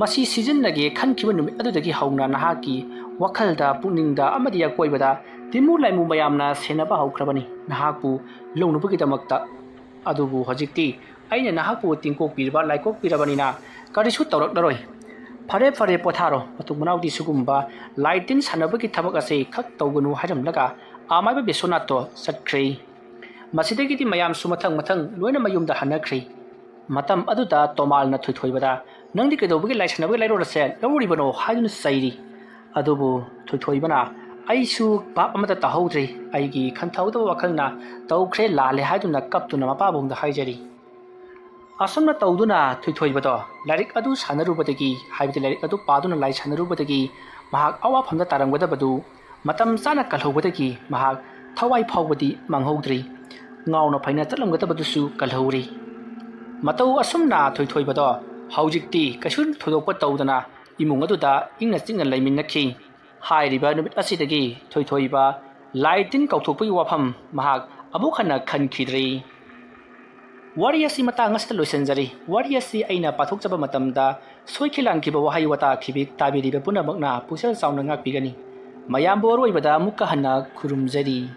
ꯃꯁꯤ ꯁꯤꯖꯤꯟꯅꯒꯦ ꯈꯟꯈꯤꯕ ꯅꯨꯃꯤꯠ ꯑꯗꯨꯗꯒꯤ ꯍꯧꯅ ꯅꯍꯥꯛꯀꯤ ꯋꯥꯈꯜꯗ, ꯄꯨꯛꯅꯤꯡꯗ ꯑꯃꯗꯤ ꯑꯀꯣꯏꯕꯗ ꯇꯤꯟꯕꯨ ꯂꯥꯏꯃꯨ ꯃꯌꯥꯝꯅ ꯁꯦꯟꯅꯕ ꯍꯧꯈ꯭ꯔꯕꯅꯤ ꯅꯍꯥꯛꯄꯨ ꯂꯧꯅꯕꯒꯤꯗꯃꯛꯇ꯫ ꯑꯗꯨꯕꯨ ꯍꯧꯖꯤꯛꯇꯤ ꯑꯩꯅ ꯅꯍꯥꯛꯄꯨ ꯇꯤꯡꯀꯣꯛꯄꯤꯔꯕ, ꯂꯥꯏꯀꯣꯛꯄꯤꯔꯕꯅꯤꯅ ꯀꯔꯤꯁꯨ ꯇꯧꯔꯛꯂꯔꯣꯏ꯫ ꯐꯔꯦ, ꯐꯔꯦ, ꯄꯣꯊꯥꯔꯣ꯫ ꯃꯇꯨꯡ ꯃꯅꯥꯎꯗꯤ ꯁꯤꯒꯨꯝꯕ ꯂꯥꯏ ꯇꯤꯟ ꯁꯥꯟꯅꯕꯒꯤ ꯊꯕꯛ ꯑꯁꯦ ꯈꯛ ꯇꯧꯒꯅꯨ ꯍꯥꯏꯔꯝꯂꯒ ꯑꯃꯥꯏꯕ ꯕꯤꯁ꯭ꯋꯅꯥꯊꯇꯣ ꯆꯠꯈ꯭ꯔꯦ꯫ ꯃꯁꯤꯗꯒꯤꯗꯤ ꯃꯌꯥꯝꯁꯨ ꯃꯊꯪ ꯃꯊꯪ ꯂꯣꯏꯅ ꯃꯌꯨꯝꯗ ꯍꯟꯅꯈ꯭ꯔꯦ꯫ ꯃꯇꯝ ꯑꯗꯨꯗ ꯇꯣꯃꯥꯜꯅ ꯊꯣꯏꯊꯣꯏꯕꯗ, "ꯅꯪꯗꯤ ꯀꯩꯗꯧꯕꯒꯤ ꯂꯥꯏ ꯁꯥꯟꯅꯕꯒꯤ ꯂꯥꯏꯔꯣꯜ ꯑꯁꯦ ꯂꯧꯔꯤꯕꯅꯣ?" ꯍꯥꯏꯗꯨꯅ ꯆꯩꯔꯤ꯫ ꯑꯗꯨꯕꯨ ꯊꯣꯏꯊꯣꯏꯕꯅ, "ꯑꯩꯁꯨ ꯚꯥꯞ ꯑꯃꯠꯇ ꯇꯥꯍꯧꯗ꯭ꯔꯦ꯫ ꯑꯩꯒꯤ ꯈꯟꯊꯍꯧꯗꯕ ꯋꯥꯈꯜꯅ ꯇꯧꯈ꯭ꯔꯦ, ꯂꯥꯜꯂꯦ" ꯍꯥꯏꯗꯨꯅ ꯀꯞꯇꯨꯅ ꯃꯄꯥꯕꯨꯡꯗ ꯍꯥꯏꯖꯔꯤ꯫ ꯑꯁꯨꯝꯅ ꯇꯧꯗꯨꯅ ꯊꯣꯏꯊꯣꯏꯕꯗꯣ ꯂꯥꯏꯔꯤꯛ ꯑꯗꯨ ꯁꯥꯟꯅꯔꯨꯕꯗꯒꯤ, ꯍꯥꯏꯕꯗꯤ ꯂꯥꯏꯔꯤꯛ ꯑꯗꯨ ꯄꯥꯗꯨꯅ ꯂꯥꯏ ꯁꯥꯟꯅꯔꯨꯕꯗꯒꯤ ꯃꯍꯥꯛ ꯑꯋꯥꯐꯝꯗ ꯇꯥꯔꯝꯒꯗꯕꯗꯨ ꯃꯇꯝ ꯆꯥꯅ ꯀꯜꯍꯧꯕꯗꯒꯤ ꯃꯍꯥꯛ ꯊꯋꯥꯏ ꯐꯥꯎꯕꯗꯤ ꯃꯥꯡꯍꯧꯗ꯭ꯔꯤ꯫ ꯉꯥꯎꯅ ꯐꯩꯅ ꯆꯠꯂꯝꯒꯗꯕꯗꯨꯁꯨ ꯀꯜꯍꯧꯔꯤ꯫ ꯃꯇꯧ ꯑꯁꯨꯝꯅ ꯊꯣꯏꯊꯣꯏꯕꯗꯣ ꯍꯧꯖꯤꯛꯇꯤ ꯀꯩꯁꯨ ꯊꯣꯏꯗꯣꯛꯄ ꯇꯧꯗꯅ ꯏꯃꯨꯡ ꯑꯗꯨꯗ ꯏꯪꯅ ꯆꯤꯛꯅ ꯂꯩꯃꯤꯟꯅꯈꯤ꯫ ꯍꯥꯏꯔꯤꯕ ꯅꯨꯃꯤꯠ ꯑꯁꯤꯗꯒꯤ ꯊꯣꯏꯊꯣꯏꯕ ꯂꯥꯏ ꯇꯤꯟ ꯀꯥꯎꯊꯣꯛꯄꯒꯤ ꯋꯥꯐꯝ ꯃꯍꯥꯛ ꯑꯃꯨꯛ ꯍꯟꯅ ꯈꯟꯈꯤꯗ꯭ꯔꯤ꯫ ꯋꯥꯔꯤ ꯑꯁꯤ ꯃꯇꯥꯡ ꯑꯁꯤꯗ ꯂꯣꯏꯁꯤꯟꯖꯔꯤ꯫ ꯋꯥꯔꯤ ꯑꯁꯤ ꯑꯩꯅ ꯄꯥꯊꯣꯛꯆꯕ ꯃꯇꯝꯗ ꯁꯣꯏꯈꯤ ꯂꯥꯟꯈꯤꯕ ꯋꯥꯍꯩ ꯋꯥꯇꯥ ꯈꯤꯕꯤ ꯇꯥꯕꯤꯔꯤꯕ ꯄꯨꯝꯅꯃꯛꯅ ꯄꯨꯛꯆꯦꯜ ꯆꯥꯎꯅ ꯉꯥꯛꯄꯤꯒꯅꯤ꯫ ꯃꯌꯥꯝꯕꯨ ꯑꯔꯣꯏꯕꯗ ꯑꯃꯨꯛꯀ ꯍꯟꯅ ꯈꯨꯔꯨꯝꯖꯔꯤ꯫